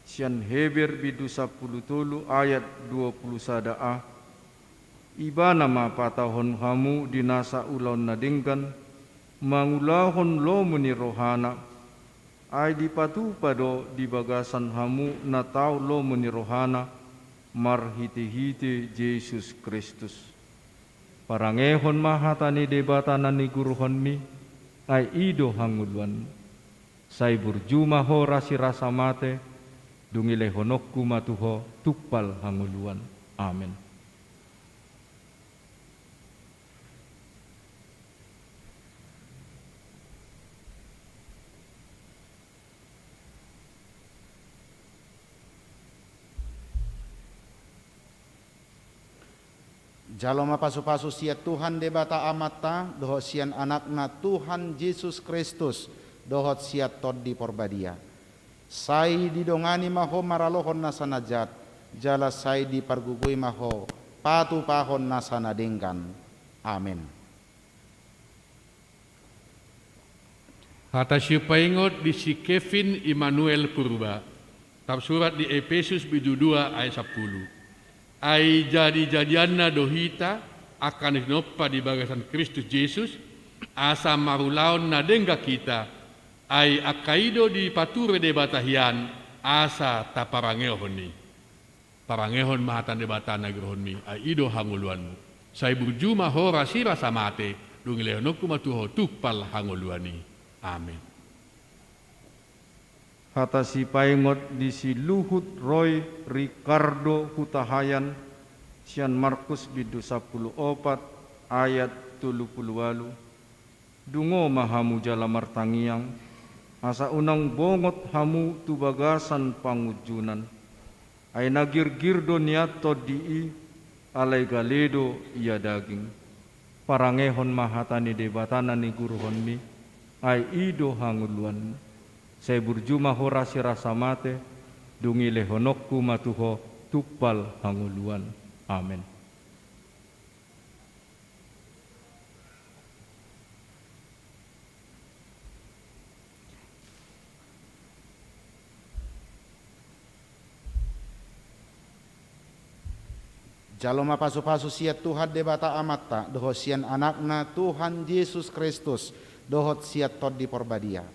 sian Heber bindu sampulu tolu ayat dua pulu sada a. Ibana ma patahon hamu di nasa ulaon na denggan, mangulahon lomo ni rohana, ai dipatupa do di bagasan hamu na tau lomo ni rohana, marhitehite Jesus Kristus. Parangehon ma hata ni Debata na nigurhonmi, ai i do hangoluanmu. Sai burju ma ho rasirasa mate, dung ilehononku ma tu ho tumpal hangoluan. Amen. Jalo ma pasupasu sian Tuhan Debata Amanta, dohot sian Anakna Tuhan Jesus Kristus, dohot sian Tondi Porbadia. Sai didongani ma ho maralohon nasa na jat, jala sai dipargogoi ma ho patupahon nasa na denggan. Amen. Hata sipaingot di si Kevin Immanuel Purba, tarsurat di Epesus bindu dua ayat sampulu. Ai jadijadianna do hita, angka na sinompa di bagasan Kristus Jesus, asa marulaon na denggan hita, ai angka i do dipature Debata hian, asa taparangehon i. Parangehon ma hata ni Debata na ginorhonmi, ai i do hangoluanmu. Sai burju ma ho rasirasa mate, dung ilehononku ma tu ho tumpal hangoluan i. Amen. Hata sipaingot di si Luhut Roy Ricardo Hutahayan, sian Markus bindu sampulu opat ayat tolu pulu ualu. Dungo ma hamu jala martangiang, asa unang bongot hamu tu bagasan pangunjunan. Ai na girgir do nian tondi i, alai gale do ia daging. Parangehon ma hata ni Debata na nigurhonmi, ai i do hangoluanmu. Sai burju ma ho rasirasa mate, dung ilehononku ma tu ho tumpal hangoluan. Amen. Jalo ma pasupasu sian Tuhan Debata Amanta, dohot sian Anakna Tuhan Jesus Kristus, dohot sian Tondi Porbadia.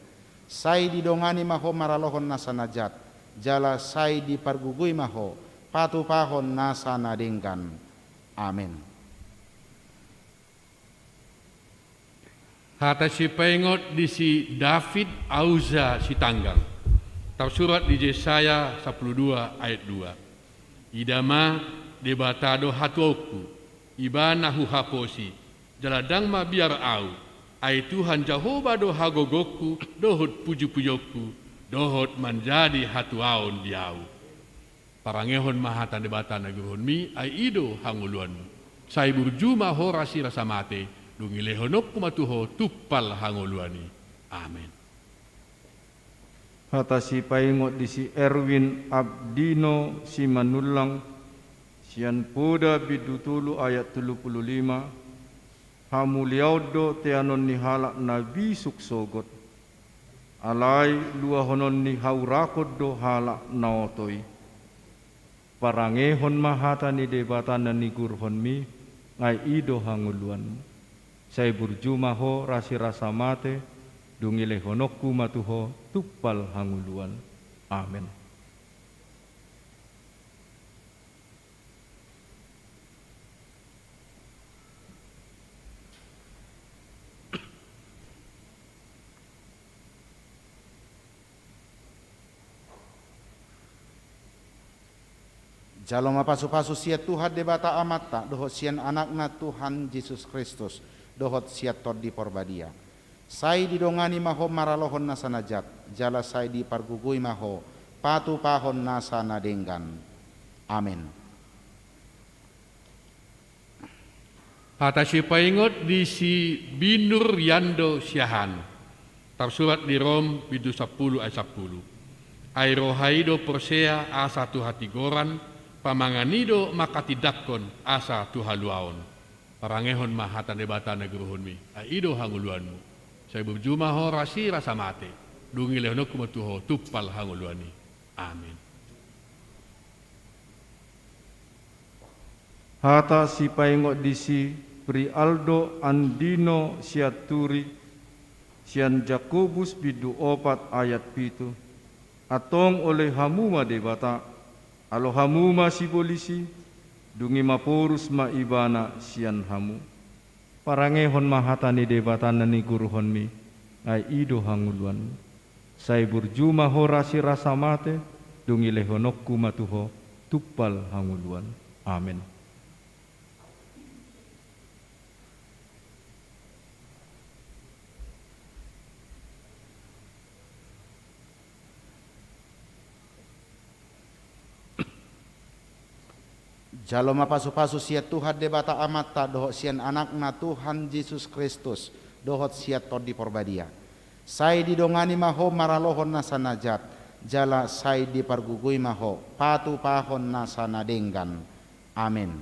Sai didongani ma ho maralohon nasa na jat, jala sai dipargogoi ma ho patupahon nasa na denggan. Amen. Hata sipaingot di si David Auza Sitanggang, tarsurat di Jesaya sampulu dua ayat dua. Ida ma, Debata do hatuaonku, Ibana huhaposi, jala ndang mabiar ahu, ai Tuhan Jahowa do hagogoonku dohot pujupujionku, dohot manjadi hatuaon di ahu. Parangehon ma hata ni Debata na ginorhonmi, ai i do hangoluanmu. Sai burju ma ho rasirasa mate, dung ilehononku ma tu ho tumpal hangoluan i. Amen. Hata sipaingot di si Erwin Abdino Simanullang, sian Poda bindu tolu ayat tolu pulu lima. Hamuliaon do teanon ni halak na bisuk sogot, alai luahonon ni haurakon do halak na oto i. Parangehon ma hata ni Debata na nigurhonmi, ai i do hangoluanmu. Sai burju ma ho rasirasa mate, dung ilehononku ma tu ho tumpal hangoluan. Amen. Jalo ma pasupasu sian Tuhan Debata Amanta dohot sian Anakna Tuhan Jesus Kristus dohot sian Tondi Porbadia. Sai didongani ma ho maralohon nasa na jat, jala sai dipargogoi ma ho patupahon nasa na denggan. Amen. Hata sipaingot di si Binur Yando Siahaan, tarsurat di Rom bindu sampulu ayat sampulu. Ai roha i do porsea asa tu hatigoran, pamangan i do manghatindanghon asa tu haluaon. Parangehon ma hata ni Debata na giruhonmi, ai i do hangoluanmu. Sai burju ma ho rasi rasa mate, dung dilehononku ma tu ho tumpal hangoluan i. Amen. Hata sipaingot di si Prialdo Andino Sianturi, sian Jakobus bindu opat ayat pitu. Antong oloi hamu ma Debata, alo hamu ma sibolis i, dung i maporus ma ibana sian hamu. Parangehon ma hata ni Debata na niguruhonmi, ai i do hangoluanmu. Sai burju ma ho rasi rasa mate, dung dilehononku ma tu ho tumpal hangoluan. Amen. Jalo ma pasupasu sian Tuhan Debata Amanta dohot sian Anakna Tuhan Jesus Kristus dohot sian Tondi Porbadia. Sai didongani ma ho maralohon nasa na jat, jala sai dipargogoi ma ho patupahon nasa na denggan. Amen.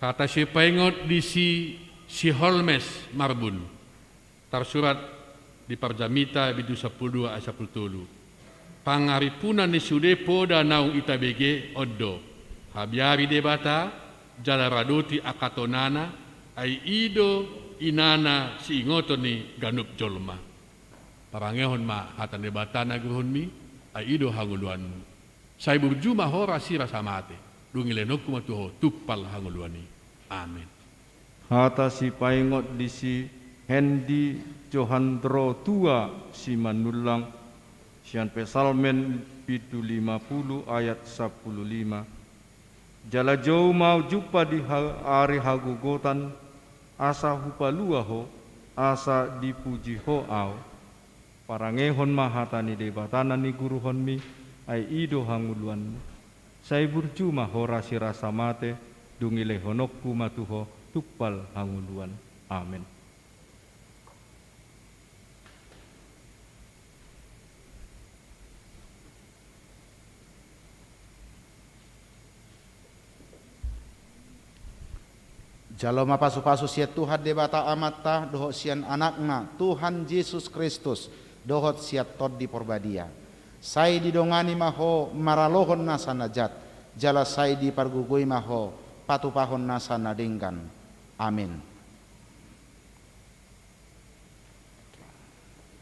Hata sipaingot di si, si Holmes Marbun. Tarsurat di Parjamita bindu sampulu dua ayat sampulu tolu. Pangarimpunan ni sude poda naung tabege on do: Habiari Debata, jala radoti angka tonana, ai i do inana siingoton ni ganup jolma. Parangehon ma hata ni Debata na giruhonmi, ai i do hangoluanmu. Sai burju ma ho rasi rasa mate, dung dilehononku ma tu ho tumpal hangoluan i. Amen. Hata sipaingot di si Hendi Johandro Tua Simanullang, sian Psalmen bindu lima pulu ayat sampulu lima. Jala jou ma au jumpa di ha-, ari hagogotan, asa hupalua ho, asa dipuji ho au. Parangehon ma hata ni Debata na niguruhonmi, ai i do hangoluanmu. Sai burju ma ho rasi rasa mate, dung dilehononku ma tu ho tumpal hangoluan. Amen. Jalo ma pasupasu sian Tuhan Debata Amanta dohot sian Anakna Tuhan Jesus Kristus dohot sian Tondi Porbadia. Sai didongani ma ho maralohon nasa na jat, jala sai dipargogoi ma ho patupahon nasa na denggan. Amen.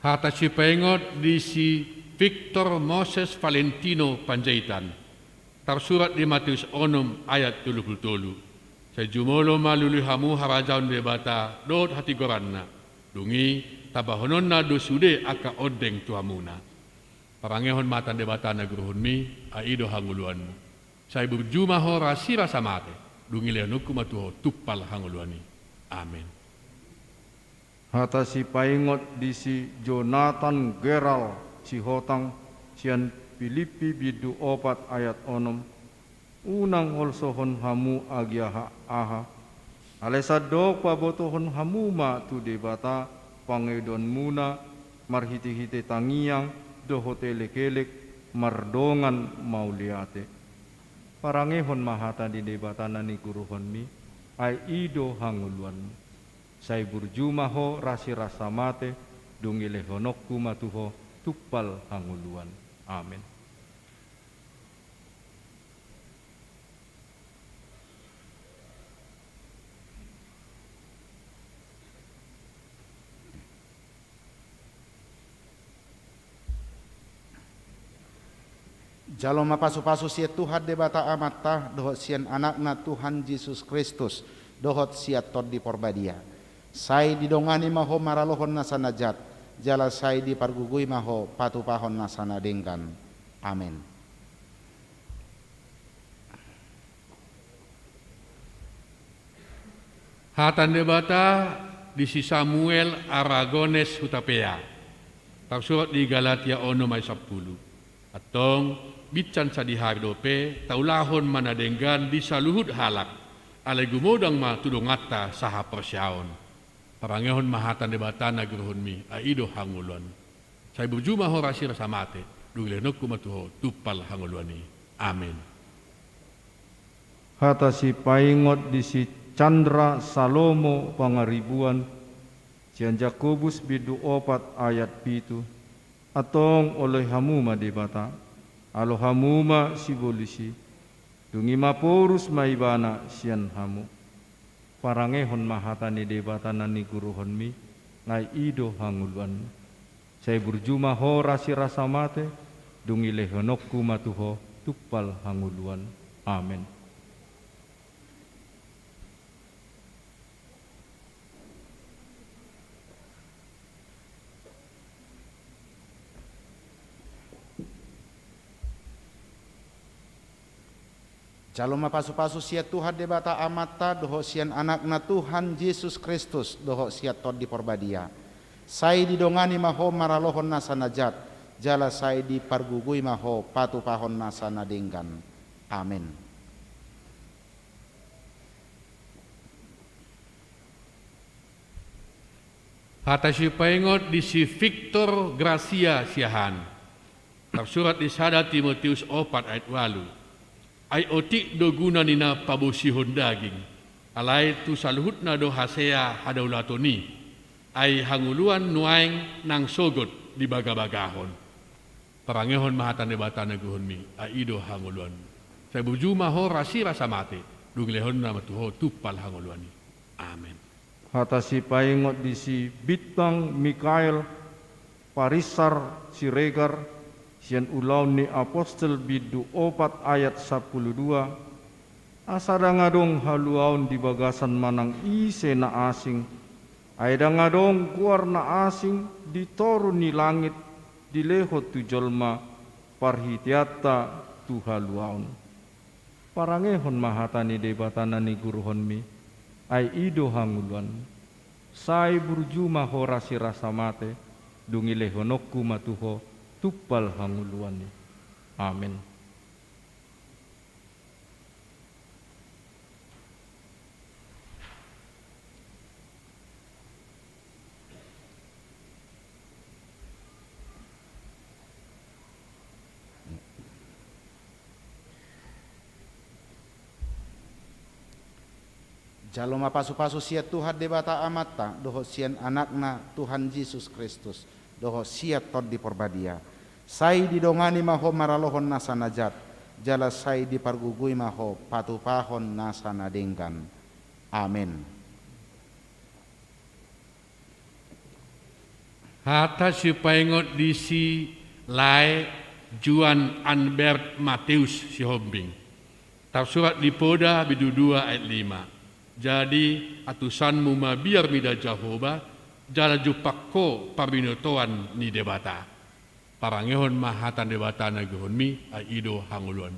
Hata sipaingot di si Victor Moses Valentino Panjaitan, tarsurat di Mateus onom ayat tolu pulu tolu. Sai jumolo ma lului hamu harajaon Debata dohot hatigoranna, dung i tambahononna do sude angka ondeng tu hamuna. Parangehon ma hata ni Debata na guruhonmi, ai i do hangoluanmu. Sai burju ma ho rasi rasa mate, dung i lehononku ma tu ho tumpal hangoluan i. Amen. Hata sipaingot di si Jonathan Geral Sihotang, sian Pilippi bindu opat ayat onom. Unang holsohon hamu agia aha, alai sandok pabotohon hamu ma tu Debata pangidoanmuna marhitehite tangiang dohot elekelek mardongan mauliate. Parangehon ma hata ni Debata na niguruhonmi, ai i do hangoluanmu. Sai burju ma ho rasi rasa mate, dung i lehononku ma tu ho tumpal hangoluan. Amen. Jalo ma pasupasu sian Tuhan Debata Amanta dohot sian Anakna Tuhan Jesus Kristus dohot sian Tondi Porbadia. Sai didongani ma ho maralohon nasa na jat, jala sai dipargogoi ma ho patupahon nasa na denggan. Amen. Hata ni Debata di si Samuel Aragones Hutapea. Tarsurat di Galatia onom ayat sampulu. Antong, binsan sadihari dope taulahon ma na denggan di saluhut halak, alai gumodang ma tu donganta sahaporseaon. Parangehon ma hata ni Debata na giruhonmi, ai i do hangoluan. Sai burju ma ho rasirasa mate, dung dilehononku ma tu ho tumpal hangoluan i. Amen. Hata sipaingot di si Chandra Salomo Pangaribuan, sian Jakobus bindu opat ayat pitu. Antong oloi hamu ma Debata, alo hamu ma sibolis i, dung i maporus ma ibana sian hamu. Parangehon ma hata ni Debata na niguruhonmi, ai i do hangoluan. Sai burju ma ho rasirasa mate, dung dilehononku ma tu ho tumpal hangoluan. Amen. Jalo ma pasupasu sian Tuhan Debata Amanta, dohot sian Anakna Tuhan Jesus Kristus, dohot sian Tondi Porbadia. Sai didongani ma ho maralohon nasa na jat, jala sai dipargogoi ma ho patupahon nasa na denggan. Amen. Hata sipaingot di si Victor Gracia Siahaan. Tarsurat di sada Timoteus opat ayat ualu. Ai otik do guna ni na pabosihon daging, alai tu saluhutna do hasea hadaulaton i. Ai hangoluan nuaeng nang sogot dibagabagahon. Parangehon ma hata ni Debata na guruhonmi, ai i do hangoluan. Sai burju ma ho rasirasa mate, dung dilehononku ma tu ho tumpal hangoluan i. Amen. Hata sipaingot di si Bintang Mikael Parisar Siregar, sian Ulaon ni Apostel bindu opat ayat sampulu dua. Asa ndang adong haluaon di bagasan manang ise na asing, ai ndang adong goar na asing di toru ni langit dilehon tu jolma parhiteanta tu haluaon. Parangehon ma hata ni Debata na niguruhonmi, ai i do hangoluan. Sai burju ma ho rasirasa mate, dung dilehononku ma tu ho tumpal hangoluan i. Amen. Jalo ma pasupasu sian Tuhan Debata Amanta, dohot sian Anakna Tuhan Jesus Kristus, dohot sian Tondi Porbadia. Sai didongani ma ho maralohon nasa na jat, jala sai dipargogoi ma ho patupahon nasa na denggan. Amen. Hata sipaingot di si Lae Juan Anbert Mateus Sihombing. Tarsurat di Poda bindu dua ayat lima. Jadi, atusanmu mabiar mida Jahowa, jala jumpang ho parbinotoan ni Debata. Parangehon ma hata ni Debata na guruhonmi, ai i do hangoluan.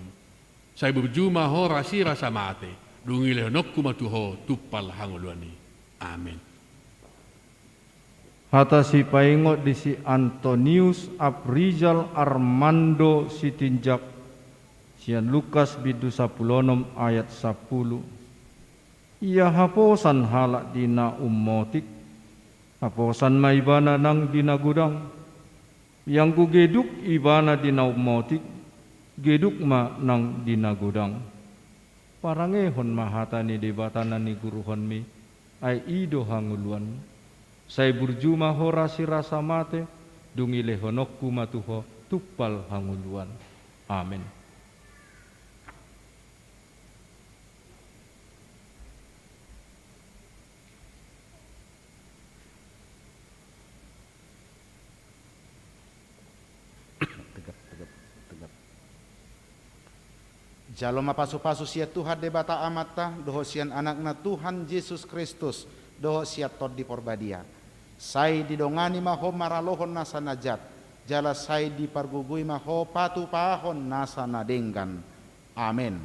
Sai burju ma ho rasirasa mate, dung dilehononku ma tu ho tumpal hangoluan i. Amen. Hata sipaingot di si Antonius Aprizal Armando Sitinjak, sian Lukas bindu sampulu onom ayat sampulu. Ia haposan halak di na ummotik, haposan ma ibana nang di na godang. Ianggo geduk ibana di na ummotik, geduk ma nang di na godang. Parangehon ma hata ni Debata na niguruhonmi, ai i do hangoluan. Sai burju ma ho rasirasa mate, dung dilehononku ma tu ho tumpal hangoluan. Amen. Tegap, tegap, tegap. Jalo ma pasupasu sian Tuhan Debata Amanta, dohot sian Anakna Tuhan Jesus Kristus, dohot sian Tondi Porbadia. Sai didongani ma ho maralohon nasa na jat, jala sai dipargogoi ma ho patupahon nasa na denggan. Amen.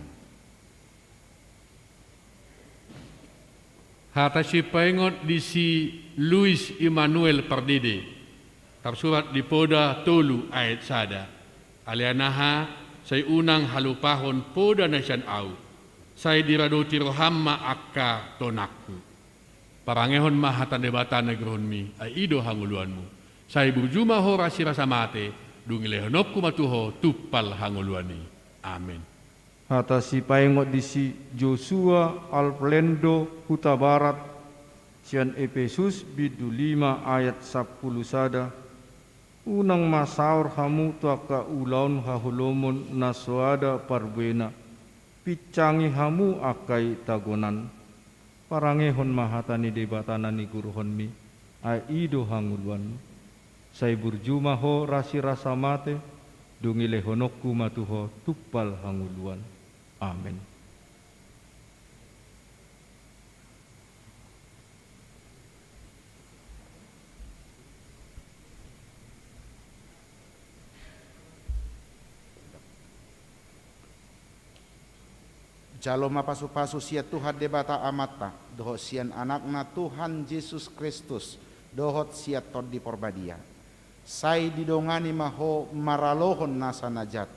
Hata sipaingot di si Luis Immanuel Pardede. Tarsurat di Poda tolu ayat sada. Alai annon, sai unang halupahon poda na sian Ahu, sai diradoti roham ma angka tonangku. Parangehon ma hata ni Debata na nigoruhonmi, ai i do hangoluanmu. Sai burju ma ho ro asi rasa mate, dung dilehononku ma tu ho tumpal hangoluan i. Amen. Hata sipaingot di si Josua Alplendo Hutabarat, sian Epesus bindu lima ayat sampulu sada. Unang ma saor hamu tu angka ulaon haholomon na so ada parbuena, pincangi hamu angka i tagonan. Parangehon ma hata ni Debata na nigoruhonmi, ai i do hangoluanmu. Sai burju ma ho ro asi rasa mate, dung dilehononku ma tu ho tumpal hangoluan. Amen. Jalo ma pasupasu sian Tuhan Debata Amanta, dohot sian Anakna Tuhan Jesus Kristus, dohot sian Tondi Porbadia. Sai didongani ma ho maralohon nasa na jat,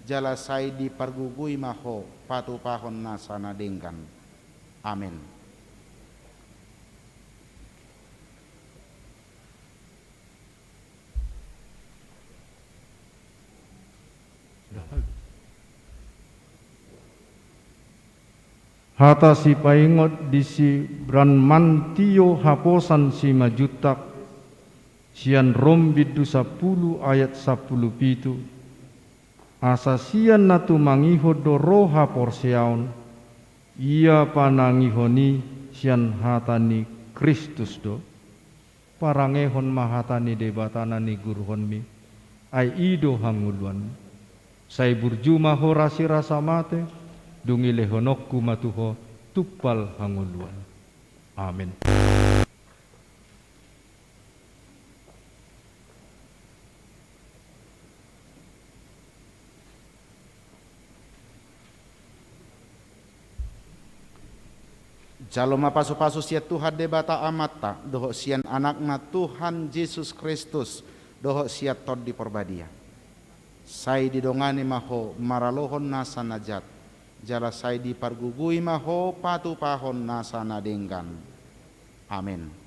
jala sai dipargogoi ma ho patupahon nasa na denggan. Amen. Hata sipaingot di si Bramantio Haposan Simanjuntak, sian Rom bindu sampulu ayat sampulu pitu. Asa sian na tumangihon do ro haporseaon, ia panangihon i sian hata ni Kristus do. Parangehon ma hata ni Debata na nigoruhonmi, ai i do hangoluanmu. Sai burju ma ho ro asi rasa mate, dung dilehononku ma tu ho tumpal hangoluan. Amen. Jalo ma pasupasu sian Tuhan Debata Amanta, dohot sian Anakna Tuhan Jesus Kristus, dohot sian Tondi Porbadia. Sai didongani ma ho maralohon nasa na jat, jala sai dipargogoi ma ho patupahon nasa na denggan. Amen.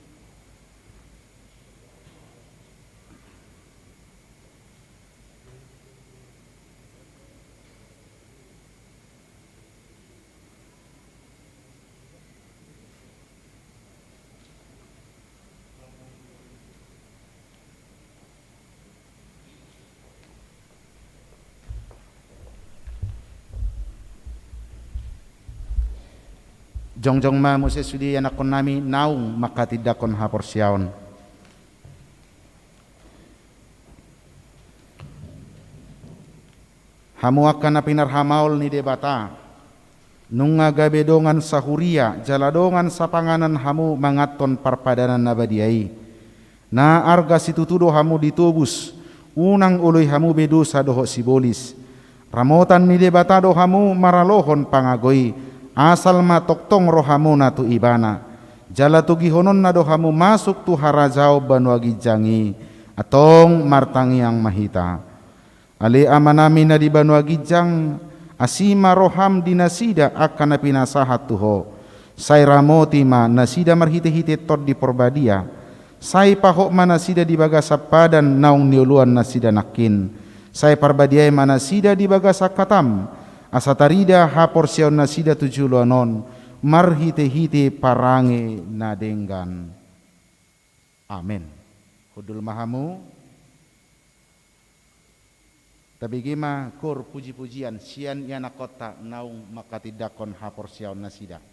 Jongjong ma muse sude ianakkonnami naung manghatindanghon haporseaon. Hamu angka na pinarhamaol ni Debata, nunga gabe dongan sahuria jala dongan sapanganan hamu manganhon parpadanan na badia i. Na arga situtu do hamu ditobus, unang oloi hamu be dosa dohot sibolis. Ramotan ni Debata do hamu maralohon pangago i, asal ma tongtong rohamuna tu Ibana. Jala togihononna do hamu masuk tu harajaon banua ginjang i. Antong martangiang ma hita. Ale Amanami na di banua ginjang, asi ma roham di nasida angka na pinasahat tu Ho. Sai ramoti ma nasida marhitehite Tondi Porbadia. Sai pahot ma nasida di bagasan padan naung nioloan nasida nangkin. Sai parbadiai ma nasida di bagasan hatam, asa tarida haporseaon nasida tu joloan on, marhitehite parange na denggan. Amen. Hundul ma hamu. Tabege ma koor pujipujian sian ianakkonta naung manghatindanghon haporseaon nasida.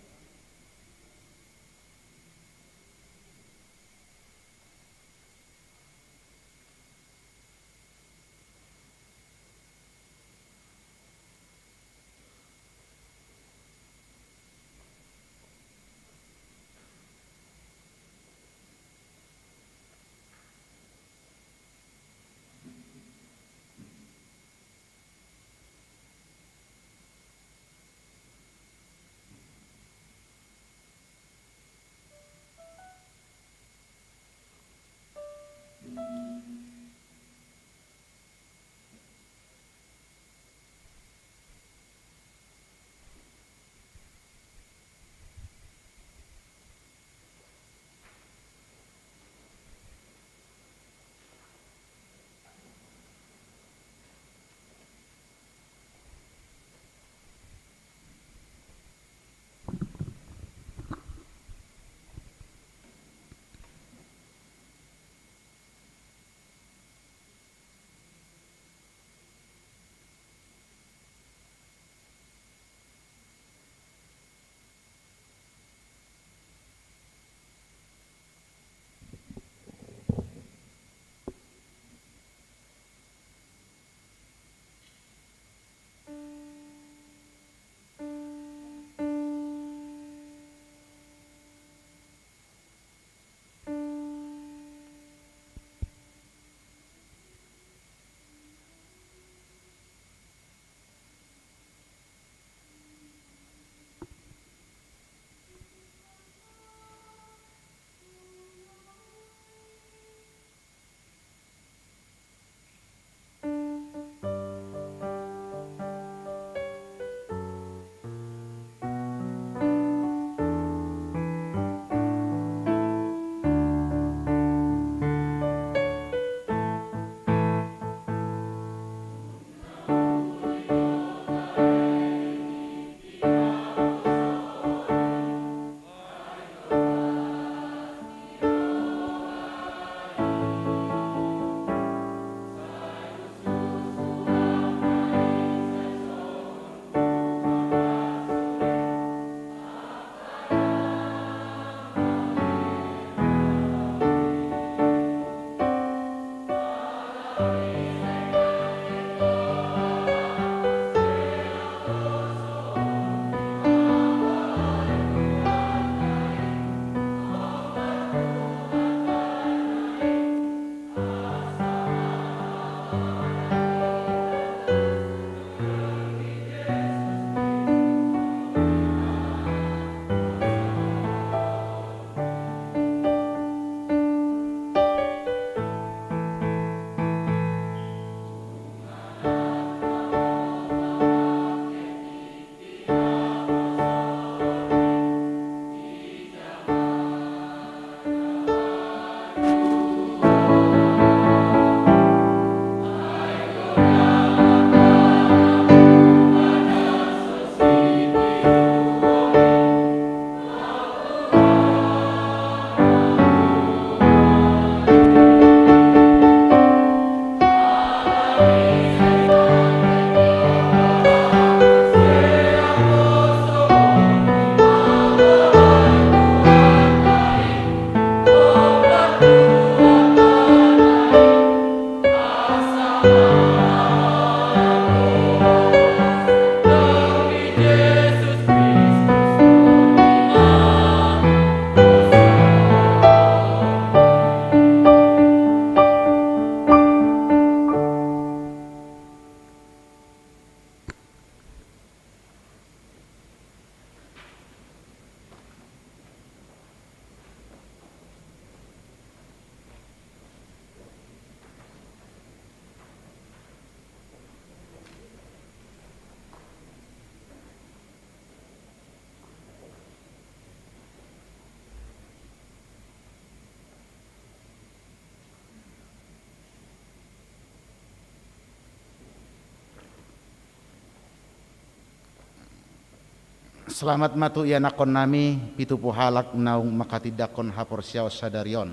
Selamat ma tu ianakkonnami pitu pulu halak naung manghatindanghon haporseaon sadari on.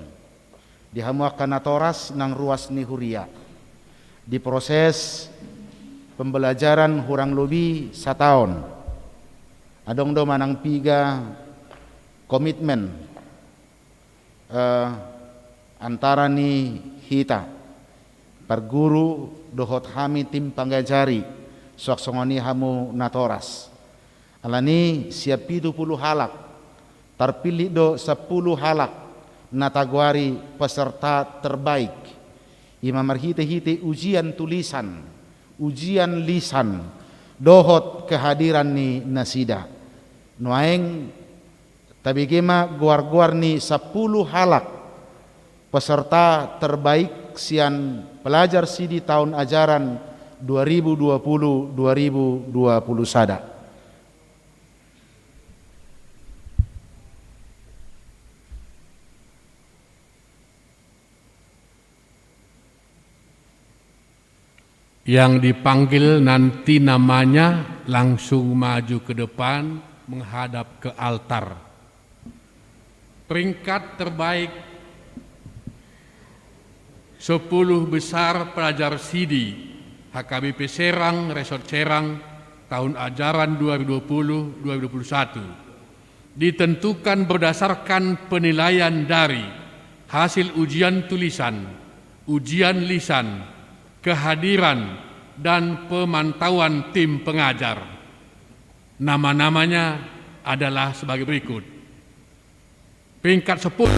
Di hamu angka natoras nang ruas ni huria, di proses pembelajaran hurang lobi sataon, adong do manang piga komitmen, eh, antara ni hita parguru dohot hami tim pangajari, suang songon i hamu natoras. Alani sian pitu pulu halak, tarpillit do sampulu halak na tagoari peserta terbaik, i ma marhitehite ujian tulisan, ujian lisan, dohot kehadiran ni nasida. Nuaeng tabege ma goar-goar ni sampulu halak peserta terbaik sian Pelajar Sidi taon ajaran dua ribu dua puluh dua ribu dua puluh sada. Yang dipanggil nanti namanya langsung maju ke depan menghadap ke altar. Peringkat terbaik sepuluh besar pelajar Sidi H K B P Serang, Resort Serang, tahun ajaran dua ribu dua puluh dua ribu dua puluh satu ditentukan berdasarkan penilaian dari hasil ujian tulisan, ujian lisan, kehadiran, dan pemantauan tim pengajar. Nama-namanya adalah sebagai berikut. Peringkat sepuluh,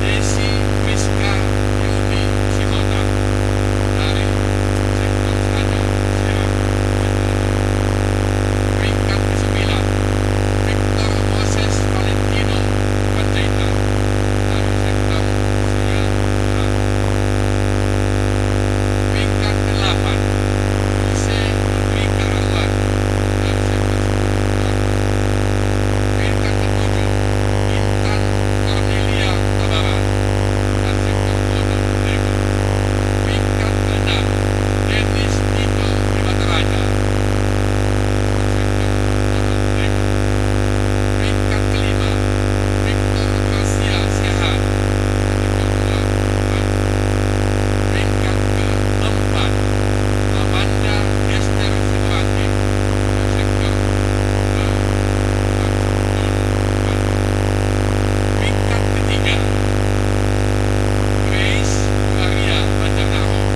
Desi Rizka Yudi Sihotar dari sektor Sajo, Serang. Peringkat kesembilan, Victor Moses Valentino Panjaitan dari sektor Sria, Serang. Peringkat kedelapan, Lise Ulrika Awan dari sektor sepuluh. Peringkat ketujuh, Intan Cornelia Tabaran dari sektor onom Lego. Peringkat keenam, Dennis Tito Debataraja dari sektor onom Lego. Peringkat kelima, Victor Gracia Siahaan dari sektor dua. Peringkat keempat, Amanda Esther Sitorangkir dari sektor dua. Peringkat ketiga, Grace Maria Banjarnahor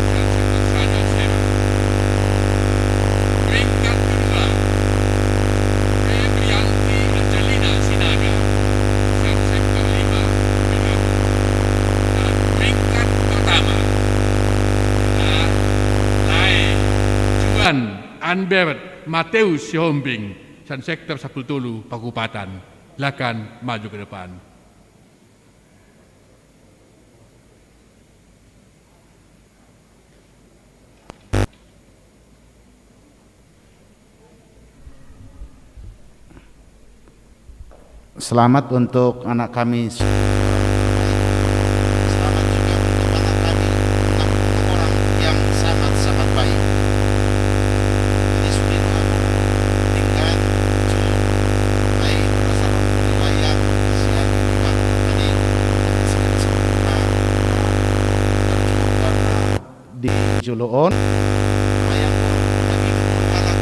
dari sektor Sajo, Serang. Peringkat kedua, Febrianti Angelina Sinaga dari sektor lima, Serang. Dan peringkat pertama, La-, Lae Juan Anbert Mateus Sihombing sian sektor sampulu tolu Pakupatan. Silakan maju ke depan. Selamat untuk anak kami. Selamat juga untuk anak kami, enam puluh orang yang sangat-sangat baik. Jadi, sudah doa tinggal tujuh, baik berdasarkan penilaian, kesian, inilah tadi, segala sempurna, terjun warna di jolo on. Mayang daging anak.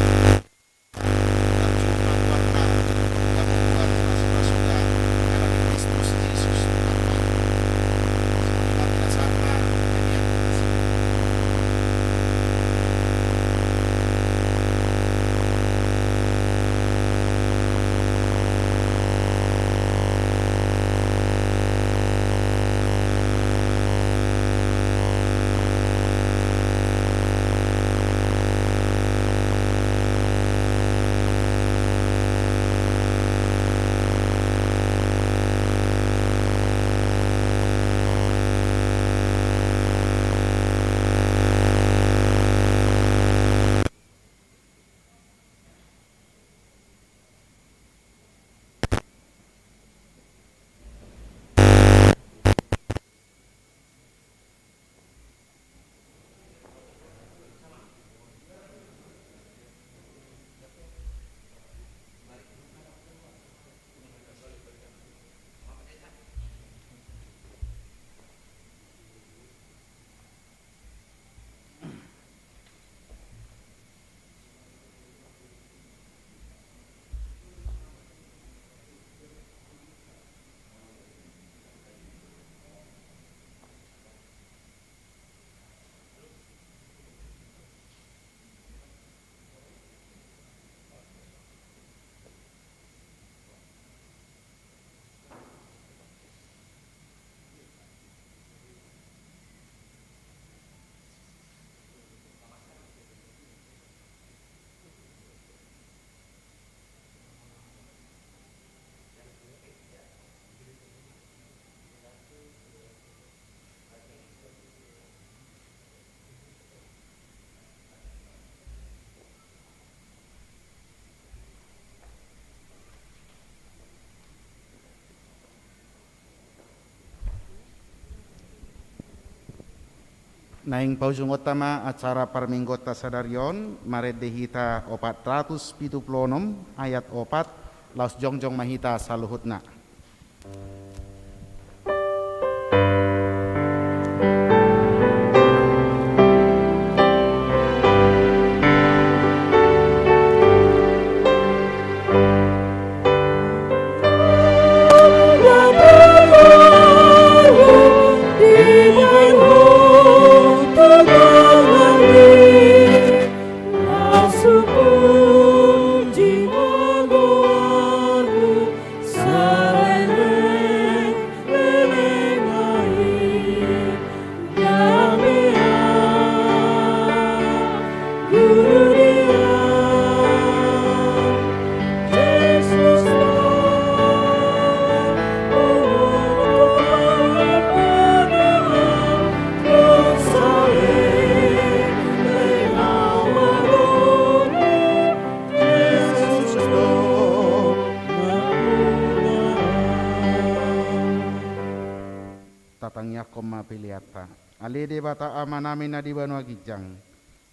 Naeng paujungonta ma acara parmingguonta sadari on, marende hita opat ratus pitu pulu onom ayat opat, laos jongjong ma hita saluhutna. Tatangiangkon ma peleanta. Ale Debata Amanami na di banua ginjang,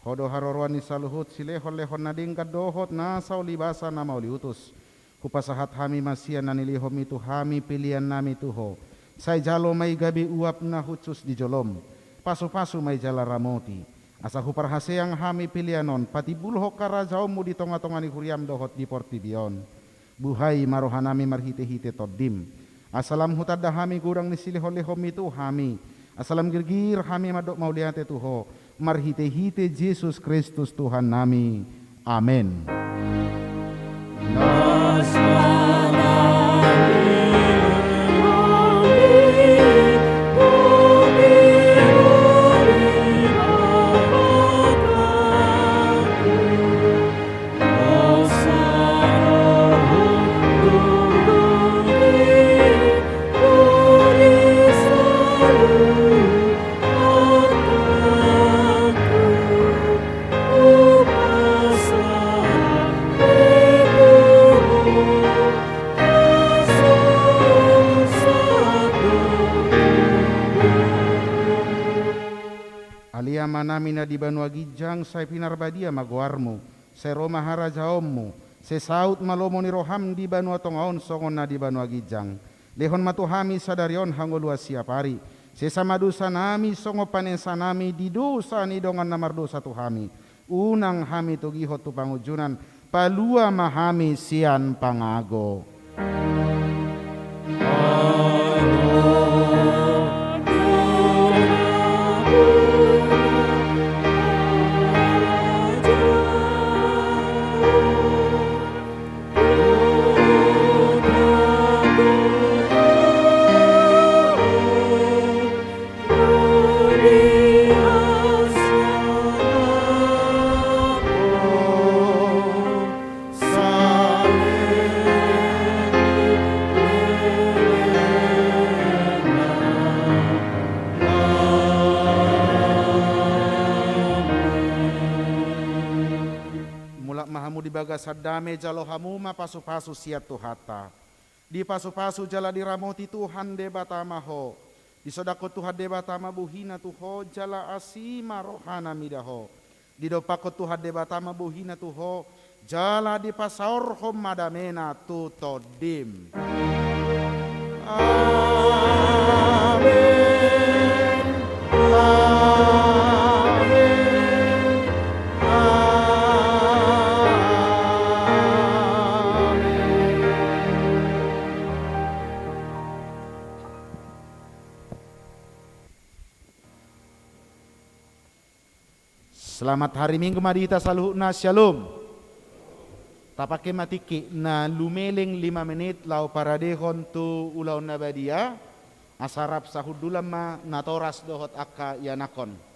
Ho do haroroan ni saluhut silehonlehon na denggan dohot nasa ulibasa na mauliutus. Hupasahat hami ma sian na nilehonMi tu hami peleannami tu Ho. Sai jalo ma i gabe uap na hushus di joloM. Pasupasu ma i jala ramoti, asa huparhaseang hami pelean on patimbulhon harajaonMu di tongatonga ni huriaM dohot di portibi on. Buhai ma rohanami marhitehite TondiM. Asa lam hutanda hami godang ni silehonlehonMi tu hami. Asa lam girgir hami mandok mauliate tu Ho, marhitehite Jesus Kristus Tuhannami. Amen. Ale Amanami na di banua ginjang, sai pinarbadia ma goarMu. Sai ro ma harajaonMu, sai saut ma lomo ni rohaM di banua tonga on songon na di banua ginjang. Lehon ma tu hami sadari on hangoluan siapari. Sesa ma dosanami songon panesanami di dosa ni dongan na mardosa tu hami. Unang hami togihon tu pangunjunan, palua ma hami sian pangago. Mulak ma hamu di bagasan dame, jalo hamu ma pasupasu sian Tuhanta. Dipasupasu jala diramoti Tuhan Debata ma ho. Disodangkon Tuhan Debata ma bohina tu ho, jala asi ma rohana mida ho. Didompakkon Tuhan Debata ma bohina tu ho, jala dipasaorhon ma damena tu tondim. Amen. Amen. Amen. Selamat hari Minggu ma di hita saluhutna, Shalom. Tapake ma tingki na lumeleng lima menit laho paradehon tu ulaon na badia, asa rap sahundulan ma natoras dohot angka ianakhon.